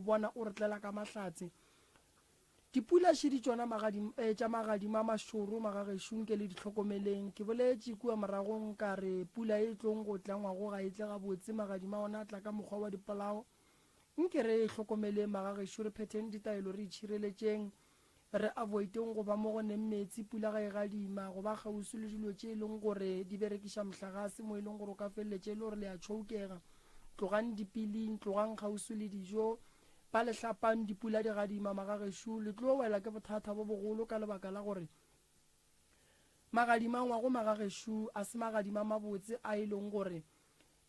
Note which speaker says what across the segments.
Speaker 1: bona o re tlela ka mahlatse. Dipula šidi tšona magadim, eh, tša magadima a mašoro magagešo nke le di hlokomeleng. Ke boletše kua moragong ka re pula e tlong go tla ngwago ga e tle gabotse, magadima ona a tla ka mokgwa wa dipolao. Nke re e hlokomeleng magagešo, re phetheng ditaelo, re itšhireletšeng, re avoideng go ba mo go neng meetse pula ga e gadima, go ba kgauswi le dilo tše e leng gore di berekiša mohlagase mo e leng gore o ka feleletša e le gore le a tšhoukega. Tlogang dipiling, tlogang kgauswi le dijo. Ba le hlapang dipula di gadima magagešo, le tlo wela ke bothata bo bogolo ka lebaka la gore magadima ngwago magagešo a se magadima mabotse a e leng gore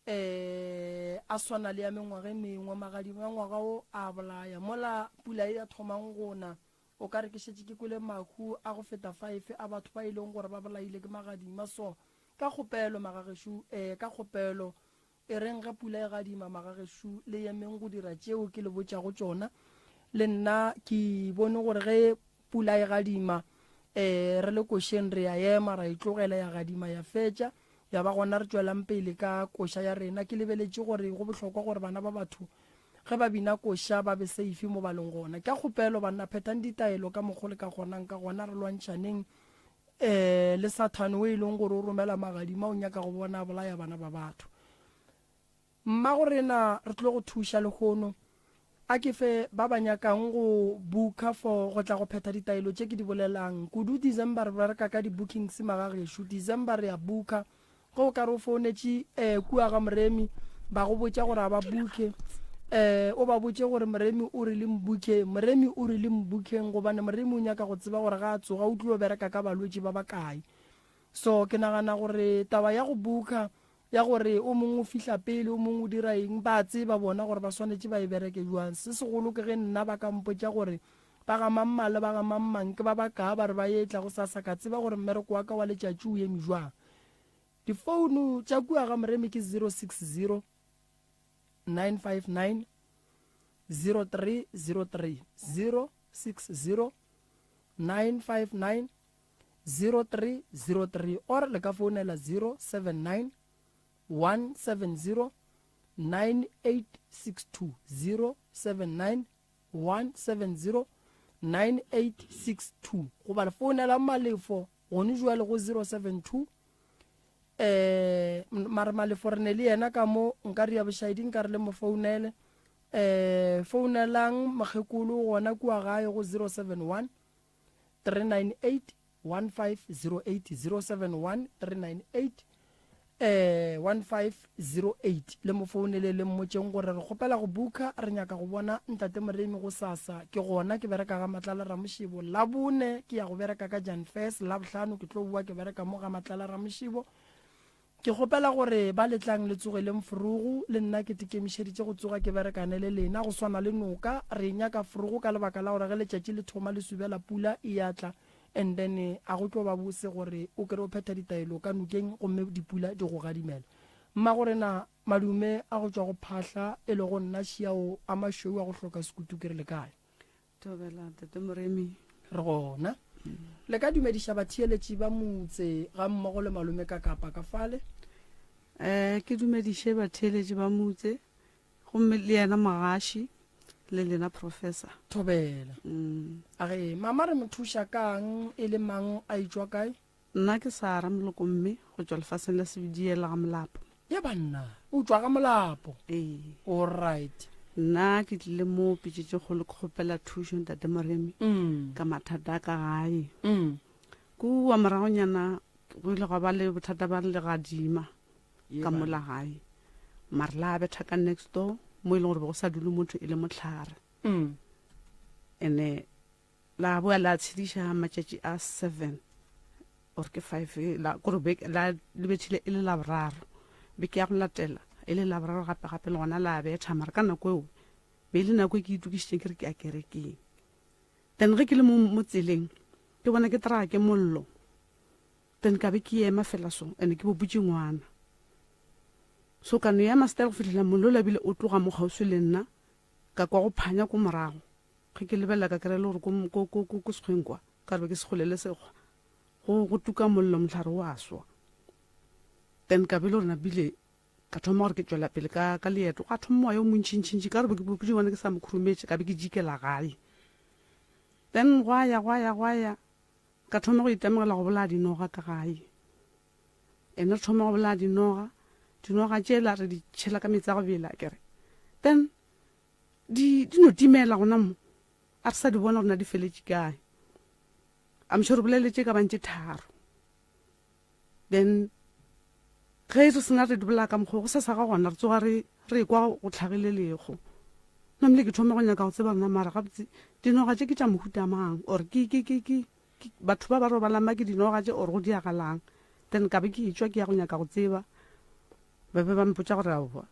Speaker 1: um a swana le ya mengwaga e mengwe. Magadima ngwaga o a bolaya. Mola pula e ya thomang go na, o ka re ke šetše ke kwele mahu a go feta five a batho ba e leng gore ba bolaile ke magadima. So ka kgopelo magagešo, um ka kgopelo E reng ge pula e gadima, magagešo, le emeng go dira tšeo ke le botšago tšona. Le nna ke bone gore ge pula e gadima, um re le košeng re a ema, ra e tlogela ya gadima ya fetša, ya ba gona re tšwelang pele ka koša ya rena. Ke lebeletše gore go bohlokwa gore bana ba batho ge ba bina koša ba be safe mo ba leng gona. Ka kgopelo banna, phethang ditaelo ka mokgo le ka kgonang ka gona, re lwantšhaneng um le Sathane o e leng gore o romela magadima o nyaka go bona a bolaya bana ba batho. Mmago rena re tlo go thuša lehono. A ke fe ba ba nyakang go booka for go tla go phetha ditaelo tše ke di bolelang. Kudu December re bereka ka di-bookings magagešo. December re a booka. Ge o ka re o founetše um kua ga Moremi ba go botša gore a ba booke, um o ba botše gore Moremi o re le mbookeng, Moremi o re le mbookeng gobane Moremi o nyaka go tseba gore ga a tsoga o tlo bereka ka balwetši ba bakae. So ke nagana gore taba ya go booka ya gore o mongwe o fihla pele o mongwe o dira eng ba tseba bona gore ba swanetše ba e bereke jwang. Se segolo ke ge nna ba ka mpotša gore ba ga mang-mang le ba ga mang-mang ke ba bakaa ba re ba etla gosasa ka tseba gore mmereko wa ka wa letšatši o eme jwang. Difounu tša kua ga Moremi ke 060 959 0303, 060 959 0303 or le ka founela 079 170 9862, 079 170 9862 goba le founela Malefo gone jwale go 072 eh mare Malefo re ne le yena ka mo nka re ya bošaedi nka re le mo founele eh founelang mokgekolo gona kua gae go 071 398 1508 071 398 eh 1508 le mo founele le mmotšeng gore re kgopela go booka re nyaka go bona ntate Moremi go sasa ke gona ke bereka ga Matlala Ramošibo Labone ke ya go bereka ka Jan First Labohlano ke tlo boa ke bereka mo ga Matlala Ramošibo Ke kgopela gore ba le tlang le tsogeleng forogo, le nna ke tekemišeditše go tsoga ke berekane le lena. Go swana le noka, re e nyaka forogo ka lebaka la gore ge letšatši le thoma le subela pula e ya tla and then a go tlo ba bose gore o kere o phetha ditaelo ka nokeng gomme dipula di go gadimela. Mmagorena, madume a go tšwa go phahla e lego nna šiao a mašweu a go hloka sekutu ke re le kae?
Speaker 2: Thobela Tate Moremi.
Speaker 1: Re gona. Le ka dumediša batheeletši ba motse ga mmogo le malome ka kapa ka fale?
Speaker 2: Eh, ke dumediše batheeletši ba motse gomme le yena mogaši le lena professor.
Speaker 1: Thobela. Mm. A re mama re mo thuša kang e le mang a itšwa kae?
Speaker 2: Nna ke Sarah Molokomme go tšwa lefaseng la Sebediela ga Molapo.
Speaker 1: Ye banna, o tšwa ga Molapo?
Speaker 2: Ee.
Speaker 1: All right.
Speaker 2: Nna ke tlile mo Pitšetšekgolo ke kgopela thušo Ntate Moremi ka mathata a ka gae. Kua moragonyana go ile gwa ba le bothata ba legadima ka mola gae. Mare la betha ka next door mo e leng gore be go sa dule motho e le mohlare. Ene La boa la tshediša matšatši a seven or ke five la kore beke la le bethile e le laboraro beke ya go latela e le laboraro gape gape le gona la betha mara ka nako eo be e le nako e ke itokišitšeng ke re ke ya kerekeng then ge ke le mo mo tseleng ke bona ke traa ke mollo then ka be ke ema fela so ene ke boputše ngwana so ka no ema style go fihlela mollo la bile o tloga mo kgauswi le nna ka kwa go phanya ko morago Ge ke lebelela ka kry-a e le gore ko, ko, ko, ko, ko sekgweng kwa, ka re be ke sekgole le sekgwa, go, go tuka mollo, mohlare wa swa. Then ka be e le gore napile Ka thoma gore ke tšwela pele ka, ka leeto. Gwa thoma moya o montšintšintši, ka gore be ke, ke bona ke sa mo khurumetše, ka be ke jikela gae. Then gwa ya, gwa ya, gwa ya, ka thoma go itemogela go bolaya dinoga ka gae. Ene re thoma go bolaya dinoga, dinoga tšela re di tšhela ka meetse a go bela, ke re. Then di, di no timela gona mo, a re sa di bona gore na di feletše kae. I'm sure re bolele tše ka bang tše tharo. Then ge re sena re di bolaya ka mokgwa go sasa ga gona re tsoga re re kwa go tlhagile lego. Namile ke thoma go nyaka go tseba rena mara gabotse dinoga tše ke tša mohuta mang or ke ke ke ke batho ba ba robalang ba ke dinoga tše or go diagalang. Then ka be ke etšwa ke ya go nyaka go tseba ba be ba mpotša gore aowa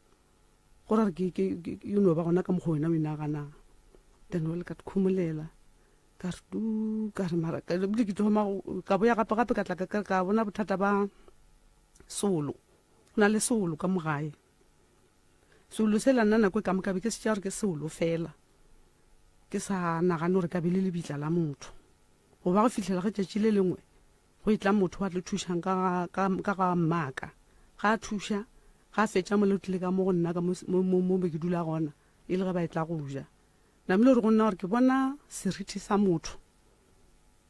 Speaker 2: go ra gore ke ke e no ba gona ka mokgwa wena o inaganang. Then wele ka ikhomolela. Ka re tu, ka re mara, ka ebile ke thoma ka boya gape gape ka tla ka ka bona bothata ba solo. Go na le solo ka mo gae. Solo sela nna nako e ka moka be ke se tšea gore ke solo fela. Ke sa nagane gore ka be le lebitla la motho. Go ba go fihlela ge tšatši le lengwe go etla motho wa tlo thušang ka ka ka ga mmaka. Ga a thuša, ga a fetša mola o tlile ka mo go nna ka mo mo mo be ke dula gona e le ge ba etla go ja. Namile o re go nna gore ke bona seriti sa motho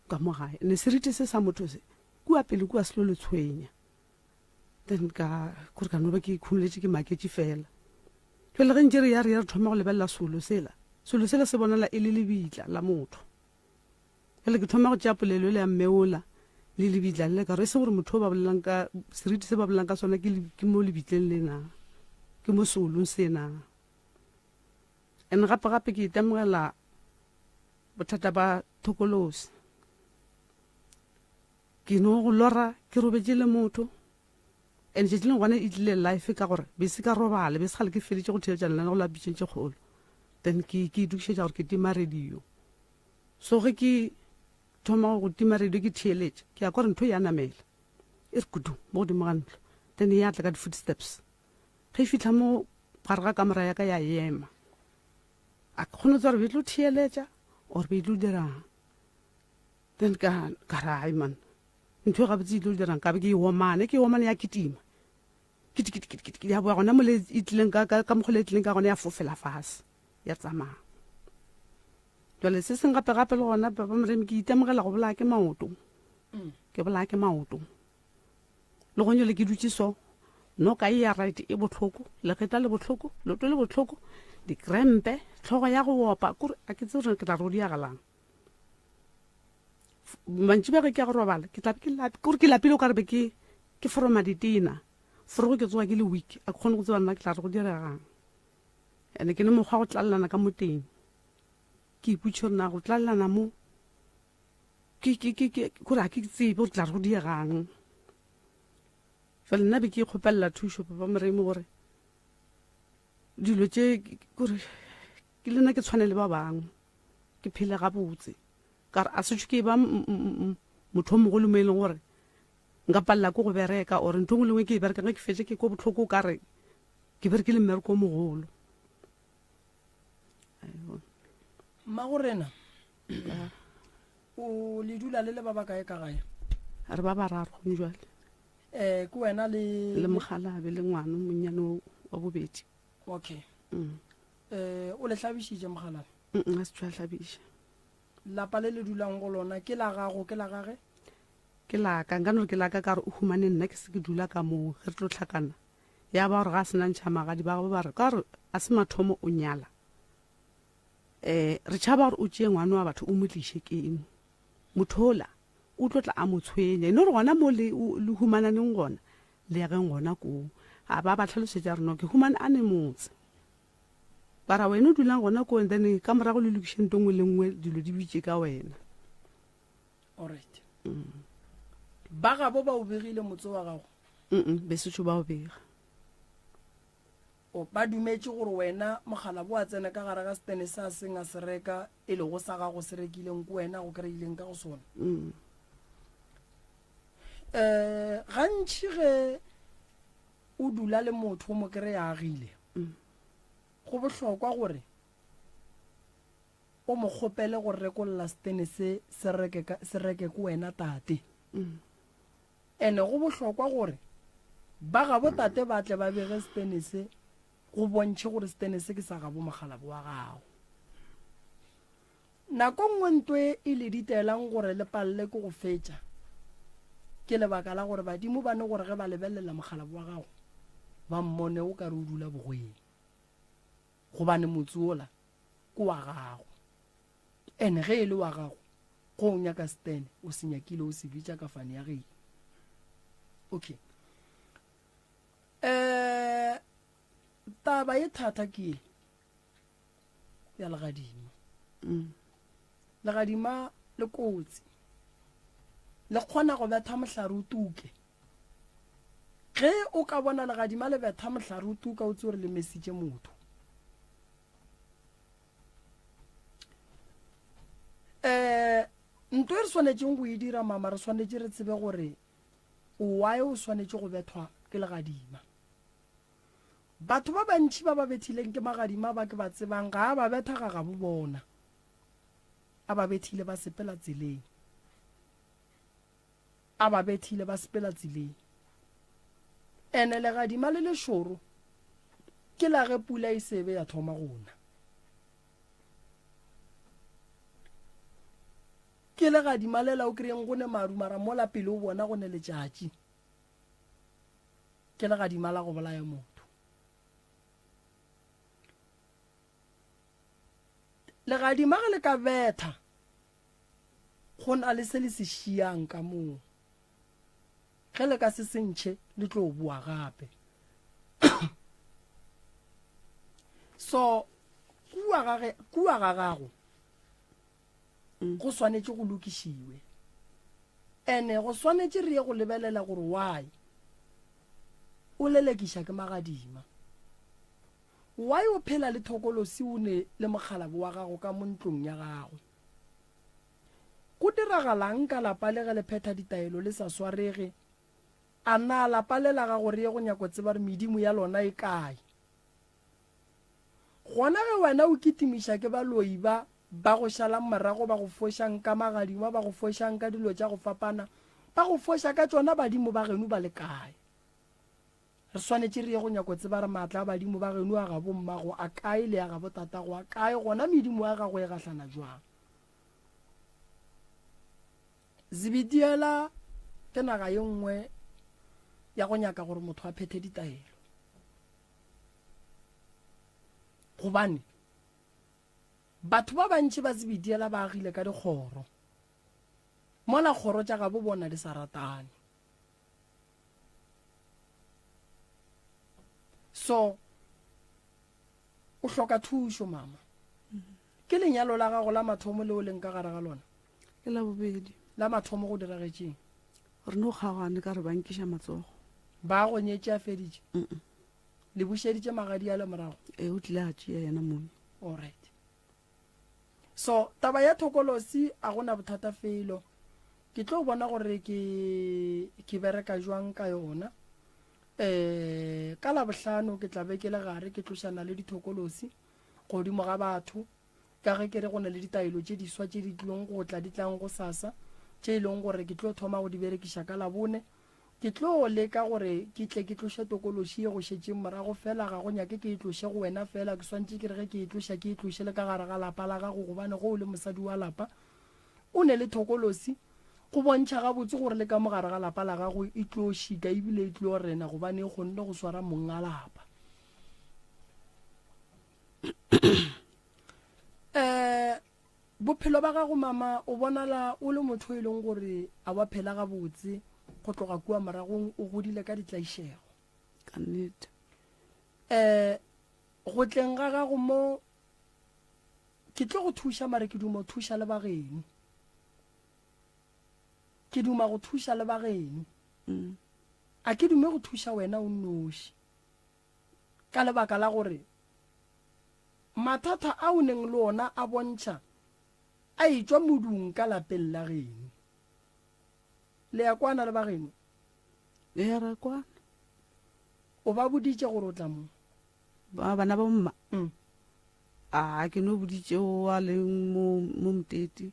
Speaker 2: ka mo gae. Ne seriti se sa motho se kua pele kua se lo le tshwenya. Then ka kore ka no ba ke ikhumoletše ke maketše fela. Jwale ge ntše re ya re ya re thoma go lebelela solo sela. Solo sela se bonala e le lebitla la motho. Jwale ke thoma go tšea polelo ele ya mme ola le lebitla lele ka gore e se gore motho o ba bolelang ka seriti se ba bolelang ka sona ke, ke mo lebitleng le na, ke mo seolong se na. And gape gape ke itemogela bothata ba thokolosi. Ke no go lora ke robetše le motho and tšatši lengwe gona e tlile life ka gore be se ka robala be se gale ke feditše go theetša lena go la pitšeng tše kgolo then ke ke itokišetša gore ke tima radio. So ge ke thoma go tima radio ke theeletša ke ya kwa gore ntho ya namela e re kudu mo godimo ga ntlo then ya tla ka di-footsteps. Ge e fihla mo gare ga kamora ya ka ya ema. A ke kgone go tseba gore be e tlo theeletša or be e tlo dirang. Then ka ka re ai man, ntho e gabotse e tlo dirang ka be ke e omane, ke e omane ya kitima. Kiti kiti kiti kiti ya boa gona mo le e tlileng ka ka ka mokgwa le e tlileng ka gona ya fofela fase ya tsamaya. Jwale se seng gape gape le gona papa Moremi ke itemogela go bolaya ke maoto. Ke bolaya ke maoto. Le gone le ke dutše so, noka e ya right e bohloko, legetla le bohloko, leoto le bohloko, dikrempe, hlogo ya go opa, kore a ke tsebe gore ke tla re go diagalang. Mantšiboa ge ke ya go robala, ke tla be ke lapi, kore ke lapile o ka re be ke ke foroma ditena. Forogo ke tsoga ke le weak, a ke kgone go tseba nna ke tla re go diregang. Ene ke ne mokgwa go tlalelana ka mo teng. Ke ipotšiša gore na go tlalelana mo Ke, ke, ke, ke, kore ga ke tsebe gore ke tla re go diegang. Jwale nna be ke ikgopelela thušo, Papa Moremi, gore dilo tše, kore ke le nna ke tshwane le ba bangwe, ke phele gabotse. Ka gore a sešo ke ba motho o mogolo mo e leng gore nka palela ke go bereka or ntho e nngwe le nngwe ke e berekang ge ke fetša ke kwa bohloko o kare ke berekile mmereko o mogolo.
Speaker 1: Mmagorena, O le dula le le ba bakae ka gae?
Speaker 2: Re ba bararo gone jwale.
Speaker 1: Eh, ke wena le
Speaker 2: le mogalabe le ngwana o monnyane wa bobedi.
Speaker 1: Okay. Mm. Eh, o le hlabišitše mogalabe?
Speaker 2: Mm, a se tšwa hlabiša.
Speaker 1: Lapa le le dulang go lona ke la gago ke la gage?
Speaker 2: Ke la ka, nka no re ke la ka ka gore o humane nna ke se ke dula ka moo ge re tlo hlakana. Ya ba gore ga a se na ntšha magadi ba gagwe ba re ka gore a se mathomo o nyala. Um re tšhaba gore o tšee ngwana wa batho o mo tliše keno. Motho ola o tlo tla a mo tshwenya. E no re gona mo le, le humananeng gona, le yageng gona koo. A ba ba hlalosetša gore no ke humane a ne motse. Ba ra wena o dulang gona koo and then ka morago le lokiše nto nngwe le nngwe dilo di bitše ka wena.
Speaker 1: Alright. Ba gabo ba o begile motse wa gago?
Speaker 2: Mm, besotho ba o bega.
Speaker 1: O, ba dumetše gore wena mokgalabo wa tsena ka gare ga setene se a seng a se reka, e lego sa gago se rekileng ke wena go kry-ileng ka go sona.
Speaker 2: Mm.
Speaker 1: Um gantši ge o dula le motho o mo kry-a agile,
Speaker 2: mm.
Speaker 1: go bohlokwa gore o mo kgopele go rekolla setene se se reke ka, se reke ke wena tate.
Speaker 2: Mm.
Speaker 1: Ene go bohlokwa gore. Ba gabo tate ba tle ba bege setene se go bontšhe gore setene se ke sa gabo mokgalabo wa gago. Nako nngwe nto e e le ditelang gore le palele ke go fetša ke lebaka la gore badimo ba ne gore ge ba lebelela mokgalabo wa gago ba mmone o ka re o dula bogweng gobane motse wola ke wa gago. Ene ge e le wa gago go o nyaka setene o se nyakile o se bitša ka fane ya geno. Okay. Eh taba e thata ke ye ya legadima. Mm. Legadima le kotsi. Le kgona go betha mohlare o tuke. Ge o ka bona legadima le betha mohlare o tuka o tse gore le mesitše motho. Um nto e re swanetšeng go e dira mama re swanetše re tsebe gore why o swanetše go bethwa ke legadima. Batho ba bantši ba ba bethileng ke magadima ba ke ba tsebang ga a ba betha ga gabo bona. A ba bethile ba sepela tseleng. A ba bethile ba sepela tseleng. Ene legadima le lešoro ke la ge pula e sebe ya thoma go na. Ke legadima lela o kry-eng go ne maru mara mola pele o bona go ne letšatši. Ke legadima la go bolaya motho. Legadima ge le ka betha go na le se le se šiang ka moo. Ge le ka se se ntšhe, le tlo boa gape. So, kua ga ge, kua ga gago, mm. go swanetše go lokišiwe. Ene go swanetše re ye go lebelela gore why o lelekiša ke magadima. Why o phela le thokolosi o ne le mokgalabo wa gago ka mo ntlong ya gago? Go diragalang ka lapa le ge le phetha ditaelo le sa swarege? A na lapa le la gago re ye go nyako tseba gore medimo ya lona e kae? Gona ge wena o kitimiša ke baloi ba ba go šalang morago ba go fošang ka magadima ba go fošang ka dilo tša go fapana ba go foša ka tšona badimo ba geno ba le kae? Re swanetše re ye go nyako tseba re maatla a badimo ba geno a gabo mmago a kae le a gabo tatago a kae gona medimo ya gago e gahlana jwang? Zebediela ke naga ye nngwe ya go nyaka gore motho a phethe ditaelo. Gobane batho ba bantši ba Zebediela ba agile ka dikgoro, mola kgoro tša gabo bona di sa ratane. So o hloka thušo mama. Ke lenyalo la gago la mathomo leo leng ka gare ga lona?
Speaker 2: Ke la bobedi.
Speaker 1: La mathomo go diragetšeng?
Speaker 2: Re no kgaogane ka re ba nkiša matsogo.
Speaker 1: Ba go nyetše a feditše? Mm. Le bušeditše magadi a le morago?
Speaker 2: Ee, o tlile a tšea yena mong.
Speaker 1: All right. So taba ya thokolosi a gona bothata felo. Ke tlo bona gore ke ke bereka jwang ka yona. Eh ka labohlano ke tla be ke le gare ke tlošana le dithokolosi godimo ga batho ka ge ke re go na le ditaelo tše diswa tše di tlilong go tla di tlang go sasa tše e leng gore ke tlo thoma go di berekiša ka labone. Ke tlo leka gore ke tle ke tloše tokološi ye go šetšeng morago, fela ga go nyake ke e tloše go wena fela, ke swantše ke re ge ke e tloša ke e tloše le ka gare ga lapa la gago, gobane ge o le mosadi wa lapa o ne le thokolosi, go bontšha gabotse gore le ka mo gare ga lapa la gago e tlo šika ebile e tlo rena gobane e kgonne go swara mong a lapa. Um Bophelo ba gago mama, o bonala o le motho e leng gore a wa phela gabotse go tloga kua moragong, o godile ka ditlaišego.
Speaker 2: Ka nnete.
Speaker 1: Um go tleng ga gago mo ke tlo go thuša mare ke duma go thuša le bageno. Ke duma go thuša le bageno. Mm. A ke dume go thuša wena o nnoši. Ka lebaka la gore Mathata a o neng le ona a bontšha a etšwa modung ka lapeng la geno. Le a kwana le ba geno?
Speaker 2: Ee, re a kwana.
Speaker 1: O ba boditše gore o tla mo?
Speaker 2: Ba, bana ba mma? Mm. A ke no boditše o a leng mo, mo Mteti,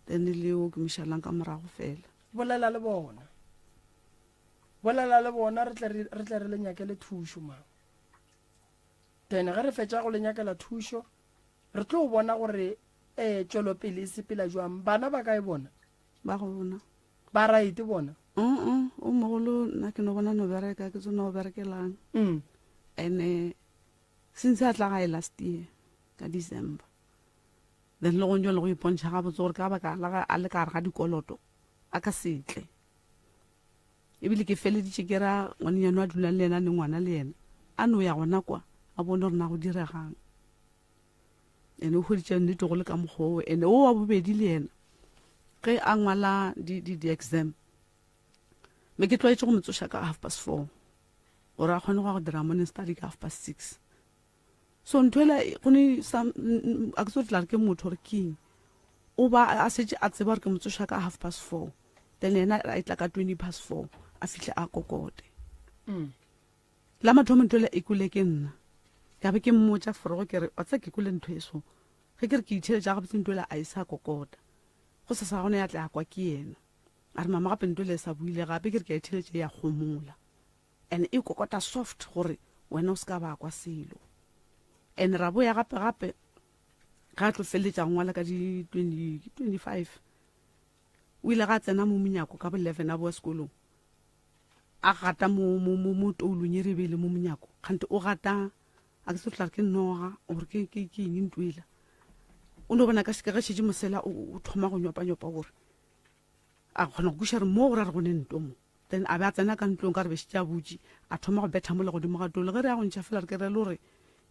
Speaker 2: then le o ke mo šalang ka morago fela.
Speaker 1: Bolela le bona. Bolela le bona re tle re, re tle re le nyakele thušo, mama. Then ge re fetša go le nyakela thušo, re tlo bona gore um tšwelopele e sepela jwang. Bana ba kae bona?
Speaker 2: Ba gona.
Speaker 1: Ba right bona?
Speaker 2: Uh-uh, o mogolo nna ke no bona no bereka, ke tsona o berekelang. Ene since a tla gae last year ka December. Then le gong jwale go ipontšha gabotse gore ka baka la ge a le ka gare ga dikoloto a ka se tle. Ebile ke feleditše ke ra ngwanenyana a dulang le yena le ngwana le yena a no ya gona kwa a bone gore na go diregang. Ene o hweditše nnete go le ka mokgwa oo. Ene o wa bobedi le yena ge a ngwala di-exam me ke tlwaetše go mo tsoša ka 4:30 gore a kgone go ya go dira morning study ka 6:30. So ntho ela go ne sa a ke tsebe tla re ke motho gore ke eng, o ba a šetše a tseba gore ke mo tsoša ka 4:30, then yena a etla ka 4:20 a fihle a kokote. La mathomo ntho ela e kwele ke nna, ka be ke mmotša forogo ke re wa tseba ke kwele ntho e so, ge ke re ke itheeletša gabotse ntho ela a e sa kokota, go sasa gona ya tla ya kwa ke yena a re mama gape ntho ela e sa buile gape, ke re ke a itheeletša e a gomola. And e kokota soft gore wena o se ka ba kwa selo. And ra boya gape gape ga a tlo feleletša go ngwala ka di 20, 25 o ile ga tsena mo monyako ka bo 11 a boa sekolong a gata mo, mo, mo, mo toulong e re be le mo monyako kgante o gata a ke se tla re ke noga gore ke, ke, ke eng ntwela o no bona ka seka ge šetše mosela o thoma go nyopanyopa gore a kgona go kweša re mo gore a re go ne nto mo. Then a be a tsena ka ntlong ka re be šetše a butše, a thoma go betha mola godimo ga tolo. Ge re ya go ntšha fela re ke re le gore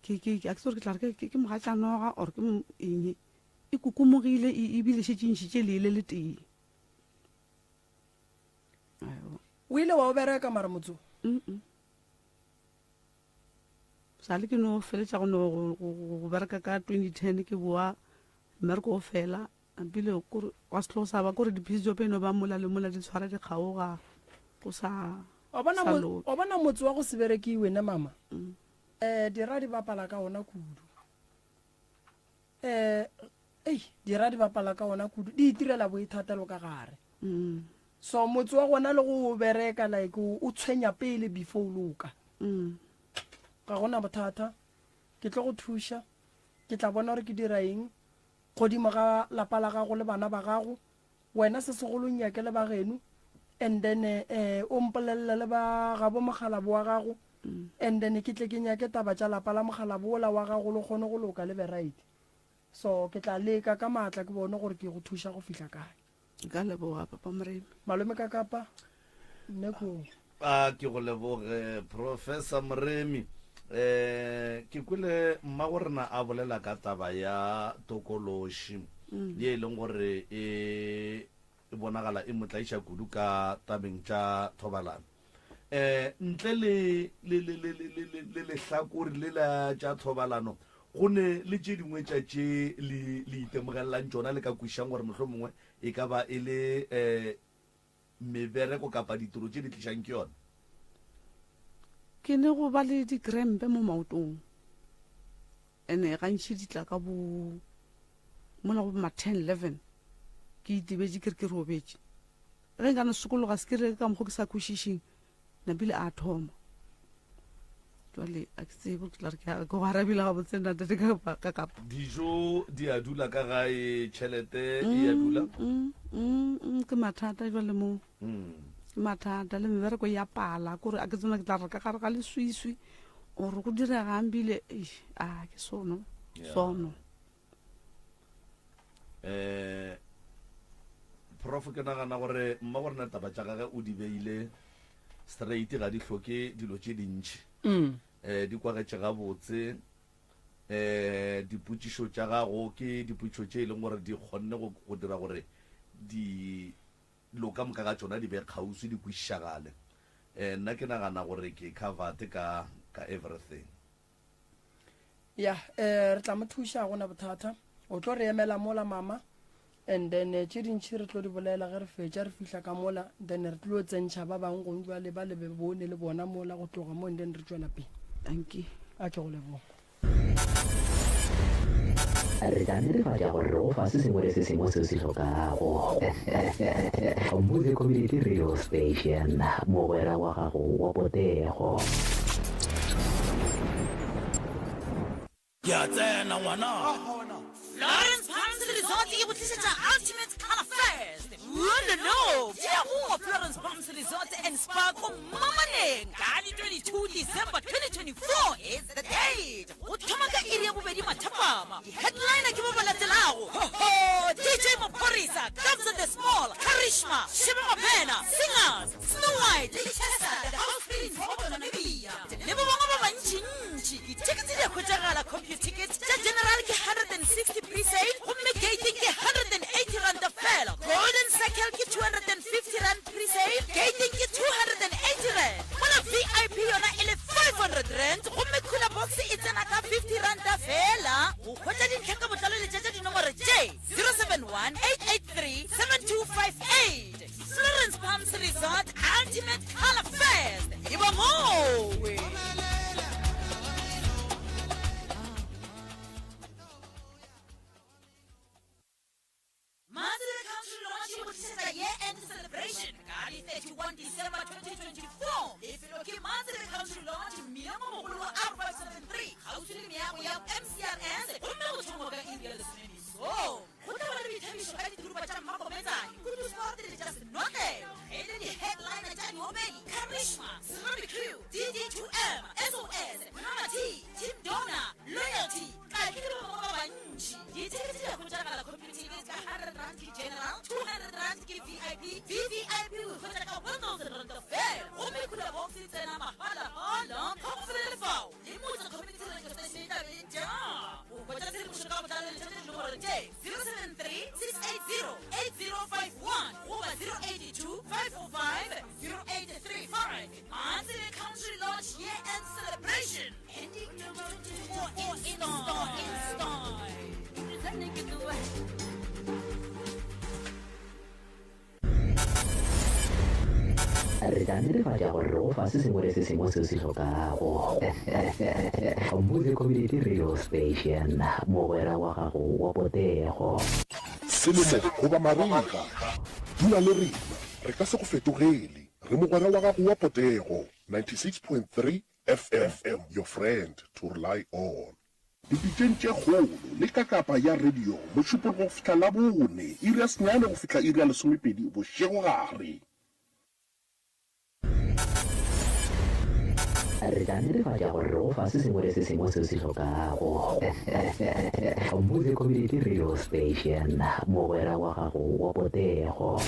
Speaker 2: ke, ke, ke, a ke tsebe gore ke tla re ke, ke, ke mogatšanoga or ke eng. E kokomogile e, ebile šetše e ntšhitše lee le letee. Ayo.
Speaker 1: O ile wa o bereka mara motse o?
Speaker 2: Mm-mm. Sale ke no feletša go no go, go, go, go bereka ka 2010 ke boa mmereko o fela. Ebile kore gwa se tlo sa ba kore di-piece job e no ba mola le mola di tshwara di kgaoga go sa
Speaker 1: Wa bona sa mo, loke. wa bona motse wa go se berekiwe ne mama? Eh dira di bapala ka ona kudu. Eh ei dira di bapala ka ona kudu di itirela boithatelo ka gare. So motse wa gona le go o bereka like o o tshwenya pele before o loka. Ga gona bothata. Ke tlo go thuša. Ke tla bona gore ke dira eng. Godimo ga lapa la gago le bana ba gago, wena se segolo nyake le ba geno, and then eh, o mpolelele le ba gabo mokgalabo wa gago, and then ke tle ke nyake taba tša lapa la mokgalabo wola wa gago le kgone go loka le be right. So ke tla leka ka maatla ke bone gore ke go thuša go fihla kae.
Speaker 2: Nka leboga Papa Moremi.
Speaker 1: Malome ka kapa nne ko.
Speaker 3: A ke go leboge Professor Moremi. Eh ke kwele mmago rena a bolela ka taba ya tokološi ye e leng gore e e bonagala e mo tlaiša kudu ka tabeng tša thobalano. Eh ntle le le le le le le le lehlakore le la tša thobalano go ne le tše dingwe tša tše le le itemogelelang tšona le ka kwešišang gore mohlomongwe e ka ba e le eh mebereko kapa ditiro tše di tlišang ke yona?
Speaker 2: Ke ne go ba le dikrempe mo maotong ene gantši di tla ka bo mola go ma 10 11 ke itebetše ke re ke robetše ge nka no sokologa se ke re ka mokgo ke sa kwešišeng napile a thoma jwale a ke tsebe ke tla re ke go arabile gabotse nna tate ka ka kapa
Speaker 3: Dijo di a dula ka gae, tšhelete e a dula.
Speaker 2: Ke mathata jwale mo. Ke mathata le mebereko ya pala kore a ke tsena ke tla re ka gare ga leswiswi gore go diregang bile eish, a ke sono sono.
Speaker 3: Eh Prof ke nagana gore mma go rena taba tša gage o di beile straight ga di hloke dilo tše dintši. Eh di kwagetše gabotse. Eh dipotšišo tša gago ke dipotšišo tše e leng gore di kgonne go go dira gore dilo ka moka ga tšona di be kgauswi di kwešišagale. Eh nna ke nagana gore ke covered ka ka everything.
Speaker 1: Ya, eh, re tla mo thuša, ga gona bothata. O tlo re emela mola, mama. And then eh, tše dintši re tlo di bolela ge re fetša re fihla ka mola, then re tlo tsentšha ba bangwe gong jwale ba le be bone le bona mola go tloga mo and then re tšwela pele.
Speaker 2: Dankie.
Speaker 1: A ke go leboga.
Speaker 4: Re tla netefatša gore re go fa se sengwe le se sengwe se o se hlokago. Motse Community Radio Station, mogwera wa gago wa potego.
Speaker 5: Ke a tsena ngwana.
Speaker 6: Florence Palms Resort e go tlišetša Ultimate Color Fest. Wololo! Tšea go Florence Palms Resort and Spa ko Mmamaneng ka di 22 December 2024 is the date. Go thoma ka iri ya bobedi mathapama. Di-headliner ke ba ba latelago, Ho ho! DJ Maphorisa, Kabza De Small, Karishma, Shebe Mabena, Singers, Snow White le Chester the House Prince wa go tšwa Namibia le ba bangwe ba bantšintši. Dithekete di a hwetšagala Computicket, tša General ke 160 pre-sale gomme gating ke 180 ranta fela. Golden Circle ke 250 rand pre-sale, gating ke 280 rand. Mola VIP yona e le 500 rand gomme cooler box e tsena ka 50 ranta fela. Go hwetša dintlha ka botlalo letšetša dinomoro tše 071 883 7258. Florence Palms Resort Ultimate Color Fest e ba mowe. Matsebe Country Lodge e go tlišetša Year End Celebration ka di 31 December 2024. Lefelo ke Matsebe Country Lodge, mmileng o mogolo wa R573, kgauswi le meago ya MCRS, gomme go thongwa ka iri ya lesome mesong. Go tla ba le boithabišo ka diturupa tša Mmakometsane, Kudu Sport le tša Senotlelo. Ge e le di-headliner tša diopedi, Karishma, Serame Crew, DD2M, SOS, Mama T, Team Dona, Loyalty, Kaki le ba bangwe ba bantši. Dithekete di a hwetšagala Computicket ka R100 ke General, R200 ke VIP, VVIP o e hwetša ka R1000 feela. Gomme Cooler Box e tsena mahala-hala. Ga go felele fao, le Motse Community Radio Station e tla be e ja. Go hwetša tshedimošo ka botlalo letšatša dinomoro tše 073 680 8051 goba 082 545 0835. Matsebe Country Lodge Year End Celebration ending 2024 in style. In style.
Speaker 4: Re tla netefatša gore re go fa se sengwe le se sengwe se o se hlokago. Motse Community Radio Station, mogwera wa gago wa potego.
Speaker 7: Selemo goba marega, dula le rena, re ka se go fetogele. Re mogwera wa gago wa potego, 96.3 FM, your friend to rely on. Dipitšeng tše kgolo le kakapa ya radio, Mošupologo go fihla Labone, iri ya senyane go fihla iri ya lesomepedi bošegogare.
Speaker 4: Re tla netefatša gore re go fa se sengwe le se sengwe se o se hlokago. Motse Community Radio Station, mogwera wa gago wa potego.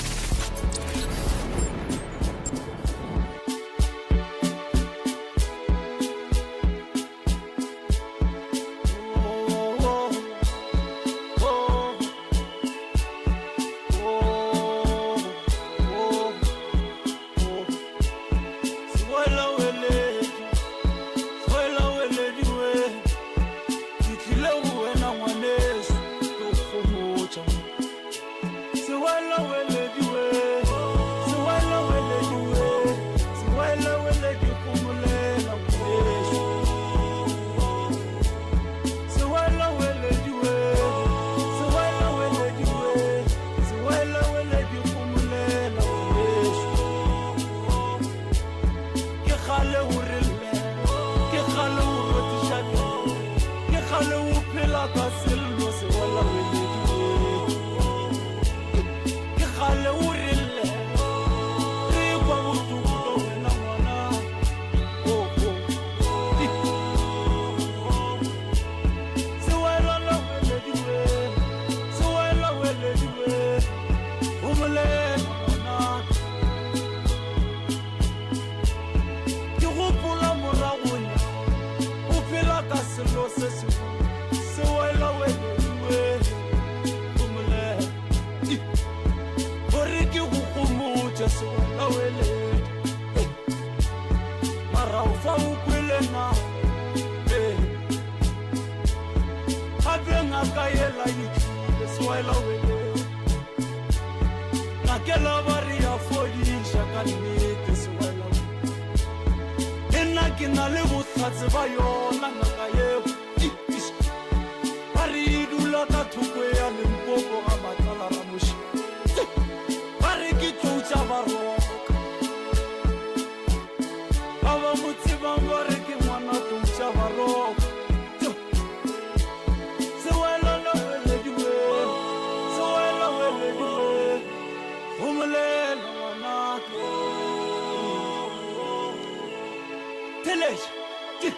Speaker 5: Theetša. Ti.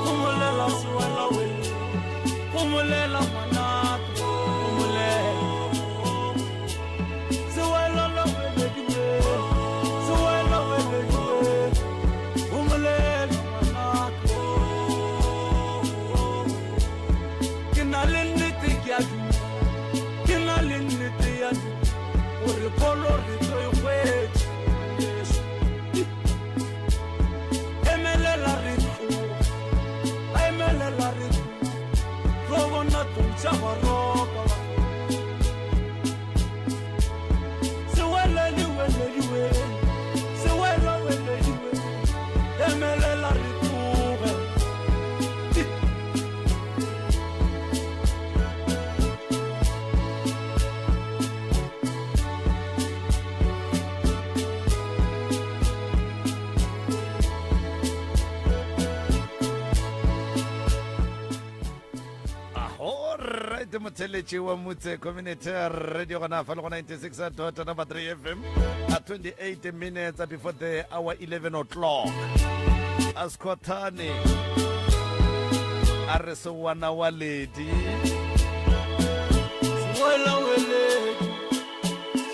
Speaker 5: Homolela sewela we. Homolela ngwanaka. Homolela. Sewela la weledi we. Sewela weledi we. Homolela ngwanaka. Ke na le nnete ke a dumela. Ke na le nnete ya dumela. Gore pholo re tlo e hwetša. Ngwaneso. Emelela re tloge. Emelela re tloge. Tlo bona tlou tša baroka. Seweledi weledi we. Sewela weledi we. Emelela re tloge.
Speaker 3: Alright, motheletši wa Motse Community Radio gona fa le go 96 dot number 3 FM at 28 minutes before the hour 11 o'clock. Askhothane a re sewana wa ledi.
Speaker 5: Sewela weledi.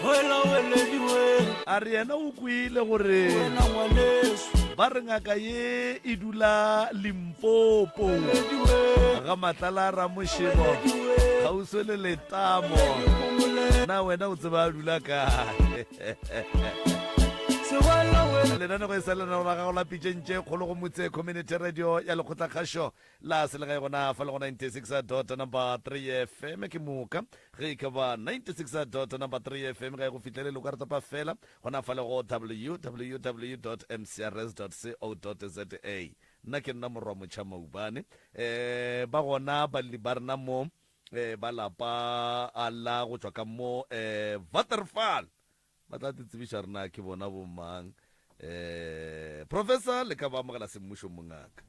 Speaker 5: Sewela weledi we.
Speaker 3: A re yena o kwile gore
Speaker 5: Wena ngwaneso.
Speaker 3: ba re ngaka ye e dula Limpopo
Speaker 5: Weledi we.
Speaker 3: ga Matlala a Ramošebo
Speaker 5: Weledi we.
Speaker 3: kgauswi le Letamo.
Speaker 5: Homolela.
Speaker 3: Na wena o tseba a dula kae?
Speaker 5: Sewela weledi.
Speaker 3: Lenanego e sa lenaneo la gago la pitšeng tše kgolo go Motse Community Radio ya Lekgotlakgašo la Selegae gona fa le go 96 dot number 3 FM. Ke moka ge e ka ba 96 dot number 3 FM ga e go fihlelele o ka re topa fela gona fa le go www dot mcrs dot co dot za. Nna ke nna Morwa Motšha Maubane. Um ba gona balli ba rena mo um ba lapa a la go tšwa ka mo um Waterval. Ba tla te tsebiša rena ke bona bomang. Um Professor le ka ba amogela semmušo mongaka.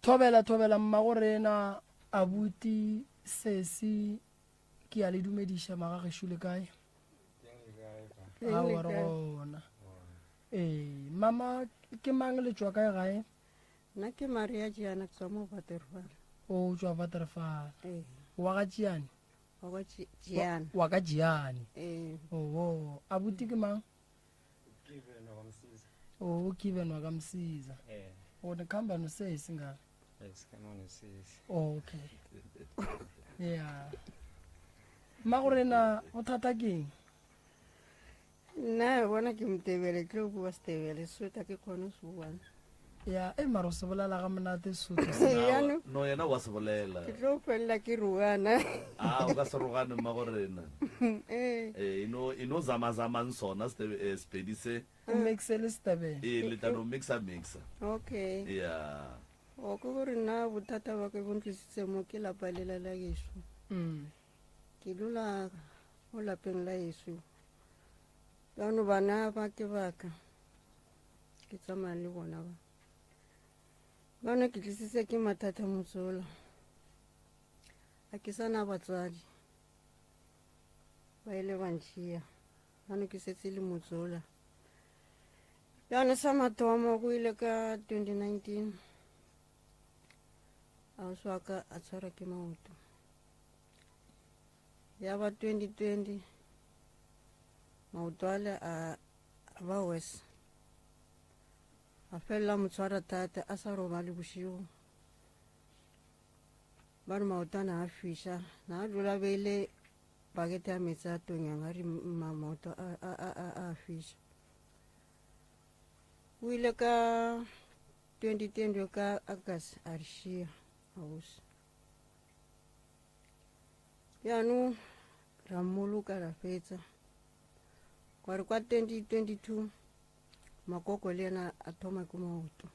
Speaker 1: Thobela thobela mmagorena abuti sesi ke a le dumediša magagešo le kae? Aowa re gona. Ee mama ke mang le tšwa kae gae?
Speaker 8: Nna ke Maria Tšiana ke tswa mo Waterval.
Speaker 1: O tšwa Waterval.
Speaker 8: Ee.
Speaker 1: Wa ga Tšiane?
Speaker 8: Wa ga Tšiane.
Speaker 1: Wa ka Tšiane.
Speaker 8: Ee.
Speaker 1: Oho, abuti ke mang?
Speaker 9: Given wa Msiza.
Speaker 1: Oh, Given wa kaMsiza.
Speaker 9: Eh.
Speaker 1: O nikhamba nosesi ngale.
Speaker 9: Yes, come on nosesi.
Speaker 1: Oh, okay. Yeah. Mmagorena bothata ke eng?
Speaker 8: Nna bona ke motebele ke tlo bua setebele Sesotho ke kgone se buang.
Speaker 1: Ya, e mara o se bolela ga monate Sesotho se.
Speaker 8: Jaanong
Speaker 3: No yena wa se bolela.
Speaker 8: ke tlo felela ke rogana.
Speaker 3: A o ka se rogane mmagorena.
Speaker 8: Ee.
Speaker 3: Eh, e no e no zamazamang sona eh, Sepedi se.
Speaker 1: O mixe le Setebele.
Speaker 3: Ee, le tla no mixa mixa.
Speaker 8: Okay.
Speaker 3: Yeah.
Speaker 8: O ke gore nna bothata ba ke bo ntlisitse mo ke lapa lela la geso. Ke dula mo lapeng la geso. Jaanong bana ba ke baka. Ke tsamaya le bona ba. Bana ke tlisitse ke mathata motsola. A ke sana batswadi. Ba ile ba ntšhia. Jaanong ke setse le motsola. Jaanong sa mathomo go ile ka 2019. Ausi wa ka a tshwarwa ke maoto. Ya ba 2020 maoto ale a ba worse. A felela mo tshwara thata a sa robale bošego. Ba re maoto a na a fiša, na a dula beile pakete ya meetse a tonyang a re maoto a fiša. O ile ka 2020 ka August a re šia ausi. Jaanong ra mmoloka ra fetsa. Kwa re kwa 2022 makoko le yena a thoma ke maoto.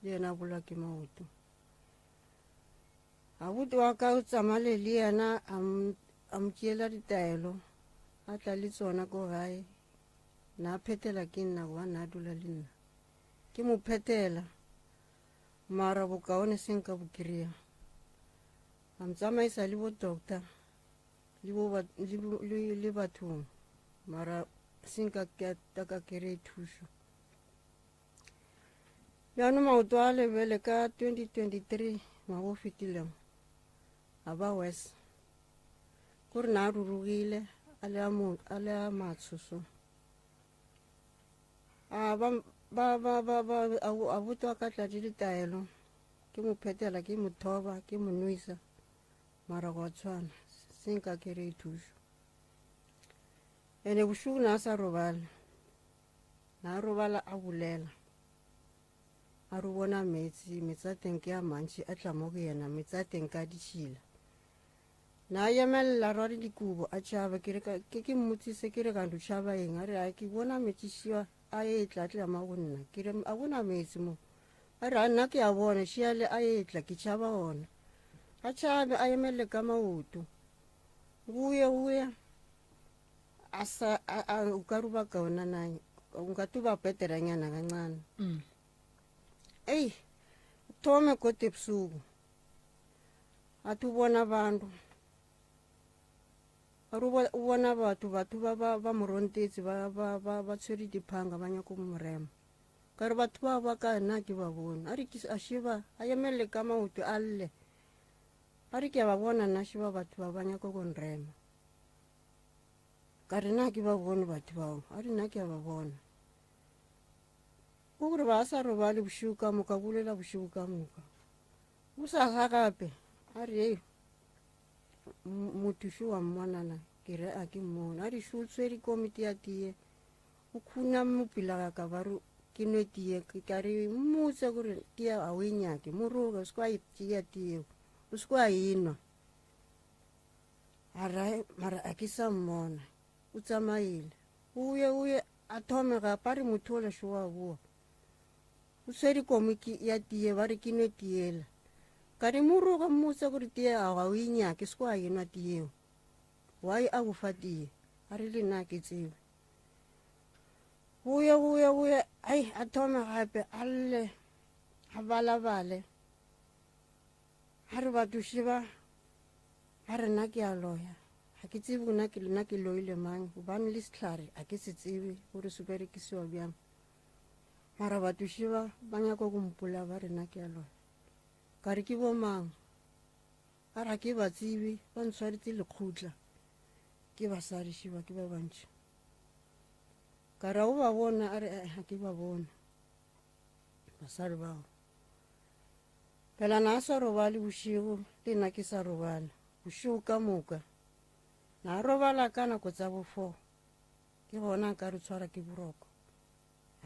Speaker 8: Le yena a bolwa ke maoto. Abuti wa ka o tsamale le yena a mo tšeela ditaelo, a tla le tsona ko gae. Na a phethela ke nna gobane na a dula le nna. Ke mo phethela mara bokaone se nka bo kry-a. A mo tsamaisa le bo doctor le bo le bathong mara Se nka ka kry thušo. Bjano maoto a lebele ka 2023 ngwaga o fetilego a ba wes kore na a rurugile a le a matsho so a ba ba ba ba ba a botwa ka tlatše ditaelo ke mo phetela ke mo thoba ke mo nwesa mara gwa tshwana se nka kry thušo ene bošego na a sa robale na a robala a bolela a re bona meetse meetse a teng ke a mantši a tla mo go yena meetse a teng ka ditšhila na a emelela rwale dikobo a tšhaba ke re ke ke mmotsise ke re kanto tšhaba eng a re a ke bona meetse šiwa a etla a tla ma go nna ke re a bona meetse mo a re a nna ke a bona šiale a etla ke tšhaba ona a tšhabe a emelele ka maoto buye buye a sa o ka ruba kaona na ungathi uba bhederanyana kancane mm. eyi uthome gode ebusuku athi ubona abantu ari ubona batho batho ba mo rontetse ba tshwere diphanga ba nyako morema ka re batho ba ba ka nna ke ba bone a re a sheba a emelele ka maoto a lle a re ke a ba bona nna sheba batho ba ba nyako go nrema ka re na ke ba bone batho bao a re nna ke a ba bona ko gore ba sa robale bošego ka moka bolela bošego ka moka o sa sa gape a re ei motho šo wa mmonana ke re a ke mmone a re šo o tshwere komiti ya tie o khuna mopila ga ka ba re ke nwe tie ka re mmotse gore tie ga o e nyake moroge o se kwa e tšea tieo o se kwa enwa A re, Mara a ke sa mmona. O tsamaile. Oye, oye, a thome gape a re motho ola šo wa boa. O swere komiki ya tie, ba re ke nwe tiela. Ka re moroga mmotsa gore tie a ga o e nyake, se kwa enwa tieo. Why a go fa tie? A re le nna ke tsebe. Oye, oye, oye, ai a thome gape a lle, a balabale. A re batho ba ba re nna ke a loya ga ke tsebe gona ke nna ke loile mang gobane le sehlare ga ke se tsebe gore se berekisiwa bjang mara batho ba ba nyaka go mpola ba re nna ke a loya ka re ke bo mang a re ke ba tsebe ba ntshwaretse lekgotla ke basadi šiba ke ba bantši ka re o ba bona a re ga ke ba bona basadi bao Phela na a sa robale bošego le nna ke sa robala bošego ka moka. Na a robala ka nako tsa bo four ke gona a ka re tshwara ke boroko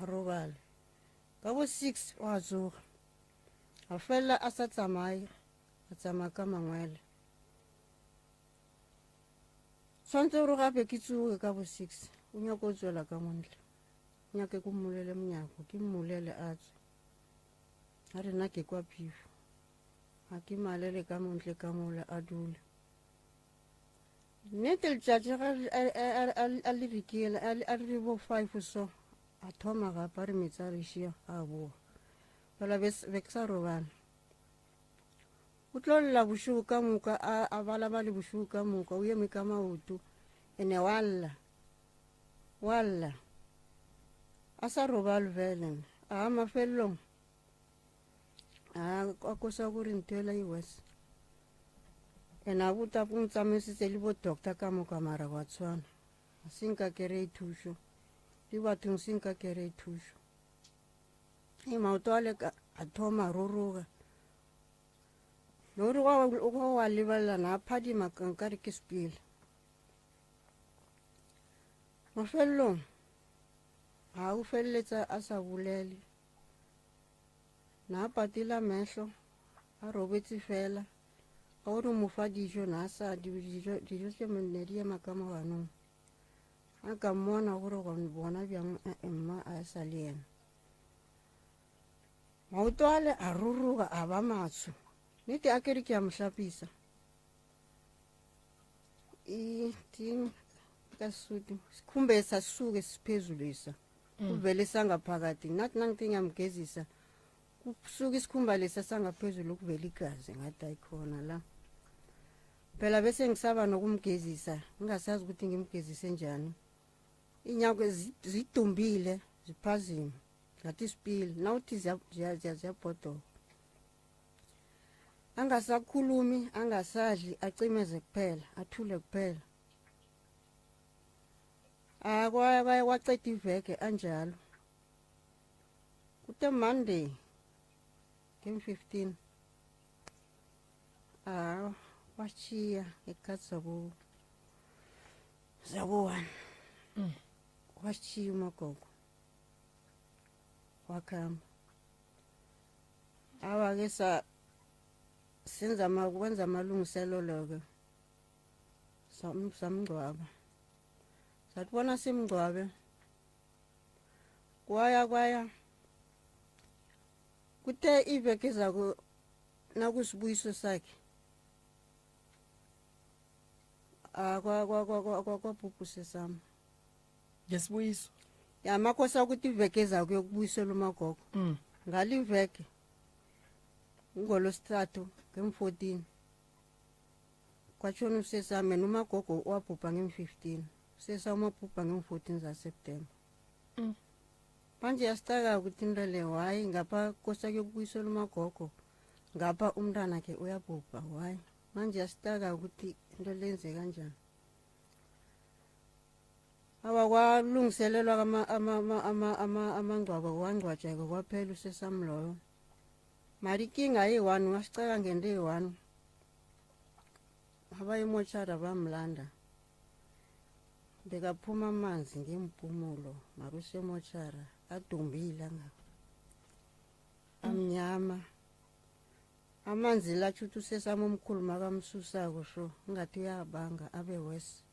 Speaker 8: a robale. Ka bo six o a tsoga a felela a sa tsamaye a tsamaya ka mangwele. Tshwanetse gore gape ke tsoge ka bo six o nyaka o tswela ka montle nyake ke mmolele monyako ke mmolele a tswe. A re nna ke kwa phefo ga ke malele ka montle ka mola a dula nnete letšatši ga a le rikela a re bo five so a thoma gape a re metsi a re šia a boa fela be ke sa robala o tlo lla bošego ka moka a balabale bošego ka moka o eme ka maoto ene wa lla wa lla a sa robale fela a mafelelong a a kosa gore ntho ela e worse and a bota go ntsamaisitse le bo doctor ka moka mara wa tshwana a se nka kry thušo le bathong se nka kry thušo e maoto a le a thoma roroga le gore go wa lebelelana a phadima nkare ke sepele mafelelong ga o feleletsa a sa bolele na a patela mehlo a robetse fela ga o re mo fa dijo na a sa dijo dijo tše monne di ema ka moganong a ka mmona gore bona bjang mma a sa le yena maoto ale a ruruga a ba matsho nnete a kere ke a mo hlapisa i ka Sesotho sikhumbe sasuke siphezulu isa mm. kuvele sangaphakathi nathi nangithi ngiyamgezisa kusuka isikhumba lesa sangaphezulu kuvela igazi ngathi ayikhona la phela bese ngisaba nokumgezisa ngingasazi ukuthi ngimgezise njani Iinyawo zidumbile ziphazima ngathi sipili nawuthi ziyabhodoka. Angasakhulumi, angasadli, acimeze kuphela, athule kuphela. Akwaya kwaya kwaceda iveke anjalo. Kuthe Monday ngem-15 ah washiya ngekhathi zabo zabo-one washiya umagogo wakhamba. Awa-ke sa senza kwenza amalungiselelo-ke samngcwaba. Sathi bona simngcwabe kwaya kwaya kuthe iveke zako nakusibuyiso sakhe kwabhubhuse sami
Speaker 1: ngesibuyiso
Speaker 8: ya makosi akuthi iveke zako yokubuyisela umagogo ngaliveke ngolosithathu ngem-14 kwatshona usesami yena umagogo wabhubha ngem-15 usesami wabhubha ngem-14 zaseptemba. Manje yasicaka ukuthi into le hayi ngapha kosa kuyokubuyisela umagogo ngapha umntwana ke uyabhubha hayi manje yasicaka ukuthi into lenze kanjani. Awa kwalungiselelwa amangcwabo kwangcwatsheka kwaphela usesami loyo. Mara ikinga eyi-one wasicaka ngento eyi-one abayemotshara bamlanda bekaphuma amanzi ngempumulo mara usemotshara adumbile anga amnyama amanzi la tshuthi usesami omkhulu makamsusako sho ngathi uyabanga abe wes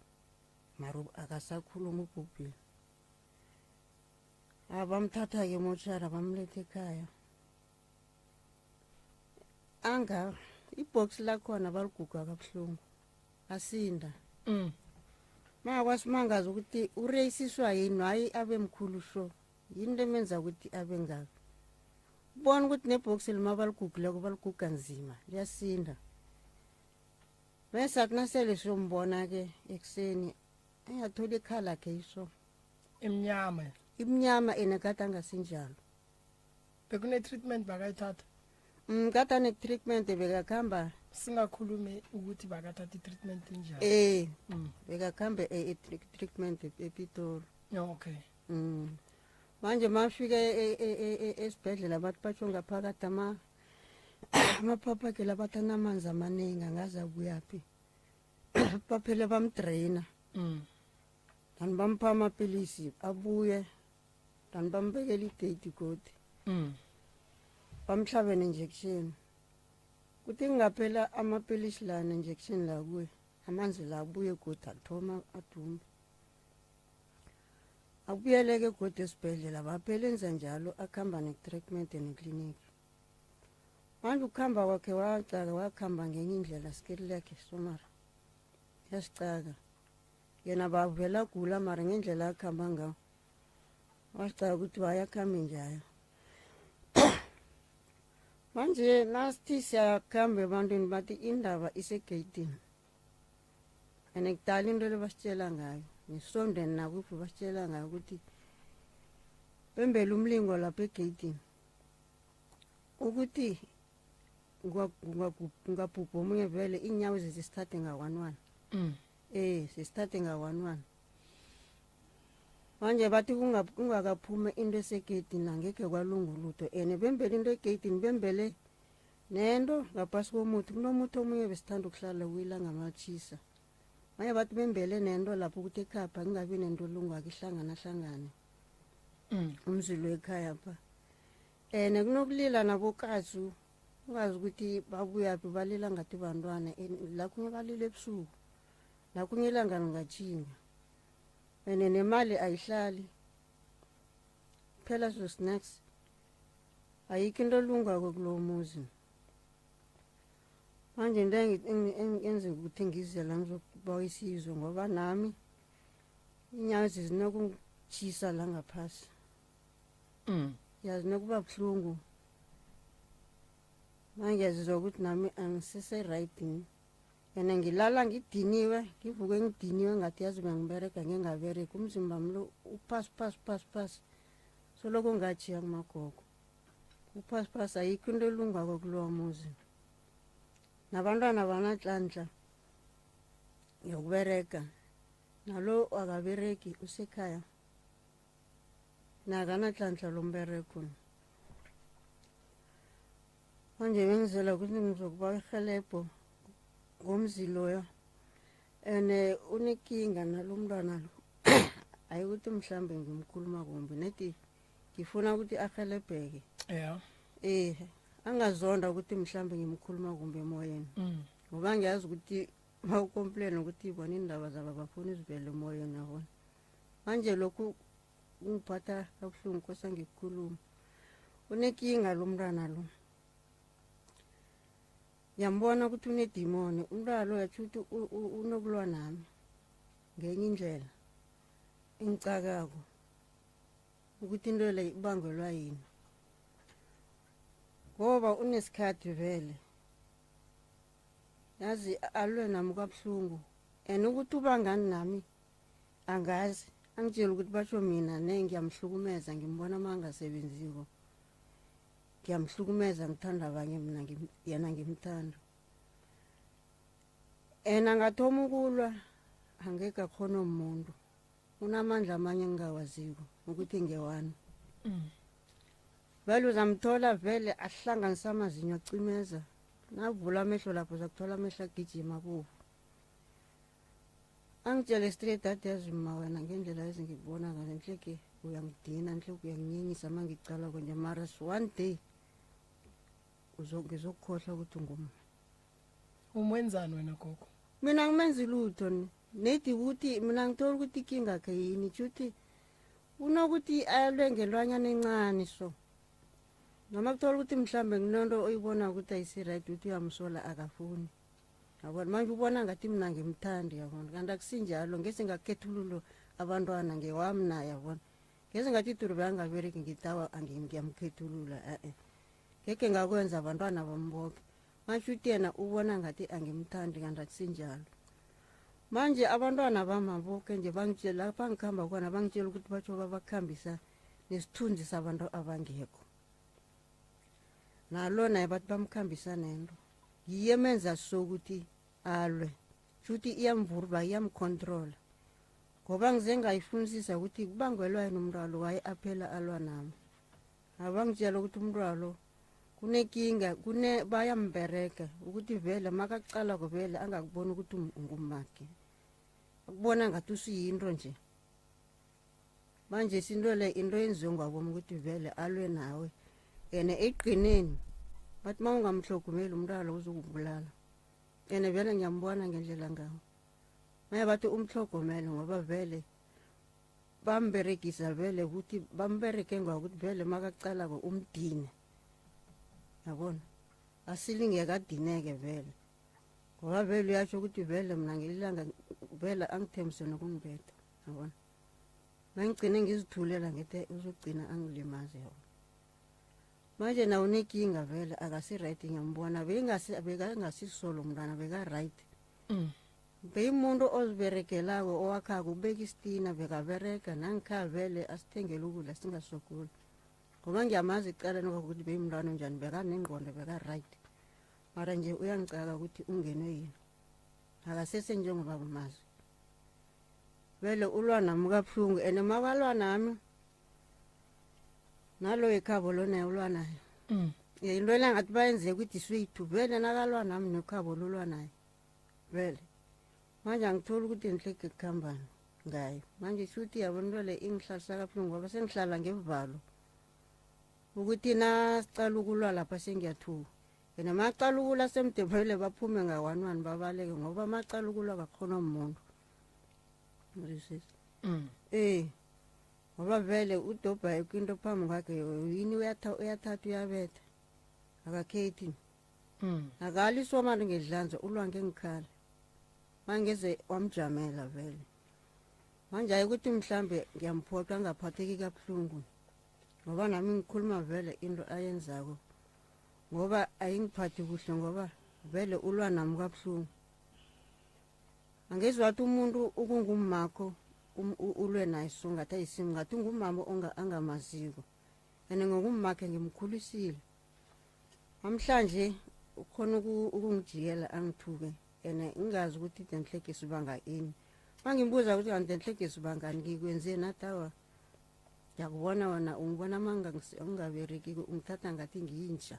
Speaker 8: mara akasakhuluma ubhubhile. Abamthatha-ke emotshara bamletha ekhaya anga ibhoksi lakhona baliguga kabuhlungu asinda. Makwasimangaza ukuthi ureyisiswa yini hayi abe mkhulu sho yini into emenza ukuthi abe ngaka. Ubona ukuthi nebhoksi lima baligugileko baliguga nzima liyasinda. Bese athi nasele siyombona-ke ekuseni engathola ikhala khe iso
Speaker 1: imnyama
Speaker 8: imnyama ene kade angasinjalo.
Speaker 1: Bekune-treatment bakayithatha?
Speaker 8: Kade ane-treatment bekakhamba.
Speaker 1: Singakhulumi ukuthi bakathatha i-treatment enjani.
Speaker 8: Bekakhamba e-treatment ePitori.
Speaker 1: Okay.
Speaker 8: Manje mafika esibhedlela bathi batsho ngaphakathi amaphaphu akhe labathi anamanzi amaningi angaze abuyaphi. Baphele bamdraina. Then bampha amapilisi abuye then bambekela idate godi. Bamhlabe ne-injection. Kuthi kungaphela amapilisi la ne-injection la kuye amanzi la abuye godi athoma adumbe. Abuyeleke godi esibhedlela baphela enza njalo akhamba ne-treatment nekliniki. Manje ukuhamba kwakhe wacaka wakhamba ngenye indlela sikeli lakhe somara yasicaka. Yena bavela gula mara ngendlela akhamba ngawo wasicaka ukuthi wayakhambe njalo. Manje nasithi siyakhamba ebantwini bathi indaba isegeyidini. Ene kudala into le basitshela ngayo nesondeni nakuphi basitshela ngayo ukuthi bembele umlingo lapha egeyidini ukuthi ungabhubha omunye vele iinyawo zesithathe nga-one one. Sesithathe nga-one one. Manje bathi kungakaphuma into esegeyidini angekhe kwalunga ulutho ene bembele into egeyidini bembele nento ngaphasi komuthi kunomuthi omunye besithanda ukuhlala kuyilanga malitshisa. Manje bathi bembele nento lapho ukuthi ekhapha kungabi nento elungako ihlangana hlangane. Umzilo ekhaya pha. Ene kunokulila nabokatsu ungazi ukuthi babuyaphi balila ngathi bantwana la kunye balila ebusuku la kunye ilanga lingatjhinga. Ene nemali ayihlali phela so snacks ayikho into elungako kulowo muzi. Manje into enze ukuthi ngize la ngizokubawa isizo ngoba nami iinyawo zinokungitshisa la ngaphasi. Yazi nokuba buhlungu. Manje ngiyazizwa ukuthi nami angisese right. Ene ngilala ngidiniwe, ngivuke ngidiniwe ngathi yazi bengiberega ngingaberegi. Umzimba wami lo uphasi phasi phasi phasi. Soloko ngajiya kumagogo. Uphasi phasi ayikho into elungako kulowa muzi. Nabantwana bananhlanhla yokuberega. Nalo akaberegi usekhaya. Nakananhlanhla lomberego. Manje bengizela ukuthi ngizokuba irhelebho ngomzi loyo and unekinga nalo mntwana lo hayi ukuthi mhlambe ngimkhuluma kumbi nedi ngifuna ukuthi arhelebheke
Speaker 1: yeah
Speaker 8: eh angazonda ukuthi mhlambe ngimkhuluma kumbi emoyeni
Speaker 1: mm.
Speaker 8: ngoba ngiyazi ukuthi mawukomplain ukuthi bona iindaba zabo bafuna izivele emoyeni yabona manje lokhu kungiphatha kabuhlungu kosa ngikukhuluma unekinga lo mntwana lo ngiyambona ukuthi unedimoni umntwana lo yatsho ukuthi unokulwa nami ngenye indlela engicakako ukuthi into le ibangelwa yini ngoba unesikhathi vele yazi alwe nami kabuhlungu and ukuthi ubangani nami angazi angitshela ukuthi basho mina ne ngiyamhlukumeza ngimbona uma angasebenziko ngiyamhlukumeza ngithanda abanye mina yena ngimthanda and angathoma ukulwa angeke akhona umuntu unamandla amanye engingawaziko ukuthi ngewani
Speaker 1: mm.
Speaker 8: Vele uzamthola vele ahlanganisa amazinyo acimeza navula amehlo lapho uzakuthola amehlo agijima abovu angitshele straight athi yazi ma wena ngendlela ezingikubona ngayo nhleke uyangidina nhleke uyanginyenyisa uma ngicala konje mara one day ngizokukhohlwa ukuthi ungumma
Speaker 1: umwenzani wena gogo
Speaker 8: mina ngimenzi lutho nedi ukuthi mina ngithola ukuthi ikingakhe yini tshuthi unokuthi alwe ngelwanyana encane so noma kuthola ukuthi mhlambe nginonto oyibona ukuthi ayisi-right ukuthi uyamsola akafuni yabona manje ubona ngathi mina ngimthandi yabona kanti akusinjalo ngese ngakhethululo abantwana ngewami naye yabona ngese ngathi idurube angabereki ngitawa ngiyamkhethulula e-e ngeke ngakwenza abantwana bami boke manje uthi yena ubona ngathi angimthandi kanti akusinjalo manje abantwana bami boke nje bangitshela lapha ngikuhamba khona bangitshela ukuthi batsho babakhambisa nesithunzi sabantu abangekho nalo naye bathi bamkhambisa nento yiye emenza sokuthi alwe shuthi iyamvurba iyamcontrola ngoba ngize ngayifunisisa ukuthi kubangelwa yini umntwalo waye aphela alwa nami abangitshela ukuthi umntwalo kunekinga kune bayambereka ukuthi vele makacala vele angakuboni ukuthi ungumakhe akubona ngathi usuyinto nje manje sinto le into yenziwe ngwabomi ukuthi vele alwe nawe and ekugcineni bathi uma ungamhlogumeli umntwana uzokubulala and vele ngiyambona ngendlela ngawo maye bathi umhlogomele ngoba vele bamberegisa vele ukuthi bambereke ngokuthi vele makacalako umdine yabona asilingeke adineke vele ngoba vele uyasho ukuthi vele mna ngelilanga vele angithembise nokungibetha yabona mangigcine ngizithulela ngithe uzogcina angilimaze yona manje nawo unekinga vele akasi-right ngiyambona bekangasisolo mntwana beka-right
Speaker 1: mm.
Speaker 8: Beyimuntu oziberegelako owakhako ubeka isitina bekaberega nangikhaya vele asithengele ukudla singasogoli ngoba ngiyamazi ekuqaleni kwakuthi beyimntwana onjani bekanengqondo beka-right mara nje uyangicaka ukuthi ungenwe yini akasese njengoba kumazi vele ulwa nami kabuhlungu and makalwa nami nalo ekhabo lona ulwa naye
Speaker 1: mm.
Speaker 8: into elangathi bayenze ukuthi swethu vele nakalwa nami nekhabo lolwa naye vele manje angitholi ukuthi ngihlege kukhambani ngayo manje shuthi yabo into le ingihlalisa kabuhlungu ngoba sengihlala ngevalo ukuthi nasicala ukulwa lapha sengiyathuka and macala ukulwa semdebele baphume nga-one one babaleke ngoba macala ukulwa kakhona umuntu ngizwisisa
Speaker 1: mm.
Speaker 8: eh ngoba vele udobha into phambi kwakhe yini uyathatha uyabetha akakhethi
Speaker 1: Mm.
Speaker 8: Akaliswa mali ngedlanza ulwa ngengikhala. Mangeze wamjamela vele. Manje hayi ukuthi mhlambe ngiyamphoqa angaphatheki kabuhlungu. Ngoba nami ngikhuluma vele into ayenzako. Ngoba ayingiphathi kuhle ngoba vele ulwa nami kabuhlungu. Angezwa wathi umuntu ukungummakho um, ulwe naye so ngathi ayisimu ngathi ungumama angamaziko and ngokummakhe ngimkhulisile namhlanje ukhona ukungijikela angithuke and ngingazi ukuthi denhlege sibanga ini mangimbuza ukuthi kanti denhlege sibangani ngikwenzeni athi awa ngiyakubona wena ungibona mangingabereki ungithatha ngathi ngiyinja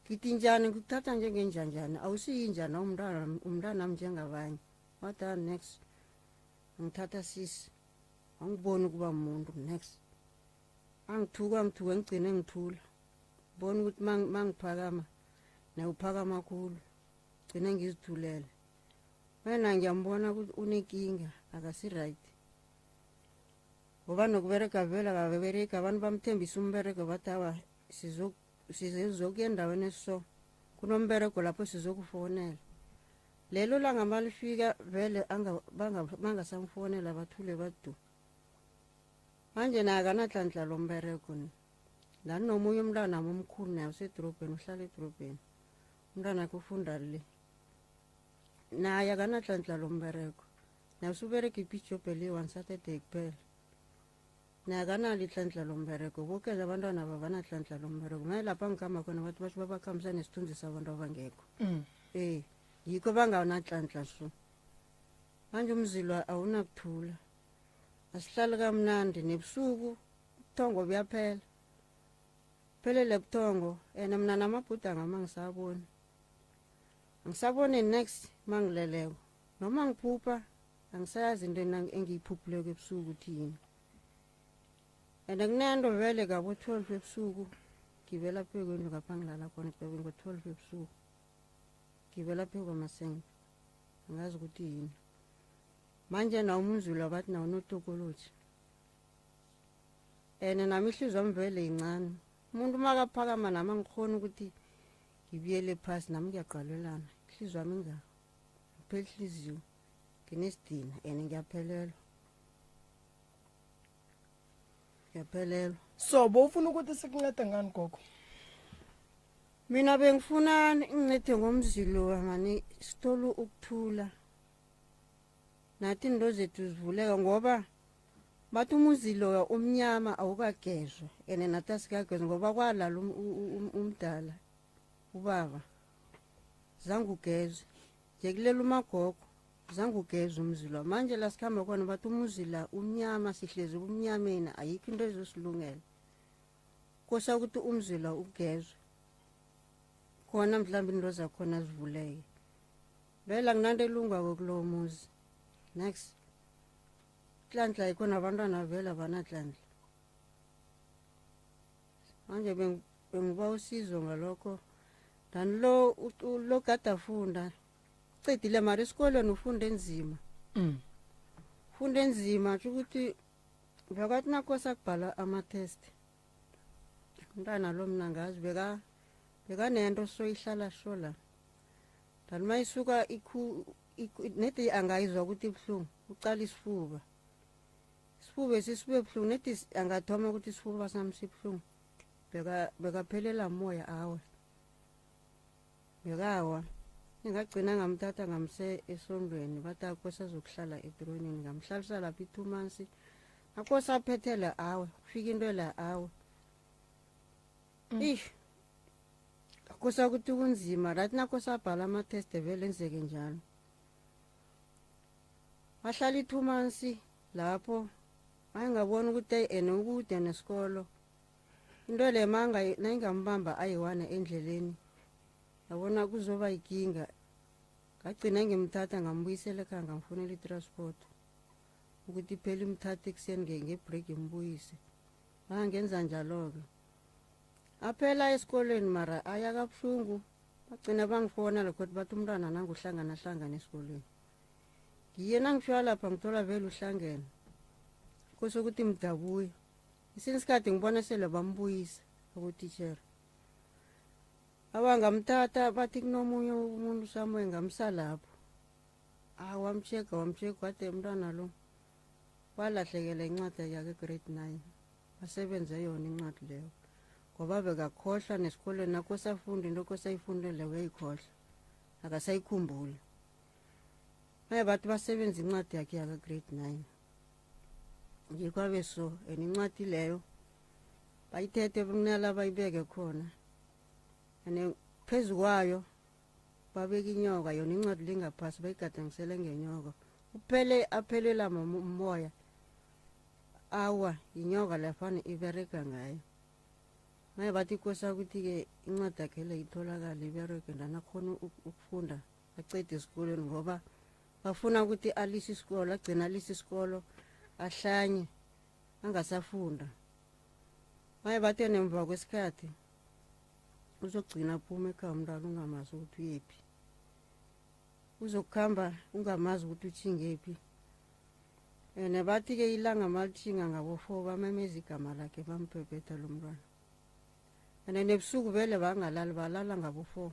Speaker 8: ngithi njani ngikuthatha njengenja njani awusiyinja na umntwana umntwanami njengabanye wathi ah, next ngithatha sisi angiboni ukuba muntu next angithuka angithuka ngigcine ngithula bona ukuthi mangiphakama naye uphakama khulu gcine ngizithulele wena ngiyambona ukuthi unekinga akasi-right ngoba nokuberega vele akaberegi abantu bamthembisa umberego bathi awa sizokuya endaweni eso kunomberego lapho sizokufonela lelo langa malifika vele bangasamfonela bathule badu manje naye akanahlanhla lo mberego ni ndanomunye umntwana omkhulu naye usedorobheni uhlala edorobheni umntwana akhe ufunda le naye akanahlanhla lo mberego naye usuberega ipijobhe le one saturday kuphela naye akanalo ihlanhla lomberego boke nje abantwana aba banahlanhla lomberego maye lapha ngikhamba khona bathi basho babakhambisa nesithunzi sabantu abangekho mm. eh yikho banganahlanhla so manje umzilwa awunakuthula asihlali kamnandi nebusuku ubuthongo buyaphela phelele buthongo and mina namabhudanga ama ngisaboni angisaboni next mangileleko noma ngiphupha angisayazi into engiyiphuphuleko ebusuku ukuthi yini and kunento vele ngabo-twelve ebusuku ngibela phezu kwendlu ngapha ngilala khona qobe ngo-twelve ebusuku ngibela phezu kwamasenge angazi ukuthi yini manje nawo umzulu abathi nawo unotokoloji and nami ihliziyo wami vele yincane umuntu makaphakama nami angikhoni ukuthi ngibuyele phasi nami ngiyaqalelana ihliziyo wami ingako ngiphela ihliziyo nginesidina and ngiyaphelelwa ngiyaphelelwa
Speaker 1: so bowufuna ukuthi sikuncede ngani gogo
Speaker 8: mina bengifuna ngincede ngomzilo mani sithole ukuthula nathi into zethu zivuleka ngoba bathi umuzi loya umnyama awukagezwa and nathi asikagezwa ngoba kwalala um, um, umdala ubaba zange ugezwe nje kulela umagogo zange ugezwe umzi lo manje la sikhamba khona bathi umuzi la umnyama sihlezi kumnyameni ayikho into ezosilungela kosa ukuthi umzi lo ugezwe khona mhlawumbe into zakhona zivuleke vele anginanto elungako kulowo muzi next hlanhla ayikho nabantwana vele abanahlanhla manje bengiba usizo ngalokho than lo lo kade afunda cedile mara esikolweni ufunda enzima mm. funda enzima tsho ukuthi bekathi nakosa kubhala ama-test umntwana lo mna ngazi beka bekanento soyihlala sho la than uma isuka nedi angayizwa ukuthi ibuhlungu ucala isifuba isifuba esisibe buhlungu nedi angathoma ukuthi isifuba sami sibuhlungu bekaphelela moya awe bekawa ngingagcina ngamthatha ngamse esondweni bathi akose azokuhlala etronini ngamhlalisa lapha i-two months akose aphethele awe kufika into la awe mm. ish akosa ukuthi kunzima right nakose abhala ama-test vele enzeke njalo wahlala i-two months lapho wayengabona ukuthi eyi ene ukude nesikolo into le manga nayingambamba ayi-one endleleni yabona kuzoba yikinga ngagcina ngimthatha ngambuyisela ekhaya ngamfunela i-transport ukuthi iphela imthathe ekuseni ngebreak imbuyise bangenza njalo-ke aphela esikolweni mara aya kabuhlungu bagcina bangifona lokho bathi umntwana nanguhlangana hlangana esikolweni ngiye nangifika lapha ngithola vele uhlangene kose ukuthi mdabuye esinye isikhathi ngibona sele bambuyisa abotitshere abangamthatha bathi kunomunye umuntu samoye ngamsa lapho ah wamcheka wamcheka wade umntwana lo walahlekela incwadi yakhe grade 9 wasebenze yona incwadi leyo ngoba bekakhohlwa nesikolweni nakosafunda into kosayifundele uyayikhohlwa akasayikhumbuli. Maye bathi basebenza incwadi yakhe yaka-grade 9. Ngikwabe so and incwadi leyo bayithethe kunala bayibeke khona. And phezu kwayo babeka inyoka yona incwadi lengaphasi bayigadangisele ngenyoka. Uphele aphelela moya. Awa inyoka lafana ibereka ngayo. Maye bathi ikosa ukuthi-ke incwadi yakhe le itholakale ibereke ndana akhona ukufunda acede esikolweni ngoba bafuna ukuthi alise isikolo agcine alise isikolo ahlanye angasafunda. Maye bathe nemva kwesikhathi uzokugcina aphuma ekhaya umntwana ungamazi ukuthi uyephi. Uzokukhamba ungamazi ukuthi utjhingephi. And bathi-ke ilanga malitjhinga ngabo-4 bamemeza igama lakhe bamphephetha lo mntwana. And nebusuku vele bangalali balala ngabo-4.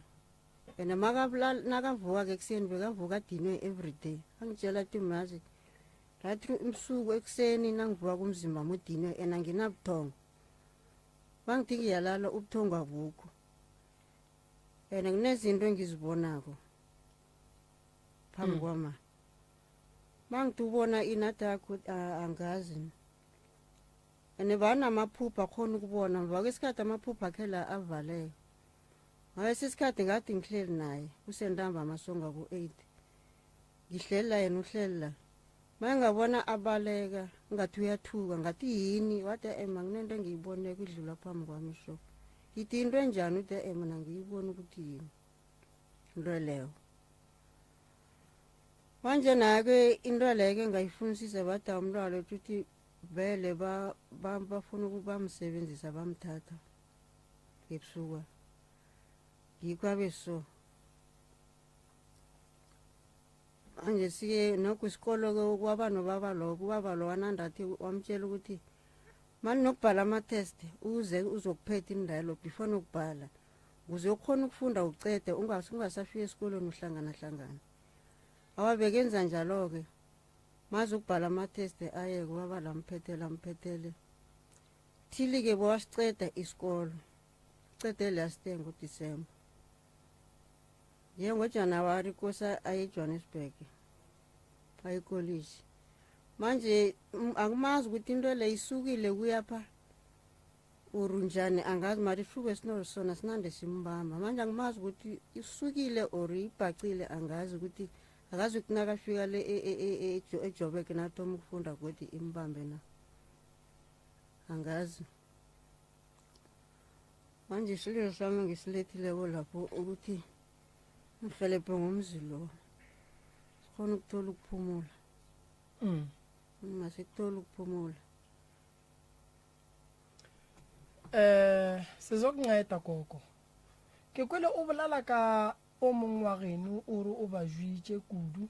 Speaker 8: And nakavuka-ke ekuseni bekavuka adinwe everyday. Angitshela athi mazi ngathi umsuku ekuseni nangivuka kumzimba mudinwe and anginabuthongo. Bangithi ngiyalala ubuthongo abukho. And kunezinto engizibonako phambi kwama. Mangithi ubona ini athi angazi. And banamaphupho akhona ukubona mva kwesikhathi amaphupho akhe la avaleka. Ngalesi isikhathi ngathi ngihleli naye kusentambama songa ku-8. Ngihleli la yena uhleli la. Mangabona abaleka ngathi uyathuka ngathi yini wathi ema kunento engiyibone kudlula phambi kwami so. Ngithi into enjani uthi ema ngiyibona ukuthi yini. Into leyo. Manje naye-ke into leyo ngayifunisisa bathi umntwana ukuthi vele bafuna ukubamsebenzisa bamthatha ebusuku. Ngikho abe so. Manje sike nokho isikolo-ke kwaba nobaba lo, ubaba lo wanandathi wamtshela ukuthi mani nokubhala ama-test uze uzokuphetha indalo before nokubhala ukuze ukhona ukufunda ucede ungasafika esikolweni uhlangana hlangana. Awabekenza njalo-ke maze ukubhala ama-test aye kubaba lamphethele amphethele. Thili-ke bowasiceda isikolo cede last year ngoDisemba. NjengoJanuwari kosa aye eJohannesburg aye ekolishi. Manje akumazi ukuthi into le isukile kuyapha or njani angazi mara isihlubo esinosona sinande simbamba. Manje angimazi ukuthi isukile or ibhacile angazi ukuthi akazi ukuthi nakafika le eJoburg nathoma ukufunda godi imbambe na. Angazi. Manje isililo sami ngisilethileko lapho ukuthi ngihelebhe ngomzi lo. Sikhona ukuthola ukuphumula. Masikuthola ukuphumula.
Speaker 1: Sizokunceda gogo. Ke kwele o bolala ka o mongwe wa geno o re o ba juitše kudu.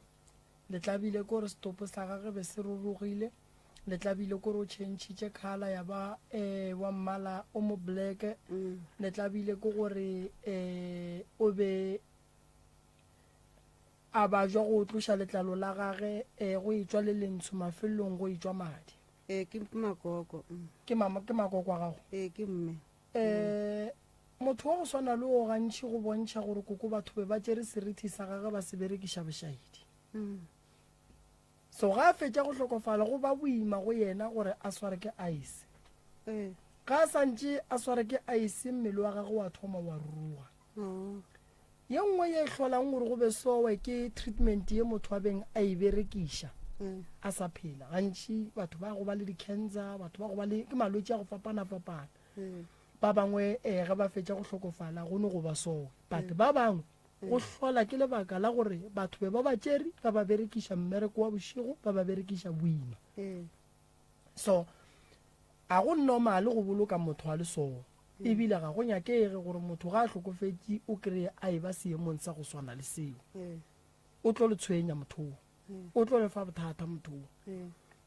Speaker 1: Le tlabile ko re setopo sa gagwe be se rurugile. Le tlabile ko re o tšhentšhitše colour ya ba wa mmala o mo black. Le tlabile ko gore o be a ba jwa go tloša letlalo la gage go etšwa le lentsho mafelong go etšwa madi.
Speaker 8: Ke makoko.
Speaker 1: Ke mama, ke makoko a gago?
Speaker 8: Ke mme.
Speaker 1: Motho wa go swana le o gantši go bontšha gore koko batho be ba tšere serithi sa gagwe ba se berekiša bošaedi. So ga a fetša go hlokofala go ba boima go yena gore a sware ke ice. Ga a santše a sware ke ice mmele wa gagwe wa thoma wa ruruga. Ye nngwe ye e hlolang gore go be sowe ke treatment ye motho a beng a e berekiša a sa phela. Gantši batho ba go ba le di-cancer, batho ba go ba le ke malwetši a go fapana-fapana. Ba bangwe ge ba fetša go hlokofala go no go ba sowe. But ba bangwe go hlola ke lebaka la gore batho be ba ba tšere ba ba berekiša mmereko wa bošego, ba ba berekiša boima. So a go normal go boloka motho a le so. Ebile ga go nyakege gore motho ga a hlokofetše o kry-e a e ba seemong sa go swana le seo. O tlo le tshwenya motho o. O tlo le fa bothata motho o.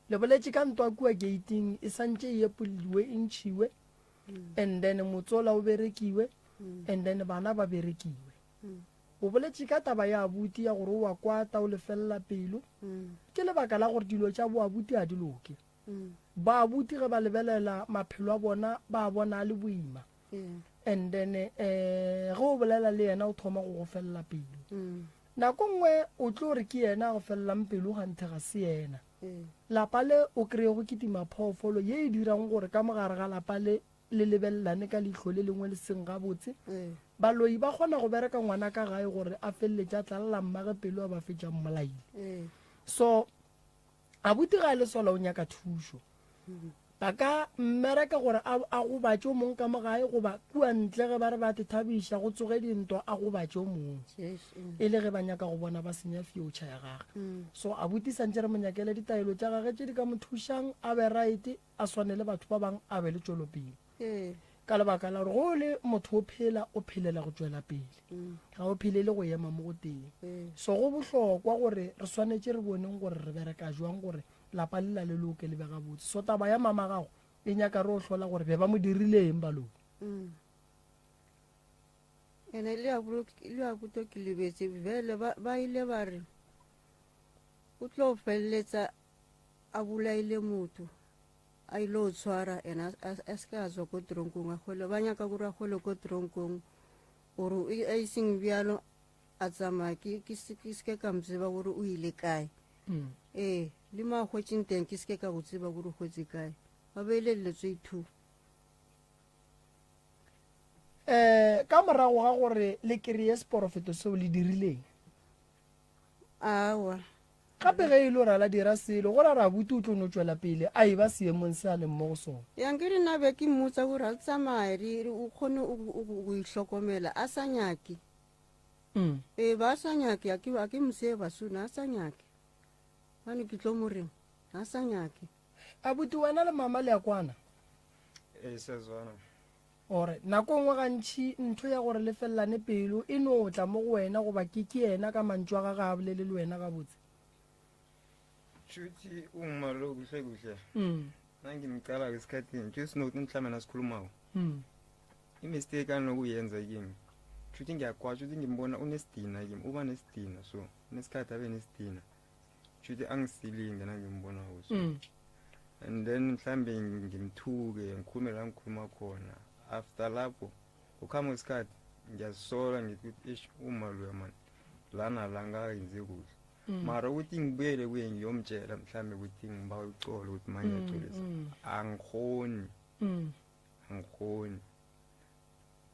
Speaker 1: Le boletše ka ntwa kua gating e santše e epoliwe e ntšhiwe and then motsola o berekiwe and then bana ba berekiwe. O boletše ka taba ya abuti ya gore o wa kwata o lefelela pelo. Ke lebaka la gore dilo tša bo abuti a di loke. Ba abuti ge ba lebelela maphelo a bona ba bona a le boima. And then ge o bolela le yena o thoma go go felela pelo. Nako nngwe o tlo re ke yena a go felelang pelo ganthe ga se yena. Lapa le o kreye go kitima phoofolo ye e dirang gore ka mogare ga lapa le le lebelelane ka leihlo le lengwe le seng gabotse. Baloi ba kgona go bereka ngwana ka gae gore a feleletše a tlalela mmage pelo a ba fetša mmolaile. So abuti ga a le sola o nyaka thušo. Ba ka mmereka gore a, a gobatše o mongwe ka mo gae goba kua ntle ge ba re ba tithabiša go tsoge dintwa a gobatše o mongwe e le ge ba nyaka go bona ba senya future ya gage. So abuti santše re mo nyakele ditaelo tša gage tše di ka mo thušang a be right a swane le batho ba bang a be le tšwelopele. Ka lebaka la gore go le motho o phela o phelela go tšwela pele ga o phelele go ema mo go tee. So go bohlokwa gore re swanetše re boneng gore re bereka jwang gore lapa lela le loke le be gabotse. So taba ya mama gago e nyaka re o hlola gore be ba mo dirile eng baloi.
Speaker 8: Ene le a buto ke lebetse bjale ba ile ba re o tlo feleletsa a bolaile motho a ile o tshwara ena a se ka a tswa ko tronkong a gole ba nyaka gore a gole ko tronkong gore a iseng bjalo a tsamaya ke ke se ke se ka mo tseba gore o ile kae mm. ee le mo a hwetseng teng ke se ka go tseba gore o hwetse kae ba beile dilo tse two
Speaker 1: um ka morago ga gore le kry-e seporofeto seo le dirileng
Speaker 8: awa
Speaker 1: gape ge e le gore a la dira selo go ra rabuti o tlo no tšwela pele a e ba seemong se a leng mo go sona
Speaker 8: yang ke rena be ke mmotsa gore a tsamaye o kgone go itlhokomela a sa nyake
Speaker 1: Mm.
Speaker 8: Ee, ba sa nyake, a ke, a ke moseye basuna, a sa nyake. Bane ke tlo mo reng, a sa nyake.
Speaker 1: Abuti wena le mama le ya kwana?
Speaker 9: Ee, siyazwana.
Speaker 1: Ore nako nngwe gantši ntho ya gore le felelane pelo e no tla mo go wena goba ke ke yena ka mantšu a gage a bolele le wena gabotse.
Speaker 9: Shuthi uma lo kuhle kuhle.
Speaker 1: Mm.
Speaker 9: Nangimqala esikhathini, nje sinokuthi mhlawumbe nasikhulumako.
Speaker 1: Mm.
Speaker 9: I-mistake anokuyenza kimi. Shuthi ngiyakwazi ukuthi ngimbona unesidina kimi, uba nesidina so, unesikhathi abe nesidina. Shuthi angisilinge nangimbonako so.
Speaker 1: Mm.
Speaker 9: And then mhlambe ngimthuke, ngikhulume la ngikhuluma khona. After lapho, kukhamba isikhathi ngiyazisola ngithi ukuthi ish uma loya man lana la ngakenzi kuhle.
Speaker 1: Mm.
Speaker 9: Mara ukuthi ngibuyele kuye ngiyomtshela mhlambe ukuthi ngibawa uxolo ukuthi manje
Speaker 1: Mm,
Speaker 9: ngiyaxolisa.
Speaker 1: mm.
Speaker 9: Angikhoni.
Speaker 1: Mm.
Speaker 9: Angikhoni.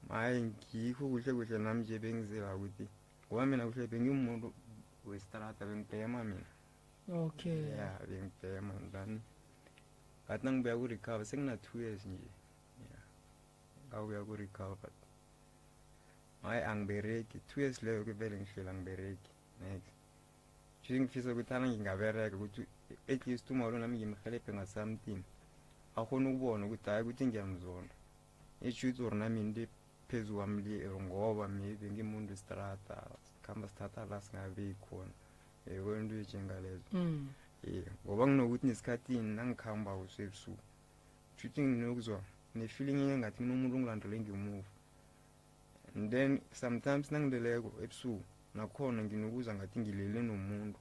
Speaker 9: Maye ngikho kuhle kuhle nami nje bengizela ukuthi ngoba mina kuhle bengiwumuntu westrata bengibhema mina.
Speaker 1: Okay.
Speaker 9: Yeah, bengibhema then ngathi nangibuya ku-recover sengina 2 years nje. Yeah. Ngabuya ku-recover but hayi angibereki 2 years leyo ke vele ngihleli angibereki next. Nje ngifisa ukuthi ana ngingabereka ukuthi at least uma lo nami ngimhelebhe nga-something akhone ukubona ukuthi hayi ukuthi ngiyamzonda. Isho ukuthi nami into phezu kwami le ngoba maybe ngimuntu westrata sikhamba sithatha la singabe khona. Yebo into enjengalezo.
Speaker 1: Mm.
Speaker 9: Eh ngoba nginokuthi nesikhathini nangikhamba usebusuku. Shuthi nginokuzwa ne-feeling engathi kunomuntu ongilandele ngemuva. And then sometimes nangileleko ebusuku nakhona nginokuza ngathi ngilele nomuntu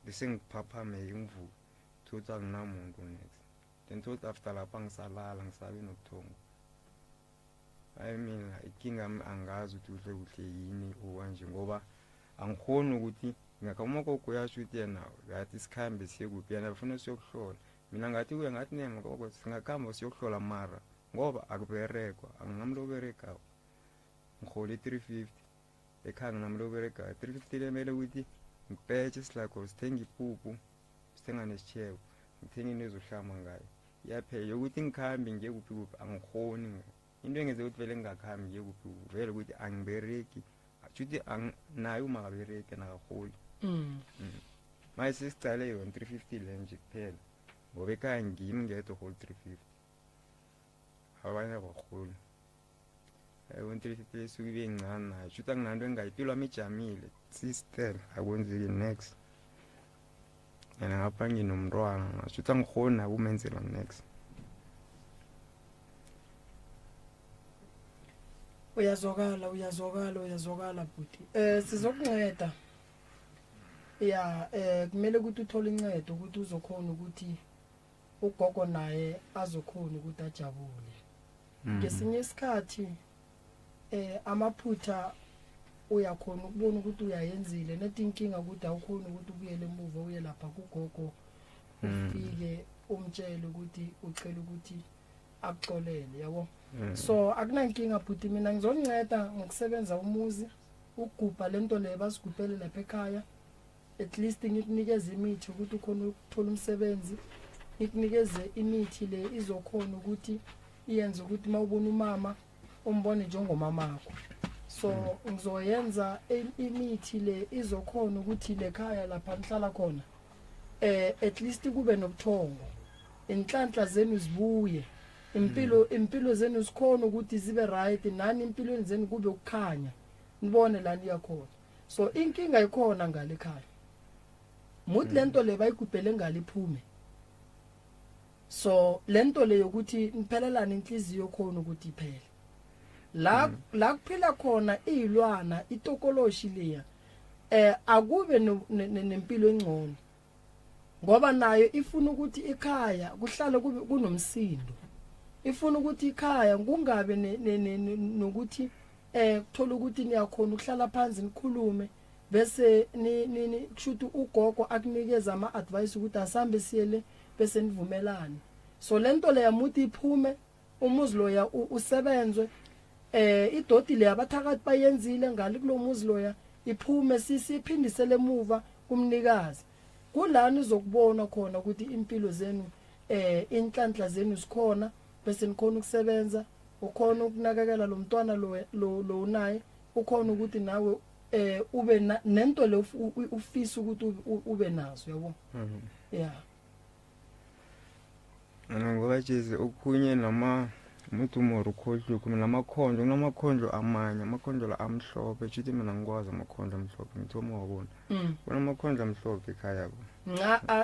Speaker 9: bese ngiphaphame ngivuke thothi anginamuntu next then thothi after lapho angisalala ngisabe nobuthongo hayi mina ikinga yami angazi ukuthi kuhle kuhle yini okwanje ngoba angikhoni ukuthi ngingakha ugogo uyasho ukuthi yena ngathi sikhambe siye kuphi yena bafuna siyokuhlola mina ngathi kuye ngathi nema gogo singakhamba siyokuhlola mara ngoba akuberekwa anginamntu oberegako ngihole i-350 ekhaya nginamntu oberegayo 350 lemele ukuthi ngipetshe silakho sithenge ipuphu sithenga nesitshebo ngithenge into ezohlama ngayo iyaphela yokuthi ngikhambe ngiye kuphi kuphi angikhoni into engenze ukuthi vele ngingakhambi ngiye kuphi kuphi vele ukuthi angibereki shuthi naye uma akabereki nakaholi
Speaker 1: Mm.
Speaker 9: manje sesicale yona 350 le nje kuphela ngoba ekhaya ngimi ngedwa holi 350 abanye abaholi yona 350 lesuke ibe ncane nayo shuthi anginanto engayi impilo yami ijamile sister akwenzeki next and ngapha nginomntwana shuthi angikhoni nakumenzela next
Speaker 1: Uyazwakala uyazwakala uyazwakala bhuti. Eh sizokunceda. Ya eh kumele ukuthi uthole incedo ukuthi uzokhona ukuthi ugogo naye azokhona ukuthi ajabule. Ngesinye isikhathi eh amaphutha uyakhona ukubona ukuthi uyayenzile neti inkinga ukuthi awukhoni ukuthi ubuyele emuva uye lapha kugogo ufike umtshele ukuthi ucela ukuthi akuxolele yabo. So akunankinga bhuti, mina ngizonceda ngokusebenza umuzi, ukugubha lento le basigubhele lapha ekhaya. At least ngikunikeze imithi ukuthi ukhona ukuthola umsebenzi, ngikunikeze imithi le izokhona ukuthi iyenze ukuthi uma ubona umama umbone njengomamakho. So ngizoyenza imithi le izokhona ukuthi lekhaya lapha nihlala khona at least kube nobuthongo, inhlanhla zenu zibuye, impilo zenu zikhona ukuthi zibe right, nani impilweni zenu kube ukukhanya, nibone la niya khona. So inkinga ikhona ngale ekhaya, muthi lento le bayigubhele ngale iphume. So lento le yokuthi niphelelane inhliziyo khona ukuthi iphele la la kuphila khona izilwana itokoloshi leya, akube nempilo engcono, ngoba nayo ifuna ukuthi ikhaya kuhlale kube kunomsindo, ifuna ukuthi ikhaya kungabe nokuthi kuthola ukuthi niyakhona ukuhlala phansi nikhulume, bese ni ni kushuthi ugogo akunikeza ama advice ukuthi asambe siyele, bese nivumelane. So lento leya muthi iphume, umuzi loya usebenzwe, idoti le abathakathi bayenzile ngale kulomuzi loya iphume, sisiphindisele emuva kumnikazi. Kulana uzokubona khona ukuthi impilo zenu, inhlanhla zenu zikhona, bese nikhona ukusebenza, ukhona ukunakekela lo mntwana lo unaye, ukhona ukuthi nawe ube nento le ufisa ukuthi ube nazo, yabo. Yeah.
Speaker 9: Ngoba jezi okhunye noma umuntu umoro ukhohlwe khona namakhondlo, kunamakhondlo amanye, amakhondlo la amhlophe. Tshuthi mina ngikwazi amakhondlo amhlophe, ngithoma wabona. Kunamakhondlo amhlophe ekhaya bo.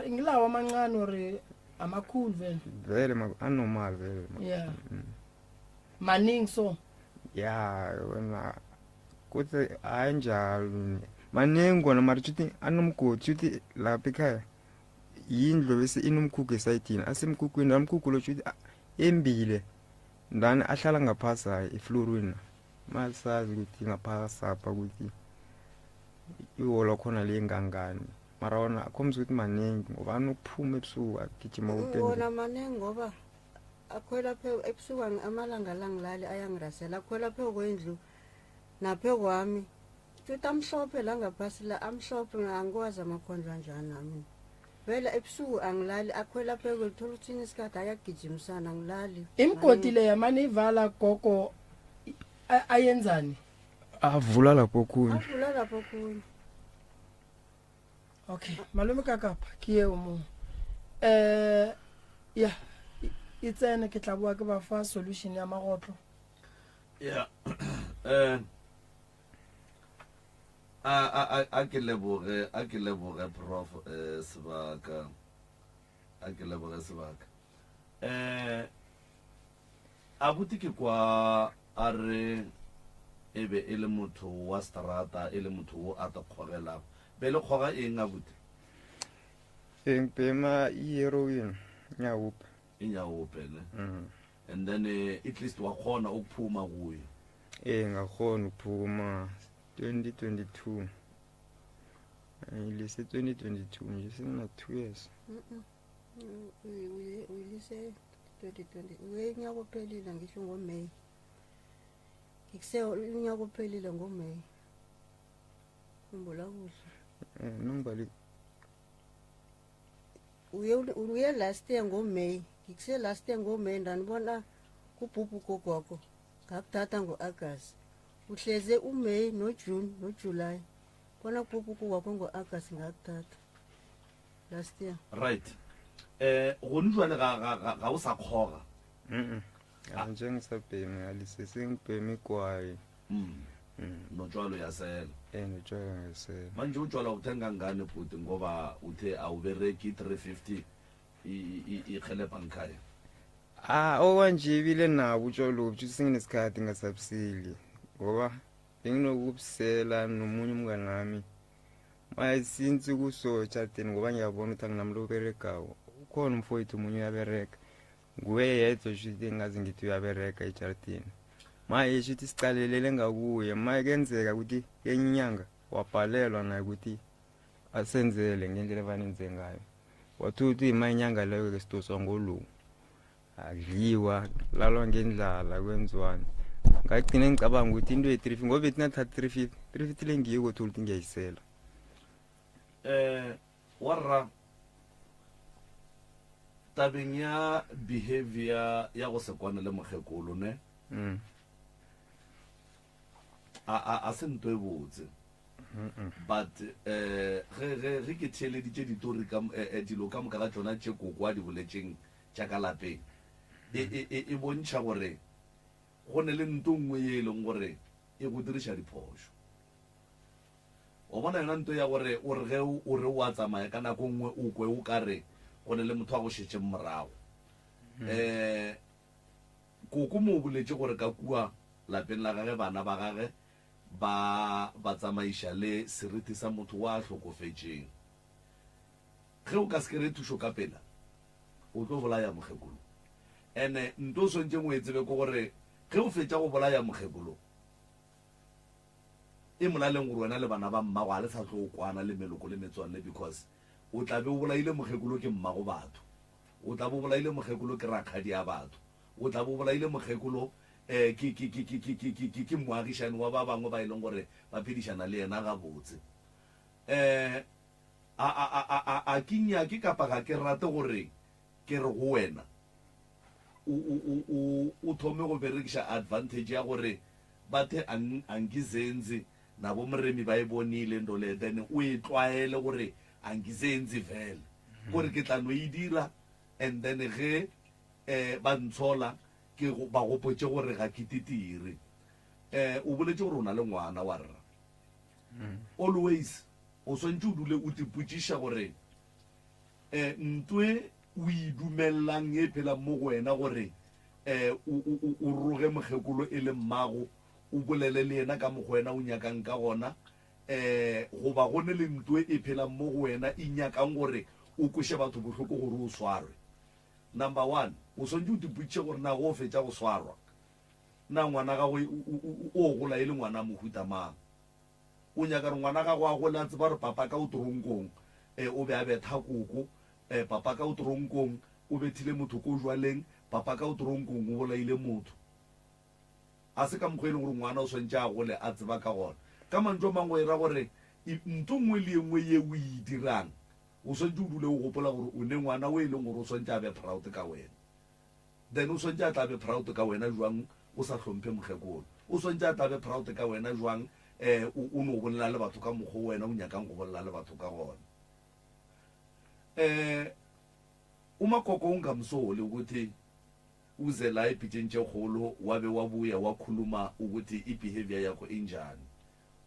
Speaker 1: Ngilawo amancane or amakhulu vele?
Speaker 9: Vele anormal vele.
Speaker 1: Yeah. Maningi so.
Speaker 9: Ya, wena kuthi ayinjalo maningi kona, mara tshuthi anomgodi, tshuthi lapha ekhaya yindlu bese inomkhukhu esayidini, asemkhukhwini la mkhukhu lo, tshuthi embile ndani ahlala ngaphasi, hayi eflorweni, masazi ukuthi ngaphasi apha ukuthi iholo khona le ngangani, mara wona akhombisa ukuthi maningi ngoba anokuphuma ebusuku agijima kude.
Speaker 8: Wona maningi ngoba akhwela phe ebusuku, amalanga la ngilali ayangirasela, akhwela phe kwendlu naphe kwami. Futhi amhlophe la ngaphasi la, amhlophe, angikwazi amakhondlo anjani nami. Vele ebusuku angilali, akhwela phe kwendlu, thola uthini isikhathi ayagijimisana, angilali.
Speaker 1: Imigodi le yamane ivala gogo, ayenzani?
Speaker 9: Avula lapho okhunye.
Speaker 8: Avula lapho okhunye.
Speaker 1: Okay, malome kakapa ke eo mo ya e tsene, ke tla boa ke ba fa solution ya magotlo.
Speaker 3: Ya, a ke leboge, a ke leboge Prof Sebaka, a ke leboge Sebaka. Abuti ke kwa a re e be e le motho wa strata, e le motho wo a kgogelago, be le kgoga eng abuti?
Speaker 9: Ngibhema i-heroin, nyaope.
Speaker 3: Inyaope ne? And then at least wakhona ukuphuma kuyo?
Speaker 9: Ngakhona ukuphuma 2022, ngilise 2022 nje, sengina 2 years.
Speaker 8: Uyilise 2020, uye unyaka ophelile, ngisho ngoMay, ngikuse unyaka ophelile ngoMay, khumbula kuhle.
Speaker 9: Nongibali.
Speaker 8: Uye last year ngoMay, ngikuse last year ngoMay, ndanibona kubhubhu gogwakho, ngakuthatha ngo-August, uhleze uMay noJune noJuly, bona kubhubhu gogwakho ngo-August, ngakuthatha last year.
Speaker 3: Right, gone jwale ga o sa kgoga?
Speaker 9: Nje ngisabhemi, alise sengibhema igwayi.
Speaker 3: Notshwalo yasela?
Speaker 9: Notshwala ngasela.
Speaker 3: Manje utshwala uthenga ngani bhuti, ngoba uthe awubereki, 350 ihelebha ngikhaya?
Speaker 9: Ah, okwanje ibile nabo utshwala lobu, shuthi senginesikhathi ngasabuseli, ngoba benginokubusela nomunye umngane wami. Maye since kuso ejardini, ngoba ngiyabona ukuthi anginamntu oberegako, ukhona umfowethu omunye uyabereka, nguye yedwa shuthi engazi ngithi uyabereka ejardini. Maye shuthi sicalelele ngakuye maye kuyenzeka ukuthi kenye inyanga wabhalelwa naye ukuthi asenzele ngendlela evanenze ngayo. Wathi uthi ma inyanga leyo ke sidoswa ngoluku. Akudliwa, lalwa ngendlala kwenziwani. Ngagcina ngicabanga ukuthi into ye-350 ngoba bethi nathatha 350, 350 le ngiyo kothola ukuthi ngiyayisela.
Speaker 3: Eh warra tabeng ya behavior ya go se kwane le mokgekolo ne
Speaker 9: mm.
Speaker 3: a a a se nto e botse but eh ge ge ge ke theeleditše ditori ka eh, eh, dilo ka moka ga tšona tše koko a di boletšeng tša ka lapeng e e e, e bontšha gore go ne le nto nngwe ye e leng gore e go diriša diphošo. Wa bona yona nto ya gore o re ge o re o a tsamaya ka nako nngwe o kwe o ka re go ne le motho a go šetšeng morago. Um Koko mo o boletše gore ka kua lapeng la gage bana ba gage ba ba tsamaiša le seriti sa motho wa hlokofetšeng. Ge o ka se kry-e thušo ka pela o tlo bolaya mokgekolo. Ene nto o swantšeng o e tsebe ke gore ge o fetša go bolaya mokgekolo E molaleng gore wena le bana ba mmago ga le sa tlo kwana le meloko le metswalle because o tla be o bolaile mokgekolo ke mmago batho, o tla be o bolaile mokgekolo ke rakgadi a batho, o tla be o bolaile mokgekolo um ke, ke, ke, ke, ke, ke, ke, ke, ke moagišani wa ba bangwe ba e leng gore ba phedišana le yena gabotse. Um a, a, a, a, a, a ke nyake kapa ga ke rate gore ke re go wena o, o, o, o, o thome go berekiša advantage ya gore Bathe ang angizenzi nabo Moremi ba e bonile nto le then o e tlwaele gore angizenzi vele kore ke tla no e dira and then ge eh ba ntshola ke ba gopotše gore ga ke titire. Eh o boletše gore o na le ngwana wa rra. Always o swantše o dule o tipotšiša gore eh ntwe o e dumellang e phelang mo go wena gore um o, o, o, o roge mokgekolo e le mmago, o bolele le yena ka mokgwa wena o nyakang ka gona, um goba go ne le ntwe e phelang mo go wena e nyakang gore o kweše batho bohloko gore o swarwe. Number one, o swanetše o tipotšiše gore na ge o fetša go swarwa, na ngwana gago o, o, o, o gola e le ngwana mohuta mang? O nyaka gore ngwana gago a gole a tseba gore papa ka o toronkong, um o be a betha koko, um papa ka o toronkong, o bethile motho ko jwaleng, papa ka o toronkong, o bolaile motho. A se ka mokgwa e leng gore ngwana o swantše a gole a tseba ka gona. Ka mantšu a mangwe e ra gore ntho nngwe le ye nngwe ye o e dirang, o swantše o dule o gopola gore o ne ngwana o e leng gore o swantše a be proud ka wena. Then o swantše a tla be proud ka wena jwang o sa hlomphe mokgekolo? O swantše a tla be proud ka wena jwang um o, o no bolela le batho ka mokgwa o wena o nyakang go bolela le batho ka gona? Um uMakoko ungamsoli ukuthi uze la ebhitsheng tše kgolo wa be wa buya wa khuluma ukuthi i-behavior yakho injani.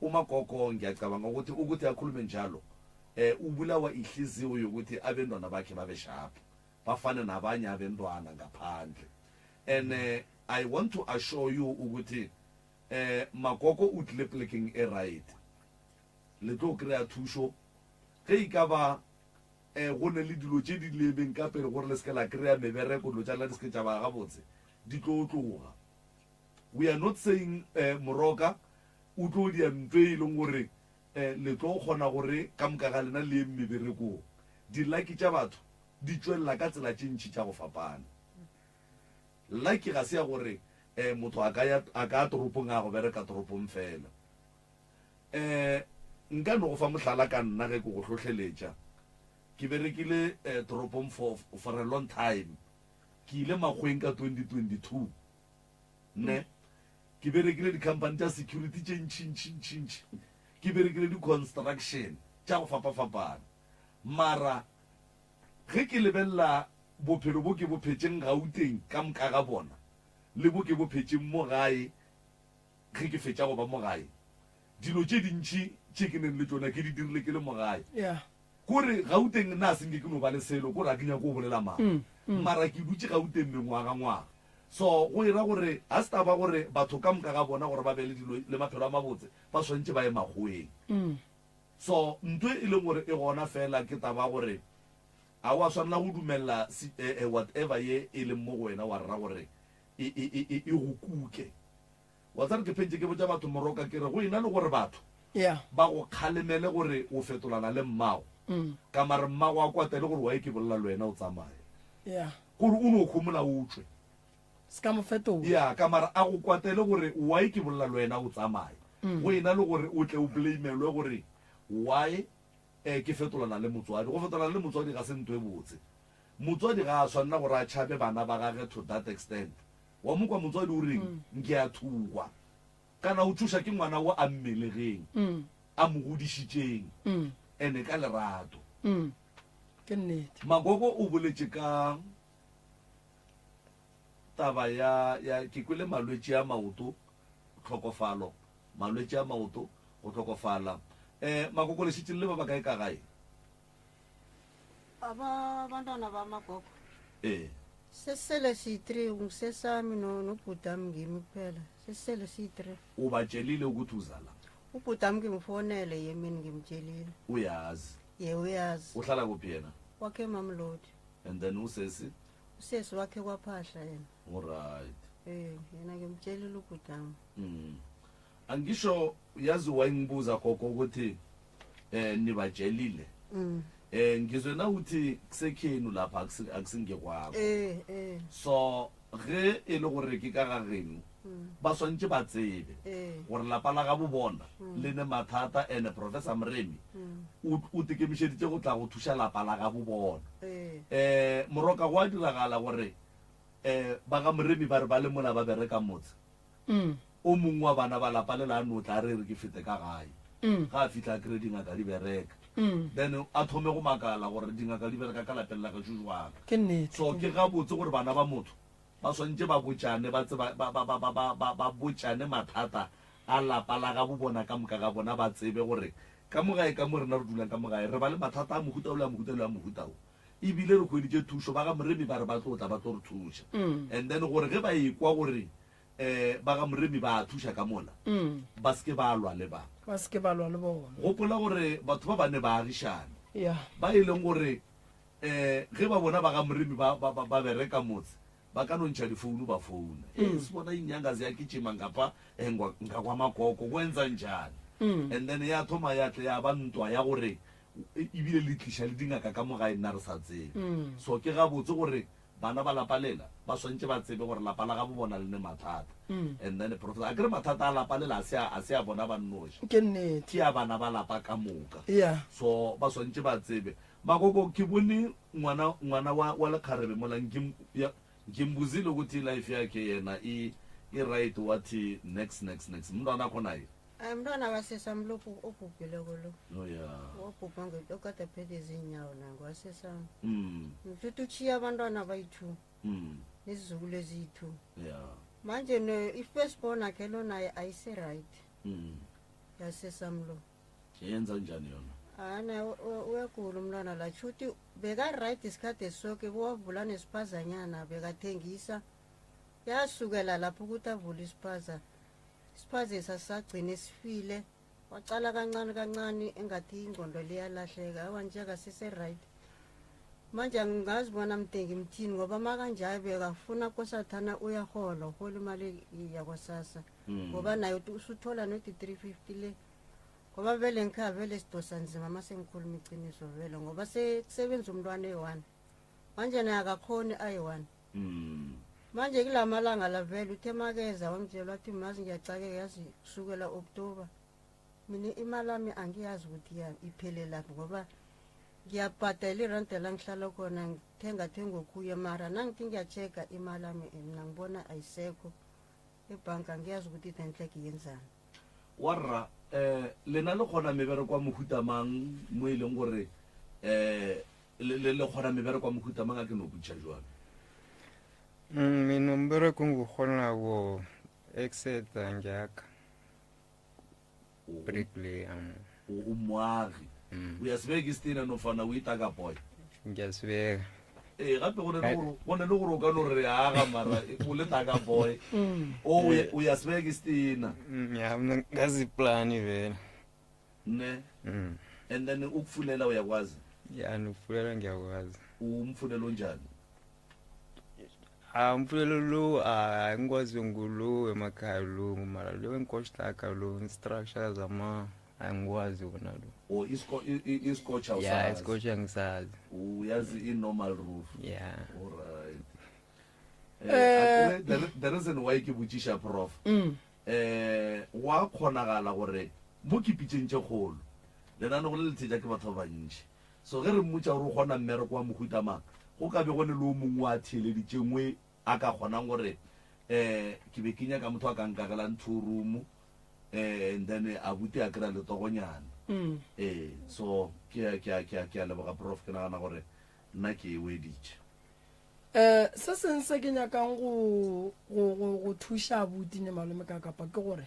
Speaker 3: UMakoko ngiyacabanga ukuthi ukuthi akhulume njalo eh ubulawa ihliziyo yokuthi abentwana bakhe babe sharp bafane nabanye abentwana ngaphandle. And eh, I want to assure you ukuthi eh Makoko o tlile plekeng e right. Le tlo kry-a thušo ge e ka ba um go ne le dilo tše di lemeng ka pele gore le se ke la kry-a mebereko, dilo tša lena di se ke tša ba gabotse, di tlo tloga. We are not saying um Moroka o tlo dia ntho e leng gore um le tlo kgona gore ka moka ga lena le yeng meberekong. Dilaki tša batho di tšwelela ka tsela tše ntši tša go fapana. Lucky ga se ya gore um motho a ka ya a ka ya toropong a ya go bereka toropong fela. Um nka no go fa mohlala ka nna ge ke go hlohleletša. Ke berekile um toropong for, for a long time. Ke ile makgweng ka 2022. Ne? Ke berekile di-company tša security tše ntši, ntši, ntši, ntši. Ke berekile di-construction tša go fapafapana. Mara ge ke lebelela bophelo bo ke bo phetšeng Gauteng ka moka ga bona le bo ke bo phetšeng mo gae, Ge ke fetša go ba mo gae, dilo tše dintši tše ke neng le tšona ke di dirile ke le mo gae. Kore Gauteng nna a se nke ke no ba le selo, kore ga ke nyake go bolela maaka. Mara ke dutše Gauteng mengwagangwaga. So go e ra gore ga se taba gore batho ka moka ga bona gore ba be le dilo le maphelo a mabotse ba swanetše ba ye makgoweng. So ntho e leng gore e gona fela ke taba ya gore ga wa swanela go dumelela whatever ye e leng mo go wena wa rra gore e, e, e, e go kuke. Wa tseba ke phentše ke botša batho moroka ke re go ena le gore batho
Speaker 1: Yeah.
Speaker 3: ba go kgalemele gore o fetolana le mmago
Speaker 1: Mm.
Speaker 3: ka mare mmago a kwatele gore why ke bolela le wena o tsamaye.
Speaker 1: Yeah.
Speaker 3: Gore o no homola o tšwe.
Speaker 1: Se ka mo fetola.
Speaker 3: Ya ka mara a go kwatele gore why ke bolela le wena o tsamaye.
Speaker 1: Mm.
Speaker 3: Go ena le gore o tle o blamelwe gore why eh ke fetolana le motswadi. Go fetolana le motswadi ga se ntho e botse. Motswadi ga a swanela gore a tšhabe bana ba gage to that extent. Wa mo kwa motswadi o reng?
Speaker 1: Mm.
Speaker 3: Nke a thukwa. Kana o tšoša ke ngwana wo a mmelegeng,
Speaker 1: Mm.
Speaker 3: a mo godišitšeng,
Speaker 1: Mm.
Speaker 3: ene ka lerato.
Speaker 1: Mm. Ke nnete.
Speaker 3: Magogo o boletše ka taba ya, ya ke kwele malwetši a maoto, tlhokofalo, malwetši a maoto, go hlokofala. Eh, Magogo le šetše le le ba bakae ka gae?
Speaker 8: Aba bantwana ba magogo.
Speaker 3: Ee.
Speaker 8: Sesele siyi-three ngisesami no- nobhutami ngimi kuphela sesele siyi-three
Speaker 3: Ubatshelile ukuthi uzala?
Speaker 8: Ubhutami ngimfonele yemini ngimtshelile.
Speaker 3: Uyazi.
Speaker 8: Ye uyazi.
Speaker 3: Uhlala kuphi yena?
Speaker 8: Wakhe Mamelodi.
Speaker 3: And then usesi?
Speaker 8: Usesi wakhe kwaphahla yena.
Speaker 3: Alright.
Speaker 8: Eh yena ngimtshelile ubhutami.
Speaker 3: Angisho yazi wayingibuza gogo ukuthi eh nibatshelile.
Speaker 8: Mm.
Speaker 3: Eh ngizwe na uthi kusekhenu lapha akusingekwakho.
Speaker 8: Eh eh.
Speaker 3: So ge e le gore ke ka ga geno
Speaker 8: Mm.
Speaker 3: ba swantše ba tsebe
Speaker 8: Eh.
Speaker 3: gore lapa la gabo bona
Speaker 8: Mm.
Speaker 3: le ne mathata ene Professor Moremi
Speaker 8: Mm.
Speaker 3: o tekemišeditše go tla go thuša lapa la gabo bona.
Speaker 8: Eh.
Speaker 3: Eh moroka go a diragala gore eh ba ga Moremi ba re ba le mola ba bereka motse.
Speaker 1: Mm.
Speaker 3: O mongwe wa bana ba lapa le la no tla re re ke fete ka gae.
Speaker 1: Mm.
Speaker 3: Ga a fihla a kry dingaka di bereka.
Speaker 1: Mm.
Speaker 3: Then a thome go makala gore dingaka di bereka ka lapeng la gešo jwang.
Speaker 1: Ke nnete.
Speaker 3: So ke gabotse gore bana ba motho ba swantše ba botšane, ba tseba, ba, ba, ba, ba, ba, ba, ba botšane mathata a lapa la gabo bona ka moka ga bona, ba tsebe gore ka mo gae, ka mo rena re dulang ka mo gae, re ba le mathata a mohuta o le a mohuta le a mohuta o. Ebile re hweditše thušo, ba ga Moremi ba re ba tlo tla ba tlo re thuša.
Speaker 1: Mm.
Speaker 3: And then gore ge ba ekwa gore, eh, ba ga Moremi ba a thuša ka mola,
Speaker 1: Mm.
Speaker 3: ba se ke ba lwa le ba.
Speaker 1: Ba se ke ba lwa le bona.
Speaker 3: Gopola gore batho ba ba ne ba agišane.
Speaker 1: Yeah.
Speaker 3: Ba e leng gore, eh, ge ba bona ba ga Moremi ba, ba, ba, ba bereka motse, ba ka no ntšha difounu ba founa.
Speaker 1: Mm.
Speaker 3: Eh, se bona inyanga ziyagijima ngapha, eh, nga kwa Makoko, go entsa njani?
Speaker 1: Mm.
Speaker 3: And then ya thoma ya tle ya ba ntwa ya gore, ebile le tliša le dingaka ka mo gae nna re sa tsebe.
Speaker 1: Mm.
Speaker 3: So ke gabotse gore bana ba lapa lela ba swantše ba tsebe gore lapa la gabo bona le ne mathata.
Speaker 1: Mm.
Speaker 3: And then professor, a kere mathata a lapa lela a se a bona ba nnoši.
Speaker 1: Ke nnete.
Speaker 3: Ke a bana ba lapa ka moka.
Speaker 1: Yeah.
Speaker 3: So ba swantše ba tsebe. Makoko ke bone ngwana, ngwana wa, wa lekgarebe mola nkim, ya, nkimbuzile ukuthi life yakhe yena e, e right wathi next, next, next. Mntwana khona ye.
Speaker 8: Ay, mntwana wasesami lo obhubhileko lo.
Speaker 3: Oh yeah.
Speaker 8: Wabhubha nge-, okade aphethe izinyawo nangu wasesami.
Speaker 3: Mm.
Speaker 8: Mfethu utshiya abantwana bayi-2.
Speaker 3: Mm.
Speaker 8: Nezizukulu eziyi-2.
Speaker 3: Yeah.
Speaker 8: Manje ne i-first born akhe lo naye ayise right.
Speaker 3: Mm.
Speaker 8: Yasesami lo.
Speaker 3: Yenza njani yona?
Speaker 8: Ana uyagula umntwana la tshuti beka right isikhathi esoke wavula nesiphazanyana bekathengisa. Yasukela lapho ukuthi avule isiphaza. Isiphazesa sagcina sifile. Wacala kancane kancane engathi ingqondo liyalahleka. Awa nje akasese right. Manje angazi bona mtengi mthini ngoba makanjalo bekafuna kosathana uyahola, uhola imali yakwasasa.
Speaker 3: Mm.
Speaker 8: Ngoba naye usuthola noti 350 le. Ngoba vele ngikhaya vele sidosa nzima mase ngikhuluma iqiniso vele ngoba sekusebenza umntwana eyi-1. Manje naye akakhoni ayi-1.
Speaker 3: Mm.
Speaker 8: Manje kulamalanga la vele uthe makeza wangitshela wathi mazi ngiyacakeka yazi kusukela October. Mina imali yami angiyazi ukuthi iphelelaphi ngoba ngiyabhadela irente la ngihlala khona ngithenga thenga okuye mara nangithi ngiya-check-a imali yami mina ngibona ayisekho ebhanka angiyazi ukuthi itentlek yenzani.
Speaker 3: Warra, eh, lena le kgona mebereko wa mohuta mang mo e leng gore, eh, le, le kgona mebereko wa mohuta mang a ke no botša jwalo?
Speaker 9: Mina umbereko engiwukghonako exeta ngiyakha. Bricklayer.
Speaker 3: O moagi.
Speaker 9: Mm.
Speaker 3: Uyasibeka isitina nofana uyitaka boy?
Speaker 9: Ngiyasibeka.
Speaker 3: Ee, gape go ne le gore, go ne le gore o ka no re aga mara o le taka boy.
Speaker 1: Mm.
Speaker 3: O, uyasibeka isitina.
Speaker 9: Ya, mina ngaziplani vele.
Speaker 3: Ne?
Speaker 9: Mm.
Speaker 3: And then ukufulela uyakwazi?
Speaker 9: Ya, nokufulela ngiyakwazi.
Speaker 3: Umfulelo onjani?
Speaker 9: A mfulelo lo a ngikwazi ngulo emakhaya lo mara lo enkoshtaka lo instructure zama angikwazi wona lo.
Speaker 3: O isko iskotch
Speaker 9: Yeah,
Speaker 3: awusazi.
Speaker 9: iskotch angisazi.
Speaker 3: Uyazi i normal roof.
Speaker 9: Yeah.
Speaker 3: All right. Eh, the, the reason why ke botšiša prof
Speaker 1: Mm.
Speaker 3: eh wa kgonagala gore mo ke pitšeng tše kgolo lenanego le lethetša ke batho ba bantši so ge re mmotša gore o kgona mmereko wa mohuta mang go ka be go ne le o mongwe a theeleditšengwe a ka kgonang gore um ke be ke nyaka motho a ka nkagelang two room um and then abuti a kry-a letogonyana
Speaker 1: Mm.
Speaker 3: ee so ke a- ke a- ke a ke a leboga prof ke nagana gore nna ke e weditše
Speaker 1: um se seng se ke nyakang go go go go thuša abuti ne malome ka kapa ke gore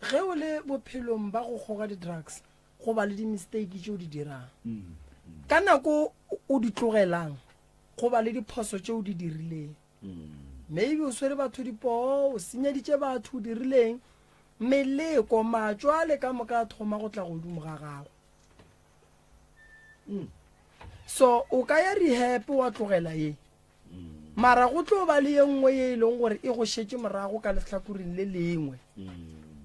Speaker 1: ge o le bophelong ba go kgoga di-drugs go ba le di-mistake tše o di dirang ka nako o di tlogelang go ba le diphoso tše o di dirileng maybe o swere batho dipoo o senyeditše batho o dirileng meleko matšwa le ka moka a thoma go tla godimo ga gago so o ka ya rehab wa tlogela ye mara go tlo ba le ye nngwe ye e leng gore e go šetše morago ka lehlakoreng le lengwe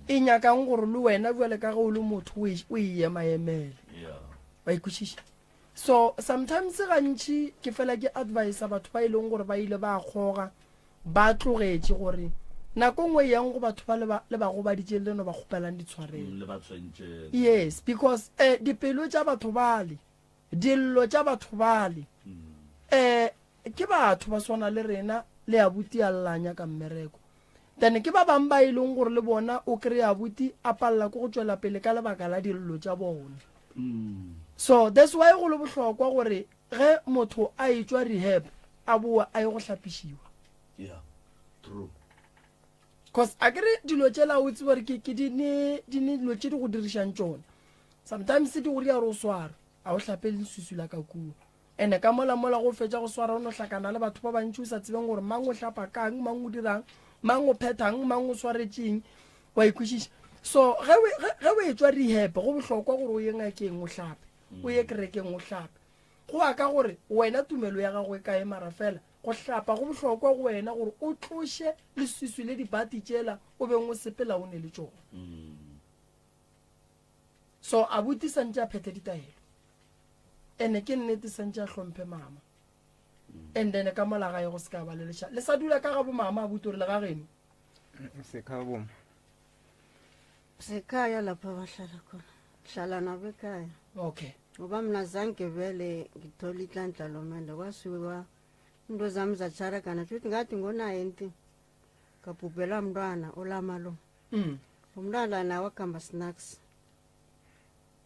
Speaker 1: e nyakang gore le wena bjale ka ge o le motho o e, o e emaemele wa ikwešiša so sometimes gantši ke fela ke advisa batho ba e leng gore ba ile ba kgoga ba tlogetše gore nako nngwe yang go batho ba le ba le ba gobaditšeng le no ba kgopelang ditshwarelo
Speaker 3: le ba tshwentšeng
Speaker 1: yes because eh dipelo tša batho bale dillo tša batho bale eh ke batho ba swana le rena le abuti a llanya ka mmereko then ke ba bang ba e leng gore le bona o kry abuti a palela ke go tšwela pele ka lebaka la dillo tša bona so that's why go le bohlokwa gore ge motho a etšwa rehab a boa a ye go hlapišiwa
Speaker 3: yeah true
Speaker 1: cause a kere dilo tšela o tsebe gore ke ke di ne di ne dilo tše di go dirišang tšona sometimes di go ria gore o sware a o hlape leswiswi la ka kua ene ka mola mola go fetša go swara o no hlakana le batho ba bantši o sa tsebeng gore mang o hlapa kang mang o dirang mang o phethang mang o swaretšeng wa ikwešiša so ge o- ge ge o etšwa rehab go bohlokwa gore o ye ngakeng o hlape o ye kerekeng o hlape go ya ka gore wena tumelo ya gago e kae mara fela go hlapa go bohlokwa go wena gore o tloše leswiswi le dibati tšela o beng o sepela o ne le tšona so abuti santše a phethe ditaelo ene ke nnete santše a hlomphe mama and then ka mola gae go se ka ba le leša le sa dula ka ga bo mama abuti gore le ga geno
Speaker 9: Sekhaya boma.
Speaker 8: Sekhaya lapha bahlala khona. Hlala nabo ekhaya.
Speaker 1: Okay.
Speaker 8: Ngoba mina zange vele ngithole inhlanhla lomendo kwasuka into zami zatsharakana futhi ngathi ngo-90 ngabhubhelwa mntwana olama lo.
Speaker 1: Mm.
Speaker 8: Umntwana naye wakhamba snacks.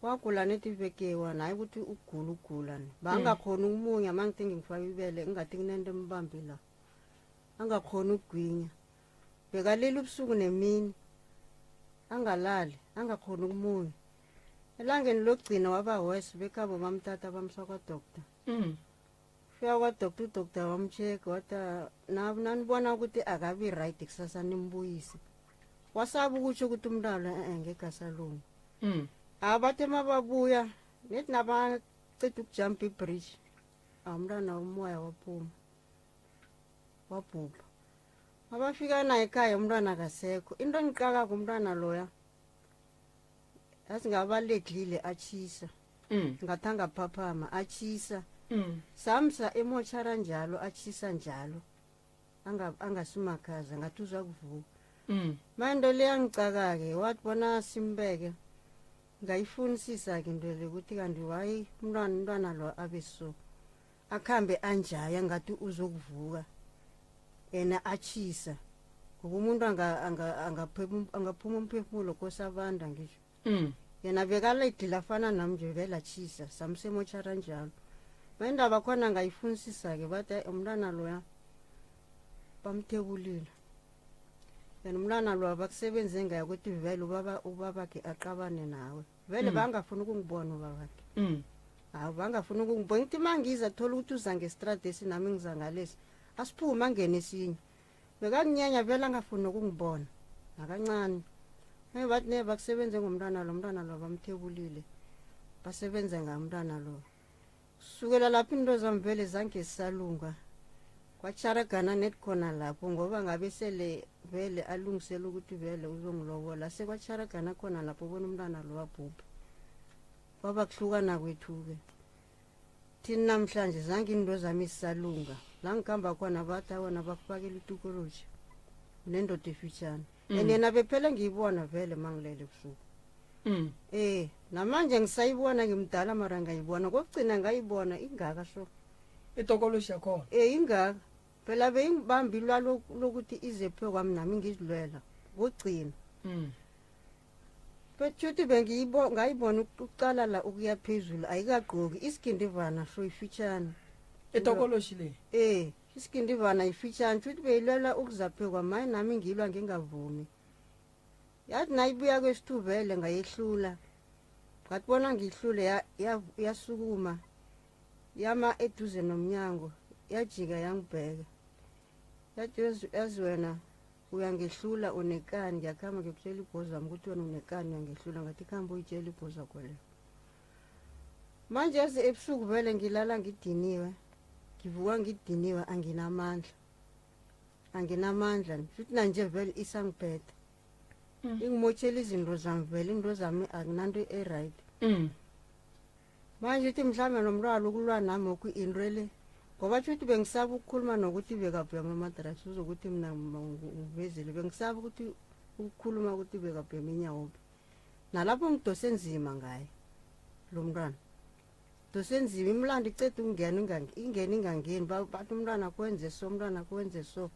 Speaker 8: Wagula nethi iveke eyi-one hayi ukuthi ugula ugula ni. Bangakhoni ukumunya mangithi ngimfaka ibele ngathi kunento embambe la. Angakhoni ukugwinya. Bekalila ubusuku nemini. Angalali, angakhoni ukumunya. Elangeni lokugcina waba worse bekhabo bamthatha bamsa kwa-doctor.
Speaker 1: Mm.
Speaker 8: Fika kwa-doctor, udoctor wamcheck wathi "Ah, nanibona ukuthi akabi right kusasa nimbuyise. Wasaba ukutsho ukuthi umntwana e-e ngekhe asalunga.
Speaker 1: Mm.
Speaker 8: Abathe mababuya nethi nabaceda ukujumpa ibridge umntwana umoya waphuma wabhubha. Mabafika naye ekhaya umntwana akasekho. Into engiqakako umntwana loya yazi ngabaledlile atshisa.
Speaker 1: Mm.
Speaker 8: Ngathi angaphaphama atshisa.
Speaker 1: Mm.
Speaker 8: Samsa emotshara njalo atshisa njalo. Anga angasimakhaza ngathi uzakuvuka.
Speaker 1: Mm.
Speaker 8: Manje le yangicaka-ke wathi bona simbeke ngayifunisisa-ke into le ukuthi kanti wayi umntwana umntwana lo abe so akhambe anjaya ngathi uzokuvuka yena atshisa ngoba umuntu angaphuma umphefumulo kosabanda ngisho
Speaker 1: Mm.
Speaker 8: yena bekaledile afana nami nje belatshisa samsemotshara njalo ma indaba khona ngayifunisisa-ke bathi hayi umntwana loya bamthebulile and umntwana lo abakusebenze ngaye ukuthi vele ubaba ubabakhe aqabane nawe vele
Speaker 1: Mm.
Speaker 8: bangafuni ukungibona ubabakhe
Speaker 1: Mm.
Speaker 8: hawu bangafuni ukungibona ngithi uma ngiza thola ukuthi uza ngestradi nami ngiza ngalesi asiphume angene esinye bekanginyanya vele angafuni nokungibona nakancane e bathi ne bakusebenze ngomntwana lo mntwana lo bamthebulile basebenze ngamntwana lo kusukela lapho into zami vele zange zisalunga. Kwatjharagana net khona lapho ngoba ngabe sele vele alungisela ukuthi vele uzongilobola. Sekwatjharagana khona lapho bona umntwana lo abhubhe. Kwaba kuhlukana kwethu-ke. Thini namhlanje zange into zami zisalunga. La ngikhamba khona bathi awona bakufakela itukoloji. Unendoda efitshane. And yena bephele ngiyibona vele mangilele ebusuku. Eh, namanje ngisayibona ngimdala mara ngayibona. Kokugcina ngayibona ingaka so.
Speaker 1: Itokoloshi yakhona.
Speaker 8: Eh ingaka. Phela beyingibamba ilwa lokuthi ize phe kwami nami ngizilwela. Kokugcina. Bethuthi bengiyibo ngayibona ukuqala la ukuya phezulu ayikagqoki isigindivana so ifitshane.
Speaker 1: Itokoloshi le.
Speaker 8: Eh, isigindivana ifitshane futhi beyilwela ukuzaphekwa maye nami ngilwa ngingavumi. Yathi nayibuya kwesithuvele ngayehlula. Ngathi bona ngihlule yasukuma yama eduze nomnyango yajika yangibheka. Yathi yazi wena uyangehlula unekani ngiyakhamba ngiyokutshela ibhozi wami ukuthi wena unekani uyangehlula ngathi khamba uyitshela ibhozi wakho leyo. Manje yazi ebusuku vele ngilala ngidiniwe ngivuka ngidiniwe anginamandla. Anginamandla futhi nanje vele isangiphethe. Ingimotshela izinto zami vele into zami akunanto e-right. Manje uthi mhlawumbe nomntwana ukulwa nami oku into le ngoba tsho ukuthi bengisaba ukukhuluma nokuthi bekabhema ama-drugs uzokuthi mina ngivezile bengisaba ukuthi ukukhuluma ukuthi bekabhema inyawope. Nalapho ngidose nzima ngaye lo mntwana. Dose nzima imlando iceda ukungena ingene ingangeni bathi umntwana kwenze so umntwana kwenze so.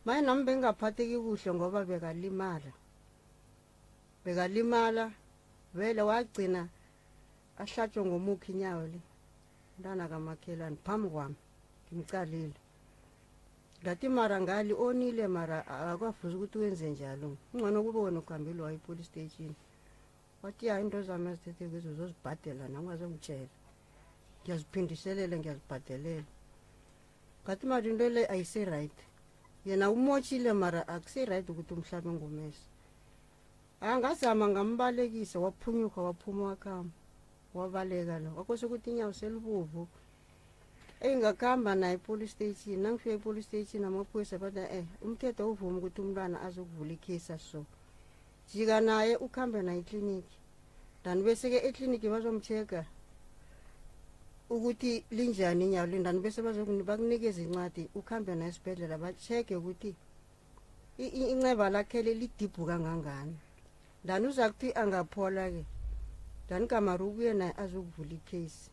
Speaker 8: Maye nami bengingaphatheki kuhle ngoba bekalimala. Bekalimala vele wagcina ahlatshwe ngomukhi inyawo le. Umntwana kamakhelwane phambi kwami ngimcalile. Ngathi mara ngali onile mara akwafuzi ukuthi wenze njalo. Ngcono kube wena ukhambile waya e-police station. Wathi ya into zami azithethe kuzo uzozibhadela nami ungazongitshela. Ngiyaziphindiselela ngiyazibhadelela. Ngathi mara into le ayise-right. Yena umotshile mara akuse-right ukuthi umhlabe ngomese. Angazama ngambalekisa waphunyuka waphuma wakhamba. Wabaleka lo. Kwakose ukuthi inyawo selibovu. Engakhamba naye e-police station nangifika e-police station amaphoyisa bathi umthetho awuvumi ukuthi umntwana azokuvula ikhesi so. Jika naye ukhambe naye ekliniki. Then bese-ke ekliniki bazomcheck-a ukuthi linjani inyawo le then bese bakunikeza incwadi ukhambe naye esibhedlela ba-check-e ukuthi inceba lakhe lidibhu kangangani. Then uza kuthi angaphola-ke then kamara ubuye naye azokuvula ikhesi.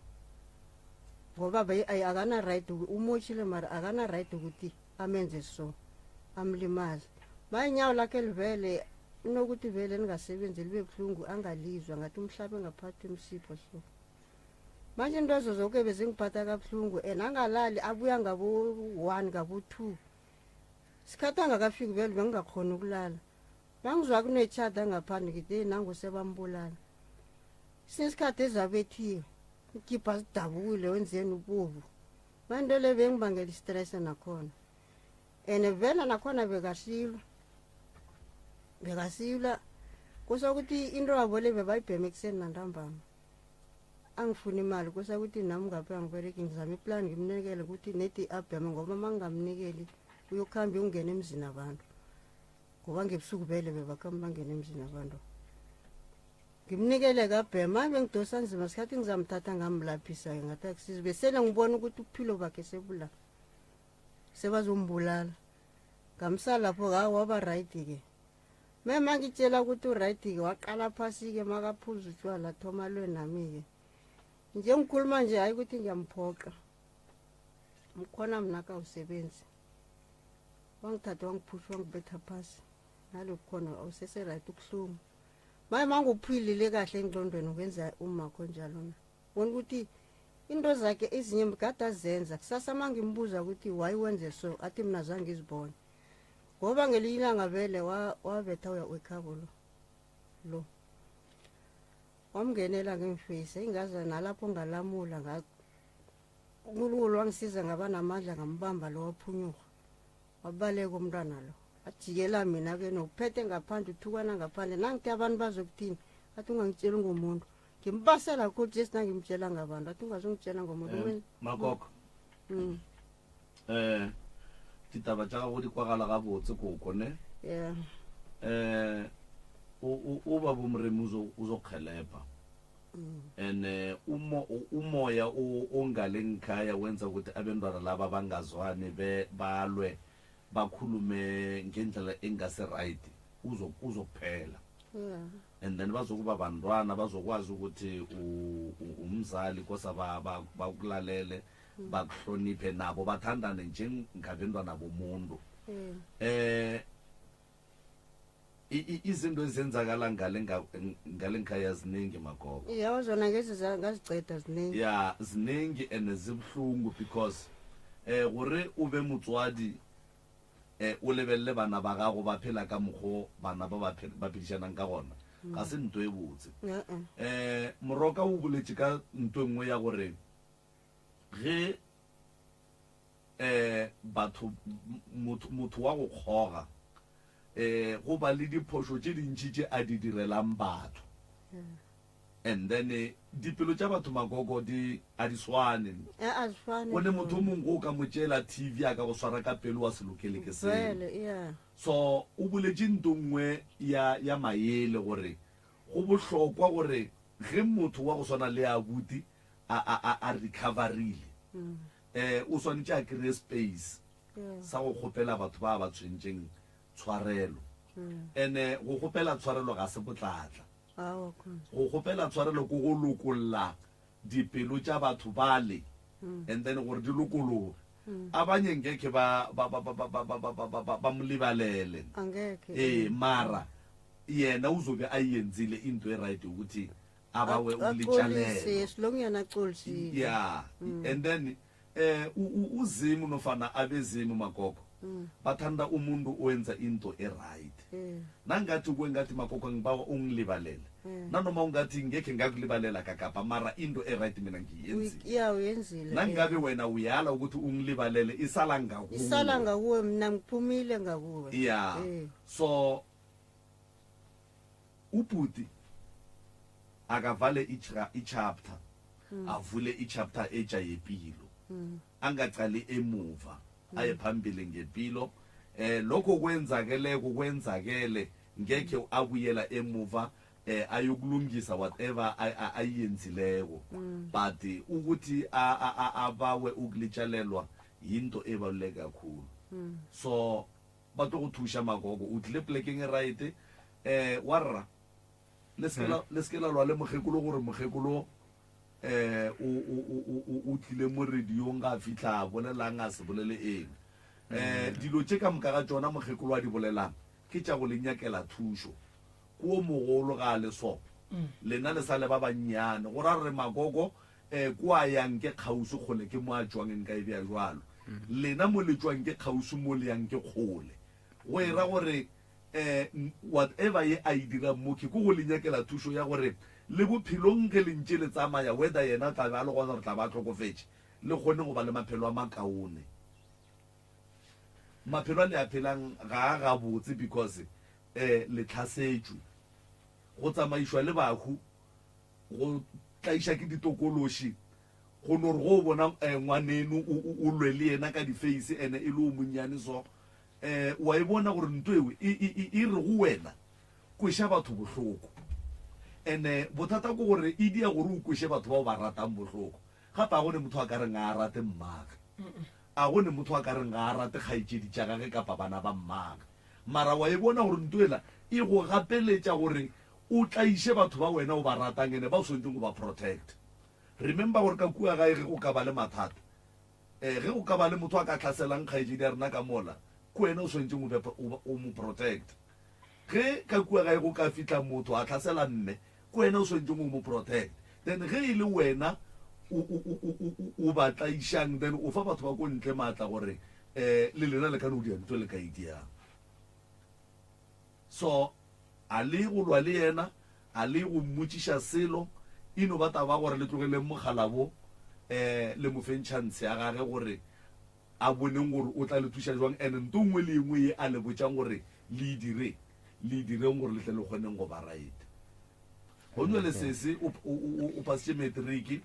Speaker 8: Ngoba akana right umotshile mara akana right ukuthi amenze so amlimaze. Maye inyawo lakhe livele unokuthi vele lingasebenzi libe buhlungu angalizwa ngathi umhlabe ngaphathi emsipho so. Manje into ezo zonke bezingiphatha kabuhlungu and angalali abuya ngabo-1 ngabo-2. Sikhathi angakafiki vele bengingakhoni ukulala. Bangizwa kunetjhada ngaphandle ngithi hey nangu sebambulala. Sinesikhathi ezabethiwe ikhipha sidabukile wenzeni ubovu. Manje into le bengibangela i-stress nakhona. And vele nakhona bekasilwa. Bekasilwa kusokuthi into yabo le bebayibhema ekuseni nantambama. Angifuni imali kusokuthi nami ngapha angibereki ngizama iplani ngimnikele ukuthi nedi abheme ngoba mangingamnikeli uyokuhamba uyongena emzini abantu. Ngoba ngebusuku vele bebakhamba bangena emzini abantu. Ngimnikele kabhema bengidosa nzima sikhathi ngizamthatha ngamlaphisa-ke ngathi akusizi besele ngibona ukuthi ubuphilo bakhe sebula sebazombulala. Ngamsa lapho waba right-ke. Mema ngitshela ukuthi u-right-ke waqala phasi-ke makaphuza utshwala thoma alwe nami-ke. Nje ngikhuluma nje hayi ukuthi ngiyamphoqa. Mkhona mna kawusebenzi. Wangithatha wangiphusha wangibetha phasi. Nalokhu khona awusese right ubuhlungu. Maye manguphilile kahle engqondweni ukwenza umakho njalo na. Bona ukuthi into zakhe ezinye kade azenza kusasa mangimbuza ukuthi why wenze so athi mina zange ngizibone. Ngoba ngelinye ilanga vele wabetha uya wekhabo lo. Lo. Wamngenela ngemfesi ingaza nalapho ngalamula nga uNkulunkulu wangisiza ngaba namandla ngambamba lo waphunyuka. Wabaleka umntwana lo. Ajikela mina ke nokuphethe ngaphandle uthukana ngaphandle nangithi abantu bazokuthini athi ungangitsheli ngomuntu. Ngimbasela khulu Jesu nangimtshela ngabantu athi ungazongitshela ngomuntu.
Speaker 3: Makoko. Eh, ditaba tša gago di kwagala gabotse koko ne?
Speaker 8: Yeah.
Speaker 3: Eh, o o o ba bomoremi uzo uzokhelebha. And eh, umo umoya o ongale ngikhaya wenza ukuthi abentwana laba bangazwani be balwe bakhulume ngendlela engase right uzo uzokuphela.
Speaker 8: Yeah.
Speaker 3: And then bazokuba bantwana bazokwazi ukuthi umzali kosa bakulalele bakuhloniphe nabo bathandane njengabentwana bomuntu. Eh izinto ezenzakala ngale ngale ngikhaya ziningi magogo.
Speaker 8: Ya zona ngezi ngaziceda ziningi.
Speaker 3: Ya ziningi and zibuhlungu because eh gore o be motswadi eh o lebelele bana ba gago ba phela ka mokgo bana ba ba phedišanang ka gona ga se nto e botse. Eh Moroka o boletše ka nto e nngwe ya gore ge eh batho motho motho wa go kgoga eh go ba le diphošo tše dintši tše a di direlang batho and then eh, dipelo tša batho magogo di a di swane.
Speaker 8: A di swane.
Speaker 3: Go ne motho o mongwe o ka mo tšeela TV a ka go swara ka pelo wa se lokele ke selo.
Speaker 8: Vele, yeah.
Speaker 3: So o boletše nto nngwe ya ya maele gore go bohlokwa gore ge motho wa go swana le abuti a a a a recoverile eh o swanetše a kry-e space sa go kgopela batho ba ba tshwentšeng tshwarelo. Ene go kgopela tshwarelo ga se botlatla. Go kgopela tshwarelo ke go lokolla dipelo tša batho bale and then gore di lokologe. Abanye ngekhe ba ba ba ba ba ba ba ba ba ba ba mo lebalele.
Speaker 8: Angekhe.
Speaker 3: Ee, mara yena uzobe a yenzile into e right ukuthi abawe
Speaker 8: ukulitshalelo. As long yena axolisile.
Speaker 3: Yeah. And then eh uZimu nofana abezimu magogo bathanda umuntu owenza into e right. Nangathi kwengathi magogo ngibawa ungilibalele. Nanoma ungathi ngekhe ngakulibalela kakapa mara into e right mina ngiyenzile.
Speaker 8: Yeah, uyenzile.
Speaker 3: Nangabe wena uyala ukuthi ungilibalele isala ngakuwe.
Speaker 8: Isala ngakuwe mina ngiphumile ngakuwe.
Speaker 3: Yeah. So ubhuti akavale i-chapter avule i-chapter etsha yepilo angacali emuva aye phambili ngepilo. Eh lokho kwenzakeleko kwenzakele ngekhe abuyela emuva eh ayokulungisa whatever ayenzileko, but ukuthi abawe ukulitshalelwa yinto ebaluleke kakhulu. So ba tlo go thuša magogo o tlile plekeng e right. Eh warra le se la le se la lwa le mokgekolo gore mokgekolo eh o o o o tlile mo radiong ga fihla bolelang a se bolele eng. Eh dilo tše ka moka ga tšona mokgekolo a di bolelang ke tša go le nyakela thušo. Ko mogolo ga le so lena le sa le ba bannyane go ra re magogo eh ko a yang ke kgauswi kgole ke mo a tšwang nka e bea jwalo. Lena mo le tšwang ke kgauswi mo le yang ke kgole. Go e ra gore eh whatever ye a e dirang mo ke ko go le nyakela thušo ya gore le bophelong ge le ntše le tsamaya whether yena tla be a le gona gore tla ba hlokofetše le kgone go ba le maphelo a makaone. Maphelo a le a phelang ga a gabotse because eh le tlhasetšwe go tsamaišwa le bahu go tlaiša ke ditokološi go no re go bona eh, ngwaneno o lwe le yena ka di-face ene e le o monnyane so eh wa e bona gore nto eo e e e re go wena kweša batho bohloko. Ene bothata ke gore e dia gore o kweše batho bao ba ratang bohloko. Gape a go ne motho a ka reng a rate mmage, a go ne motho a ka reng ga a rate kgaetšedi tša gage kapa bana ba mmage, mara wa e bona gore nto ela e go gapeletša gore o tlaiše batho ba wena o ba ratang ene ba o swanetšeng go ba protect. Remember gore ka kua gae ge go ka ba le mathata, eh ge go ka ba le motho a ka hlaselang kgaetšedi ya rena ka mola, ke wena o swanetšeng o be o mo protect. Ge ka kua gae go ka fihla motho a hlasela mme, ke wena o swanetšeng o mo protect. Then ge e le wena o o o o o ba tlaišang, then o fa batho ba ko ntle maatla gore eh le lena le ka no dia ntho le ka e diang. So a le go lwa le yena, a le go mmotšiša selo, e no ba taba gore le tlogeleng mokgalabo eh le mo feng chance ya gage gore a boneng gore o tla le thuša jwang, and nto nngwe le engwe ye a le botšang gore le e dire, le e direng gore le tle le kgoneng go ba right. Go nwe le sese o o o pasitše matric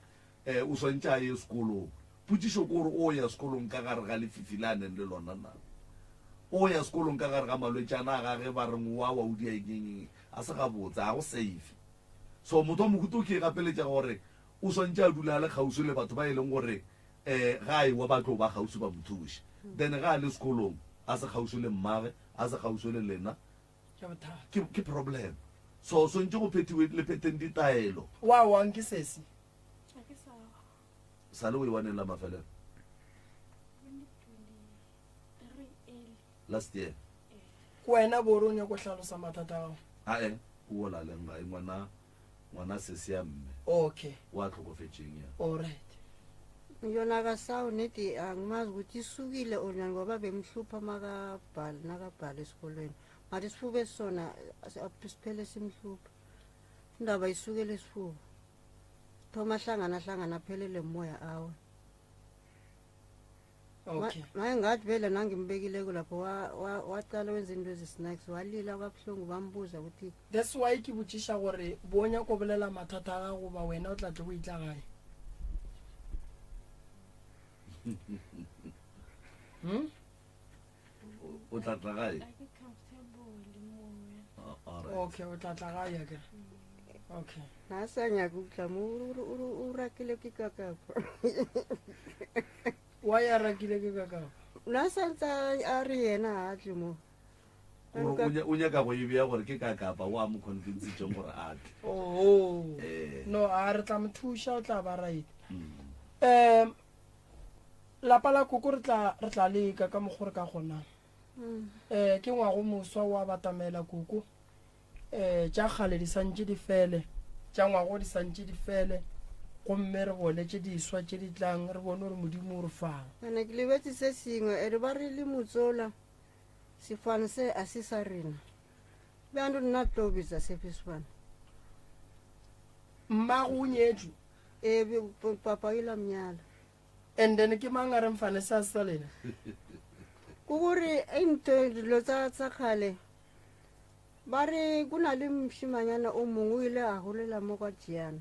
Speaker 3: eh o swantše a ye sekolong. Potšišo ke gore o ya sekolong ka gare ga lefifi le a neng le lona na? O ya sekolong ka gare ga malwetšana a gage ba reng o a wa o dia eng eng eng? A se gabotse, ga go safe. So motho wa mohuta o ke e gapeletšega gore o swantše a dule a le kgauswi le batho ba e leng gore um ga a ewa ba tlo ba kgauswi ba mo thuša. Then ga a le sekolong a se kgauswi le mmage, a se kgauswi le lena,
Speaker 1: Ke bothata.
Speaker 3: ke, ke problem. So swantše go phethiwe le phetheng ditaelo.
Speaker 1: Wa wang ke sesi?
Speaker 10: Ga ke sa wa.
Speaker 3: Sa le o e waneng la mafelelo?
Speaker 10: 2023 early.
Speaker 3: Last year.
Speaker 1: Ke wena bo o re o nyako hlalosa mathata a gago?
Speaker 3: Ae, o laleng gae ngwana ngwana sesi ya mme.
Speaker 1: Okay.
Speaker 3: O a hlokofetšeng ya.
Speaker 1: All right.
Speaker 8: Yona kasawu nedi angimazi ukuthi isukile or njani ngoba bemhlupha makabhala nakabhala esikolweni ngathi isifuba esisona siphele simhlupha indaba isukele isifuba thoma hlangana hlangana aphelele moya awe
Speaker 1: Okay.
Speaker 8: Maye ngathi vele nangimbekileko lapho waqala wenza into ezi-snacks walila kwabuhlungu bambuza ukuthi
Speaker 1: That's why ke botšiša gore bo nyako bolela mathata a gago goba wena o tla tle go itla gae. Hmm?
Speaker 3: O tla tla gae?
Speaker 10: Ga ke comfortable moya.
Speaker 3: Ah, all right.
Speaker 1: Okay, o tla tla gae akere. Okay.
Speaker 8: Na sa nyake go tla mo o rakile ke kakapa.
Speaker 1: Why a rakile ke kakapa?
Speaker 8: Na sa ntse a re yena ha a tle mo.
Speaker 3: Gore o nyaka go e bea gore ke kakapa o a mo convincetseng gore a tle.
Speaker 1: Oh.
Speaker 3: Eh.
Speaker 1: No, a re tla mo thuša o tla ba right. Um lapa la koko re tla re tla leka ka mokgwa re ka kgonang. Eh ke ngwago moswa wa batamela koko. Eh tša kgale di santše di fele, tša ngwago di santše di fele. Gomme re bone tše diswa tše di tlang, re bone gore Modimo o re fang.
Speaker 8: Ene ke lebetse se sengwe ere ba re le motsola sefane se a se sa rena. Bjalo nna tlo bitsa sefe sefane.
Speaker 1: Mmago o nyetšwe?
Speaker 8: Ee, papa o ile a mnyala.
Speaker 1: And then ke mang a reng fane se a se sa lena?
Speaker 8: Ke gore e ntho dilo tsa tsa kgale ba re go na le mošimanyana o mongwe o ile a golela mo kwa Tšiana.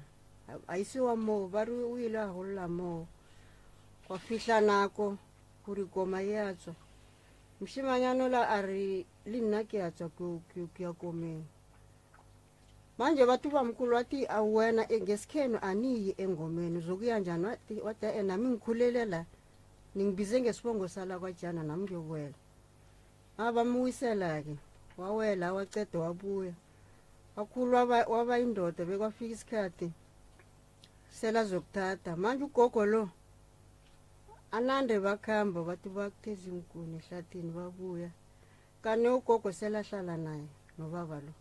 Speaker 8: A isiwa moo ba re o ile a golela moo. Gwa fihla nako gore koma e a tswa. Mošimanyana ola a re le nna ke a tswa ke ya komeng. Manje bathi ubamkhulu wathi awuwena eh, ngesikhenu aniyi engomeni uzokuya njani wathi wathi eh nami ngikhulele la ningibize ngesibongo sala kwajana nami ngiyokuwela abamuwisela-ke wawela waceda wabuya wakhulu waba, waba indoda bekwafika isikhathi selazokuthatha manje ugogo lo anande bakhamba bathi bakutheza iinkuni ehlathini babuya kani ugogo selahlala naye nobaba lo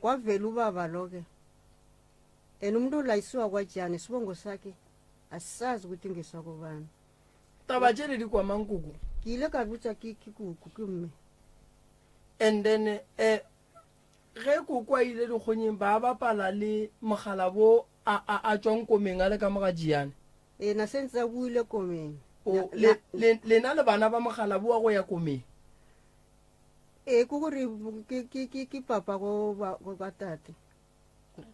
Speaker 8: kwavela ubaba lo-ke and umuntu olayisiwa kwajani isibongo sakhe asisazi ukuthi ngesakobani
Speaker 1: Taba tše le di kwa mang koko?
Speaker 8: Ke ile ka botsa ke ke koko ke mme.
Speaker 1: And then eh ge koko a ile dikgonyeng ba bapala le mogala bo a a a tšwang komeng a le ka mo ga Jiyane.
Speaker 8: Ee na sentse a buile komeng.
Speaker 1: O le le lena le bana ba mogala bo wa go ya komeng.
Speaker 8: Ee ke gore ke ke ke ke papa go ba go ba tate.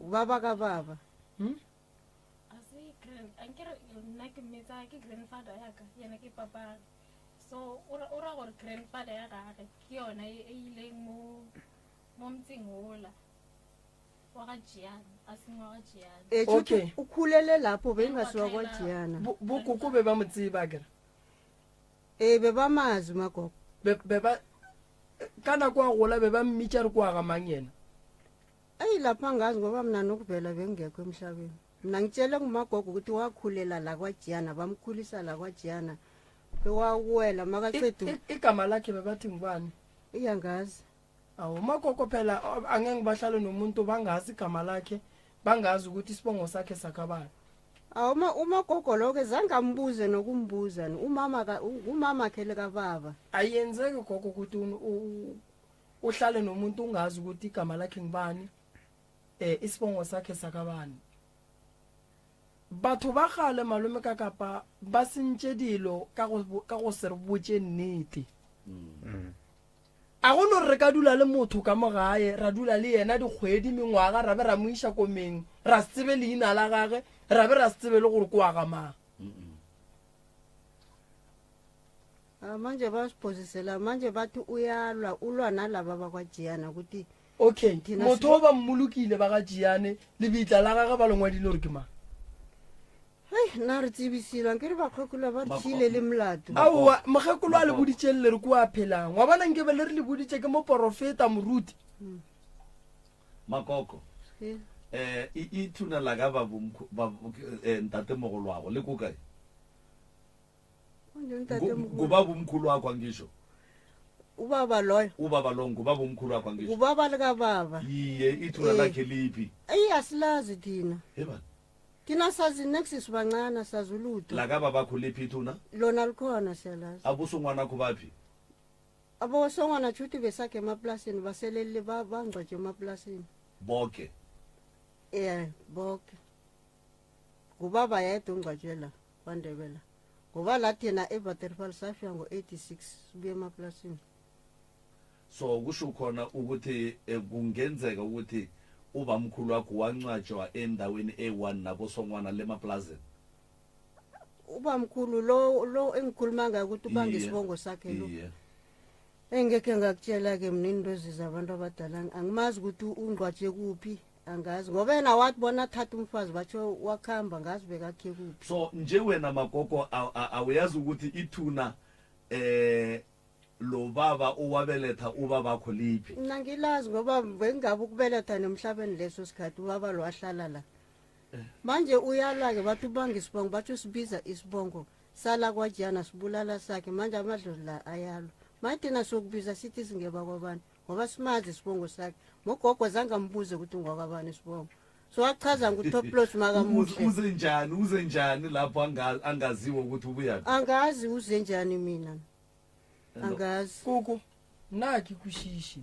Speaker 8: Ba ba ka baba.
Speaker 1: Hmm?
Speaker 10: A se grand ankere nna ke mmetsa ke grandfather ya ka yena ke papa so o ra gore grandfather ya gage ke yona e e ileng mo mo motseng ola wa ga Jiana a seng wa ga Jiana.
Speaker 8: Ee,
Speaker 1: Okay.
Speaker 8: o khulele lapho bengasiwa kwa Jiana.
Speaker 1: Bo koko be ba mo tseba akere?
Speaker 8: Ee, be ba mazi magogo.
Speaker 1: Be, be ba, ka nako a gola be ba mmitša re kwa ga mang yena?
Speaker 8: Eyi lapha angazi ngoba mina nokuvela bengingekho emhlabeni. Mina ngitshele ngumagogo ukuthi wakhulela la kwaJiyana, bamkhulisa la kwaJiyana. Bewawela makaqeda.
Speaker 1: Igama lakhe bebathi ngubani?
Speaker 8: Iyangazi.
Speaker 1: Awu magogo phela angeke ngibahlale nomuntu bangazi igama lakhe, bangazi ukuthi isibongo sakhe sakabani.
Speaker 8: Awu uma umagogo lo-ke zange ambuze nokumbuza ni umama ka umama khe likababa.
Speaker 1: Ayenzeki gogo ukuthi uhlale nomuntu ungazi ukuthi igama lakhe ngubani, eh isibongo sakhe sakabani. Batho ba kgale malome ka kapa ba sentše dilo ka go ka go se re botše nnete. A go no re re ka dula le motho ka mo gae, ra dula le yena dikgwedi, mengwaga, ra be ra mo iša komeng, ra se tsebe leina la gage, ra be ra se tsebe le gore ke wa ga mang.
Speaker 8: Ah, manje basiphosisela manje bathi uyalwa ulwa nalaba bakwajiyana ukuthi
Speaker 1: okay
Speaker 8: Thina
Speaker 1: motho o ba mmolokile ba ga jiyane lebitla la gage ba le ngwadile gore ke mang
Speaker 8: hei nna re tsebisile ke re bakgekolo ba re tšhile le molato
Speaker 1: aowa mokgekolo a le boditšeng le re ko a phelang wa bona nkebe le re le boditše ke moporofeta moruti
Speaker 3: Makoko eh e ithuna la ka ba ba eh, ntate mogolwago le ko kae? Ngubaba umkhulu wakho angisho.
Speaker 8: Ubaba loyo.
Speaker 3: Ubaba lo ngubaba umkhulu wakho angisho.
Speaker 8: Ubaba lika baba.
Speaker 3: Iye ithuna eh. lakhe liphi?
Speaker 8: Eyi asilazi thina.
Speaker 3: Hebani.
Speaker 8: Thina sazi next sibancane sazi ulutho.
Speaker 3: La ka babakho liphi ithuna?
Speaker 8: Lona likhona siyalazi.
Speaker 3: Abusongwana baphi?
Speaker 8: Abosongwana tshuti besakhe emaplasini baselele bangcwatshwe emaplasini.
Speaker 3: Boke.
Speaker 8: Eh boke. Ngubaba yedwa ongcwatshwe la kwaNdebele. Ngoba la thina eWaterval safika ngo-86 sibuye emaplasini.
Speaker 3: So kusho khona ukuthi eh, kungenzeka ukuthi ubamkhulu wakho wancwatshwa endaweni eyi-one nabosongwana lemaplazini.
Speaker 8: Ubamkhulu lo lo engikhuluma ngaye ukuthi ubanga isibongo sakhe lo. Engekhe ngakutshela-ke mina into eziza abantu abadala angimazi ukuthi ungcwatshe kuphi angazi ngoba yena wathi bona athatha umfazi batsho wakhamba ngazi bekakhe kuphi.
Speaker 3: So nje wena Magogo awuyazi ukuthi ithuna eh lo baba owabeletha ubabakho liphi?
Speaker 8: Mina ngilazi ngoba bengingabe ukubeletha nemhlabeni leso sikhathi ubaba lo wahlala la. Manje uyalwa-ke bathi ubanga isibongo batsho sibiza isibongo sala kwajana sibulala sakhe manje amadlozi la ayalwa. Manje thina sokubiza sithi singeba kwabani ngoba simazi isibongo sakhe. Mogogo zange ambuze ukuthi ngwakwabani isibongo. So wachaza ngutoplos makamuhle.
Speaker 3: Uze njani uze njani lapho angaziwa ukuthi ubuyaphi?
Speaker 8: Angazi uze njani mina. Angazi.
Speaker 1: Kuku nna ke kwešiše.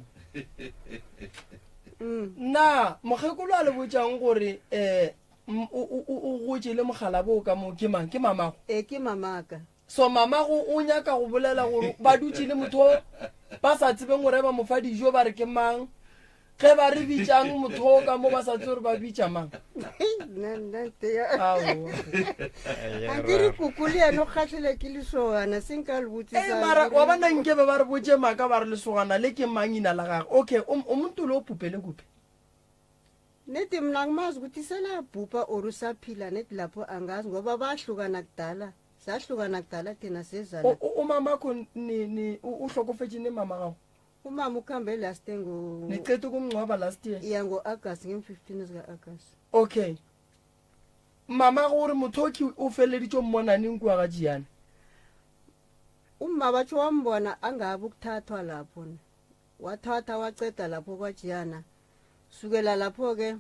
Speaker 1: Na mokgekolo a le botšang gore um o gotše le mogalabo o ka mo ke mang? Ke mamago?
Speaker 8: Ee, ke mamaka.
Speaker 1: So mamago o nyaka go bolela gore ba dutše le motho o ba sa tsebeng gore ba mo fa dijo ba re ke mang? Ge ba re bitšang motho o ka mo ba sa tsebe gore ba bitša mang? Aowa.
Speaker 8: A ke re koko le yena o kgahlile ke lesogana se nka le botsisa.
Speaker 1: Ee, mara wa bona nke be ba re botše maaka ba re lesogana le ke mang ina la gagwe. Okay, o muntu lo o pupele kupe?
Speaker 8: Nedi mna angimazi ukuthi selabhubha or usaphila nedi lapho angazi ngoba bahlukana kudala. Sahlukana kudala thina sezana.
Speaker 1: Umamakho ni ni o hlokofetše ne mama gago?
Speaker 8: Umama ukhambe last year ngo
Speaker 1: Niqeda ukumngcwaba last year?
Speaker 8: Ya ngo August nge 15 zika August.
Speaker 1: Okay. Mama gore motho ke o feleditše o mmona neng kua ga Jiyane?
Speaker 8: Umma batho wambona angabe ukuthathwa lapho. Wathatha waceda lapho kwaJiyana. Sukela lapho ke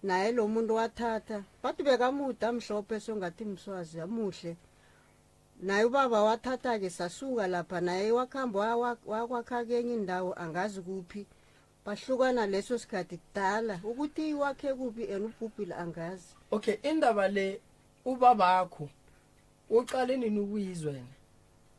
Speaker 8: naye lo muntu wathatha. Bathi bekamude amhlophe songathi mswazi amuhle. Naye ubaba wathatha ke sasuka lapha naye wakhamba wakwakha kenye indawo angazi kuphi. Bahlukana leso sikhathi kudala ukuthi wakhe kuphi and ubhubhile angazi.
Speaker 1: Okay, indaba le ubabakho uqale nini ukuyizwa yena?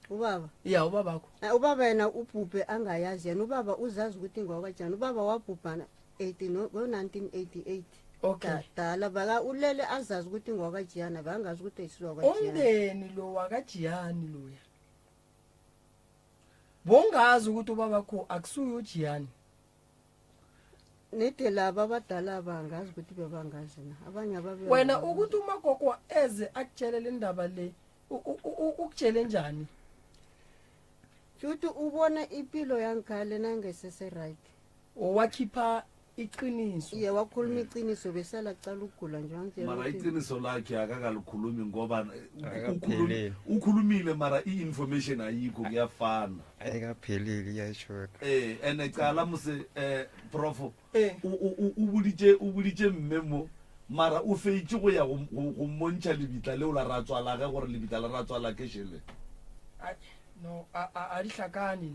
Speaker 8: Ubaba?
Speaker 1: Ya, ubabakho.
Speaker 8: Ubaba yena ubhubhe angayazi yena ubaba uzazi ukuthi ngowakajani. Ubaba wabhubha ngo 1988.
Speaker 1: Okay.
Speaker 8: Dala baka ulele azazi ukuthi ngowakajiyana bangazi ukuthi ayisiwa kwajiyana.
Speaker 1: Umndeni lo wakajiyani loya. Bongazi ukuthi ubabakho akusuye uJiyani.
Speaker 8: Nede laba abadala bangazi ukuthi bebangazi na. Abanye ababe
Speaker 1: Wena ukuthi umagogo eze akutshele le ndaba le ukutshele njani?
Speaker 8: Futhi ubona impilo yangikhale nangesese right.
Speaker 1: Owakhipha iqiniso.
Speaker 8: Iye wakhuluma iqiniso besala cala ukugula nje wangitshela
Speaker 3: Mara
Speaker 8: ukuthi
Speaker 3: iqiniso lakhe akakalikhulumi ngoba
Speaker 9: Akapheleli.
Speaker 3: ukhulumile mara i-information ayikho kuyafana.
Speaker 9: Ayikapheleli iyashoda.
Speaker 3: Ene cala mose prof o boditše mme mo mara o feitše go ya go mmontšha lebitla leo la ratswala ge gore lebitla la ratswala ke šele.
Speaker 1: Ai, no, a di hlakane.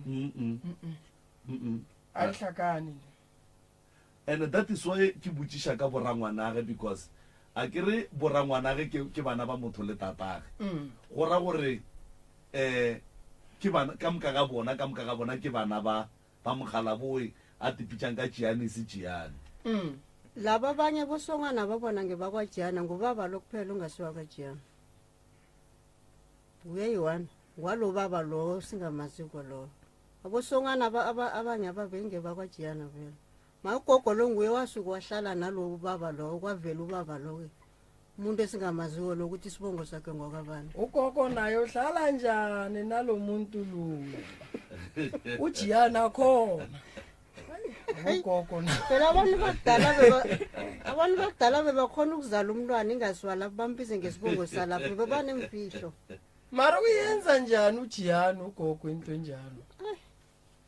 Speaker 1: A di hlakane.
Speaker 3: And that is why ke botšiša ka borangwanage because a ke re borangwanage ke bana ba motho le tatage. Go ra gore ke bana ka moka ga bona, ka moka ga bona ke bana ba mogalaboe a tipitšang ka Tšiane se Tšiane.
Speaker 8: Laba banye bosongwana ba bona nge ba kwa Tšiane ngobaba lo kuphela ongasiwa kwa Tšiane. Uye yi-one. Ngwalo baba lo singamaziko lo. Abosongana abanye ababenge bakwajiyana vele. Magogo lo nguye wasuke wahlala nalo ubaba lo kwavela ubaba lo ke. Umuntu esingamaziwo lo ukuthi isibongo sakhe ngokabani.
Speaker 1: Ugogo naye uhlala njani nalo muntu lo? Ujiyana khona. Ugogo na.
Speaker 8: Phela abantu bakudala beba abantu bakudala bebakhona ukuzala umntwana ingasiwa lapho bambize ngesibongo salapho bebanemfihlo.
Speaker 1: Mara uyenza njani ujiyana ugogo into enjalo?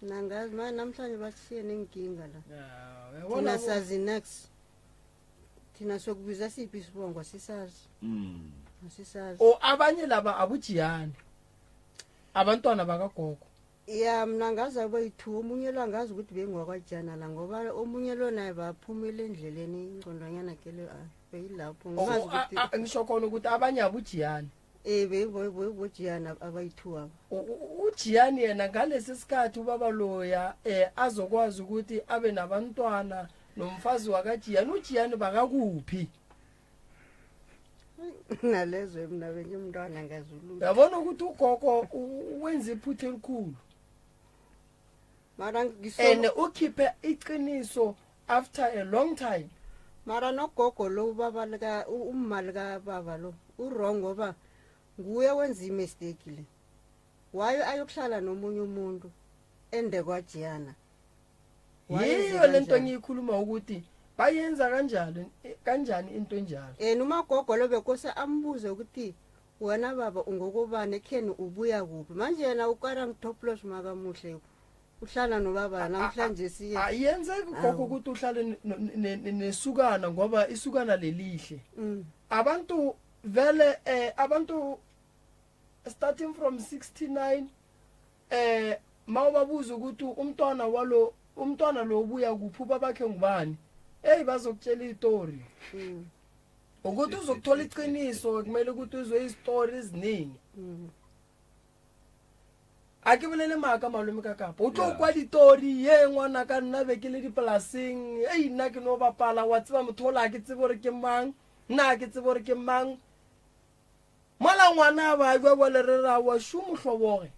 Speaker 8: Nangazi manje namhlanje bashiye nenkinga la.
Speaker 1: Uyabona
Speaker 8: Thina sazi next. Thina sokubiza siphi isibongo sisazi. Asisazi.
Speaker 1: O abanye laba abujiyani. Abantwana bakagogo.
Speaker 8: Ya mina ngazi abayi-two omunye lo angazi ukuthi bengiwakwajana la ngoba omunye lo naye baphumile endleleni ingqondwanyana ke le ah, beyilapho ngimazi
Speaker 1: O- a-
Speaker 8: ukuthi
Speaker 1: a- Ngisho khona ukuthi abanye abujiyani.
Speaker 8: eh beyibojiyana abayi-two aba
Speaker 1: Ujiyani yena ngalesi sikhathi ubaba loya eh azokwazi ukuthi abe nabantwana nomfazi wakajiyani ujiyani bakakuphi?
Speaker 8: Nalezo mina bengimntwana ngazulutho.
Speaker 1: Uyabona ukuthi ugogo wenza iphutha elikhulu.
Speaker 8: Mara
Speaker 1: And ukhiphe iqiniso after a long time.
Speaker 8: Mara nogogo lo ubaba lika umma lika baba lo u-wrong ngoba nguye wenza i-mistake le. Waye ayokuhlala nomunye umuntu ende kwajiyana.
Speaker 1: Yiyo lento engiyikhuluma ukuthi bayenza kanjani kanjani into enjalo.
Speaker 8: Yena umagogo lo bekose ambuze ukuthi wena baba ungokobani ekheni ubuya kuphi manje yena ukara ngitoplos makamuhle uhlala nobaba namhlanje siye
Speaker 1: Ayenzeki gogo ukuthi uhlale nesukana ngoba isukana lelihle. Abantu vele abantu starting from 69 mawubabuza ukuthi umntwana walo umntwana lo ubuya kuphi ubabakhe ngubani hey bazokutshela istory. Ukuthi uzokuthola iqiniso kumele ukuthi uzwe izitori eziningi. A ke bolele maaka malome ka kapa o tlo kwa ditori ye ngwana ka nna be ke le dipolaseng ei nna ke no bapala wa tseba motho ola ke tsebe gore ke mang nna ke tsebe gore ke mang mola ngwana ba jwa bjale re ra wa shu mohloboge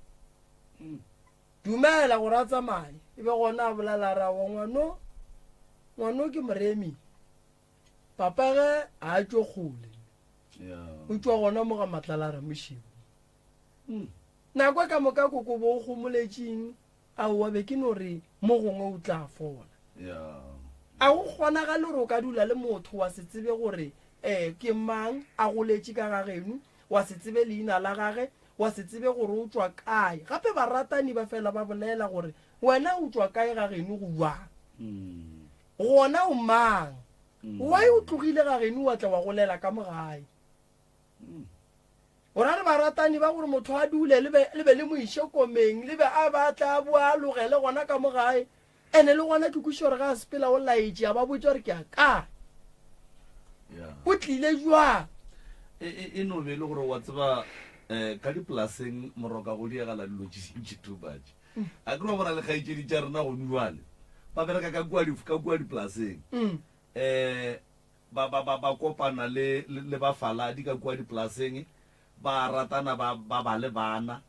Speaker 1: dumela gore a tsamaye e be gona a bolela ra wa ngwano ngwano ke moremi papa ge a tšwe kgole o tšwa gona mo ga matlala ra mošebo nako e ka moka koko bo o gomoletšeng aowa be ke no re mo gongwe o tla fola. A go kgonagale gore o ka dula le motho wa se tsebe gore um ke mang a goletše ka ga geno wa se tsebe leina la gage wa se tsebe gore o tšwa kae gape baratani ba fela ba bolela gore wena o tšwa kae ga geno go jwang gona o mang why o tlogile ga geno wa tla wa golela ka mo gae O ra re baratani ba gore motho a dule le be le be le mo iše komeng le be a ba tla a boa a logele gona ka mo gae ene le gona ke kwešiša gore ga a sepela o laetše a ba botša gore ke ya kae o tlile jwang.
Speaker 3: E, e, e no be e le gore wa tseba um ka dipolaseng moroka go diegala dilo tše dintši too much. A ke re wa bona le kgaetšedi tša rena gone jwale ba bereka ka kua ka kua dipolaseng um Ba, ba, ba, ba kopana le, le, le bafaladi ka kua dipolaseng, ba ratana, ba, ba ba le bana.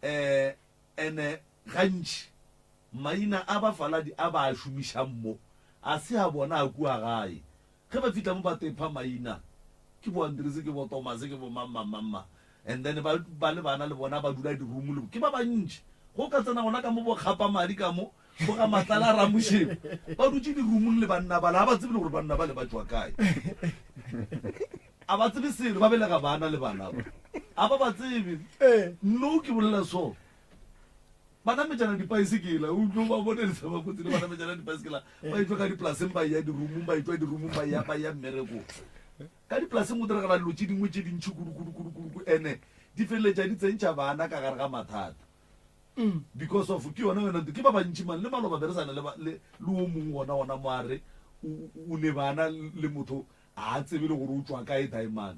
Speaker 3: Eh, ene gantši maina a bafaladi a ba a šomišang mo, a se a bona a kua gae. Ge ba fihla mo ba tepha maina, ke bo Andrese, ke bo Tomase, ke bo mang, mang, mang, mang. And then ba, ba le bana le bona ba dula di-room le, ke ba bantši. Go ka tsena gona ka mo bo kgapa madi ka mo, Bo ga Matlala a Ramošebo ba dutše dirumong le banna bale, ga ba tsebe le gore banna bale ba tšwa kae. A ba tsebe selo, ba belega bana le bana ba. A ba ba tsebe. No ke bolela so. Ba nametšana dipaesekela, o tlo ba bone le ba kotsi le ba nametšana dipaesekela, ba etšwa ka dipolaseng ba ya dirumong, ba etšwa dirumong ba ya ba ya mmerekong. Ka dipolaseng go diragala dilo tše dingwe tše dintši kudu kudu kudu kudu ene di feleletša di tsentšha bana ka gare ga mathata. Because of ke yona yona ntho ke ba bantši man le maloba be re sana le le le o mongwe gona gona mo a re o ne bana le motho a tsebe le gore o tšwa kae diamond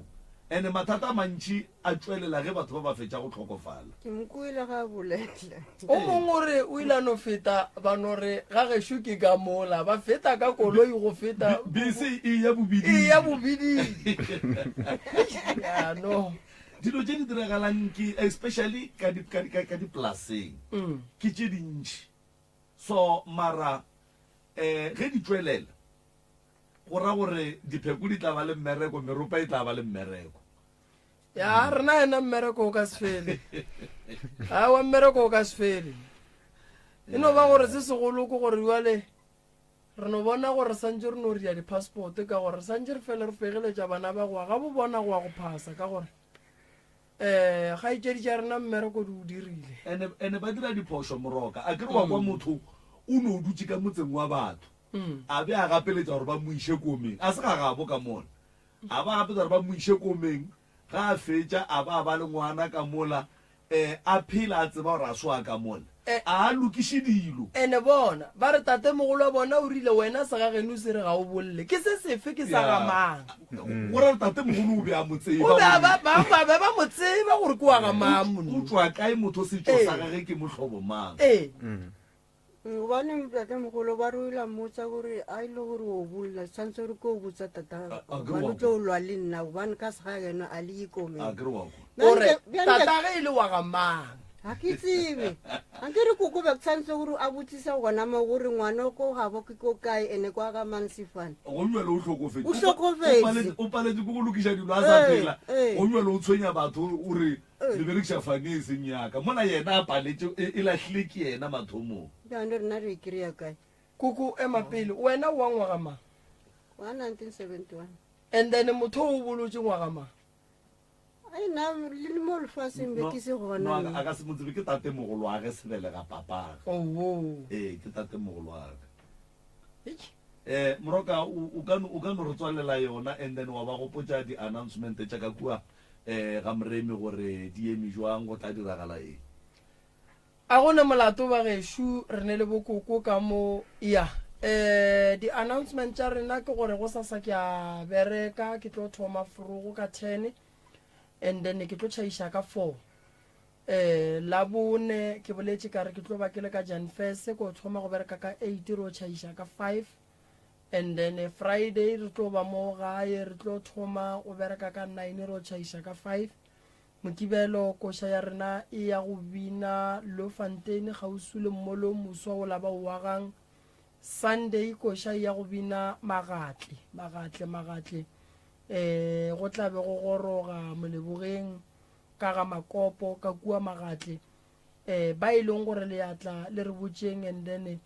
Speaker 3: ene mathata a mantši a tšwelela ge batho ba ba fetša go tlhokofala.
Speaker 8: Ke mo kwele ga a bolela.
Speaker 1: O mongwe o re o ile a no feta ba no re ga gešo ke ka mola ba feta ka koloi go feta
Speaker 3: bese e ya bobiding
Speaker 1: e ya bobiding ya no.
Speaker 3: Dilo tše di diragalang ke especially ka di ka ka ka dipolaseng ke tše dintši. So mara eh ge di tšwelela go ra gore dipheko di tla ba le mmereko, meropa e tla ba le mmereko.
Speaker 1: Ya rena yena mmereko o ka se fele. Aowa mmereko o ka se fele. E no ba gore se segolo ke gore jwale Re no bona gore re santše re no ria di-passport ka gore re santše re fele re fegeletša bana ba go wa gabo bona go wa go phasa ka gore um kgaetšedi tša rena mmereko di o dirile.
Speaker 3: Ene, ene ba dira diphošo Moroka. A ke re wa kwa motho o no dutše ka motseng wa batho a be a gapeletša gore ba mo iše komeng. A se ga gabo ka mola. A ba gapeletša gore ba mo iše komeng, ga a fetša a ba a ba le ngwana ka mola Eh, a phela a tseba gore a se wa ka mola.
Speaker 1: Eh.
Speaker 3: A a lokiše dilo.
Speaker 1: Ene bona, ba re tatemogolo wa bona o rile wena segageno se re ga o bolle. Ke se sefe ke sa ga mang?
Speaker 3: Go ra gore tatemogolo o be a mo tseba.
Speaker 1: O be a ba, ba, ba be ba mo tseba gore ke wa ga mang
Speaker 3: O
Speaker 1: monna.
Speaker 3: tšwa kae motho setšo
Speaker 1: Eh.
Speaker 3: sa gage ke mohlobo mang?
Speaker 1: Ee.
Speaker 8: Gobane ntatemogolo ba re o ile a mmotsa gore a ile gore o bolla tshwanetse gore ke o botsa tata
Speaker 3: A- a ke
Speaker 8: gobane
Speaker 3: wa
Speaker 8: o tlo lwa le nna gobane ka segageno a le
Speaker 3: A
Speaker 8: ikomeng
Speaker 3: ke re wa kwa.
Speaker 1: O re, Tata ge e le wa ga mang?
Speaker 8: ga ke tsebe ga ke re koko be tshwanetse gore a botsise gona mo gore ngwana ko gabo ke ko kae ene kwa ga mang sefane
Speaker 3: Go jwale o hlokofetše.
Speaker 8: O hlokofetše.
Speaker 3: O paletše- O paletše ke go lokiša dilo a sa
Speaker 8: Ee,
Speaker 3: phela.
Speaker 8: ee.
Speaker 3: Go jwale o tshwenya batho o re Le berekiša fane e seng ya ka. Mola yena a paletše, e, e lahlile ke yena mathomong.
Speaker 8: Bjale rena re e kry-a kae?
Speaker 1: Koko, ema pele. Wena o wa ngwaga mang?
Speaker 8: Wa 1971.
Speaker 1: And then motho o bolotše ngwaga mang?
Speaker 8: Ai nna le mo lefaseng be ke se gona.
Speaker 3: No, a, a ka se mo tsebe, ke tatemogoloage sebelega papage.
Speaker 1: Oh.
Speaker 3: Ee, ke tatemogoloage. Eh, Moroka, o, o ka no, o ka no re tswalela yona and then wa ba gopotša di-announcement tša ka kua eh, ga Moremi gore di eme jwang, go tla diragala eng.
Speaker 1: A go ne molato bagešo, re ne le bokoko ka mo. Ya, eh, di-announcement tša rena ke gore gosasa ke a bereka, ke tlo thoma forogo ka ten and then ke tlo tšhaiša ka four. Eh, Labone ke boletše ka re ke tlo ba ke le ka Janfese, ko thoma go bereka ka eight ro tšhaiša ka five. And then eh, Friday re tlo ba mo gae, re tlo thoma go bereka ka nine ro tšhaiša ka five. Mokibelo koša ya rena e ya go bina Bloemfontein kgauswi le mmolo o moswa o la ba o agang. Sunday koša e ya go bina Magatle, Magatle, Magatle. Eh, go tla be go goroga Molebogeng ka ga Makopo ka kua Magatle um ba e leng gore le ya tla le re botšeng and then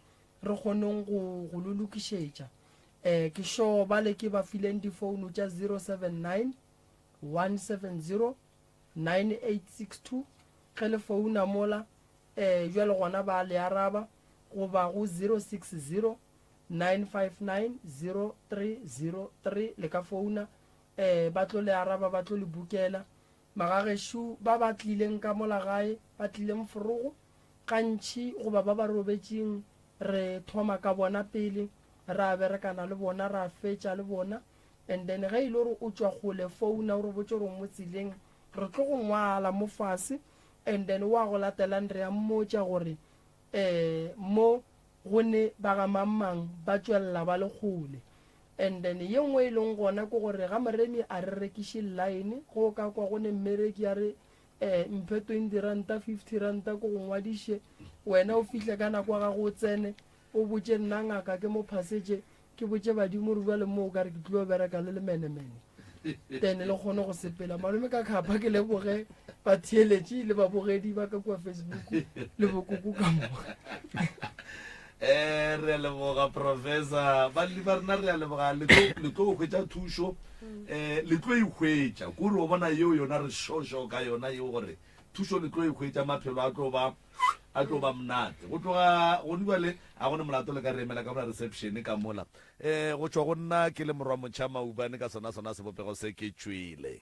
Speaker 1: re kgoneng go go lo lokišetša um ke sure ba le ke ba fileng difounu tša 079 170 9862 ge le founa mola um jwale gona ba le araba goba go 060 959 0303 le ka founa um ba tlo le araba ba tlo le bukela Magagešo ba ba tlileng ka mola gae, ba tlileng forogo, gantši goba ba ba robetšeng, re thoma ka bona pele, ra berekana le bona, ra fetša le bona. And then ge e le gore o tšwa kgole, founa o re botše gore o mo tseleng, re tlo go ngwala mo fase, and then wa go latelang re a mmotša gore um mo go ne ba ga mang mang ba tšwelela ba le kgole. And then ye nngwe e leng gona ke gore ga Moremi a re rekiše line, go ka kwa go ne mmereki a re eh mphe 20 ranta, 50 ranta ke go ngwadiše, wena o fihle ka nako ya gago o tsene, o botše nna ngaka ke mo phasetše, ke botše badimo gore bjale mo o ka re ke tlilo bereka le lemenemene. Then le kgone go sepela. Malome ka khapa ke leboge batheeletši le babogedi ba ka kua Facebook le bokoko ka moka.
Speaker 3: Eh, re a leboga professor balli ba rena re a leboga le tlo le tlo hwetša thušo eh le tlo e hwetša kore o bona yeo yona re šošo ka yona yeo gore thušo le tlo e hwetša maphelo a tlo ba a tlo ba monate go tloga gone bjale a gone molato le ka re emela ka mola reception ka mola eh go tšwa go nna ke le morwa motšha maubane ka sona sona sebopego se ke tšwele.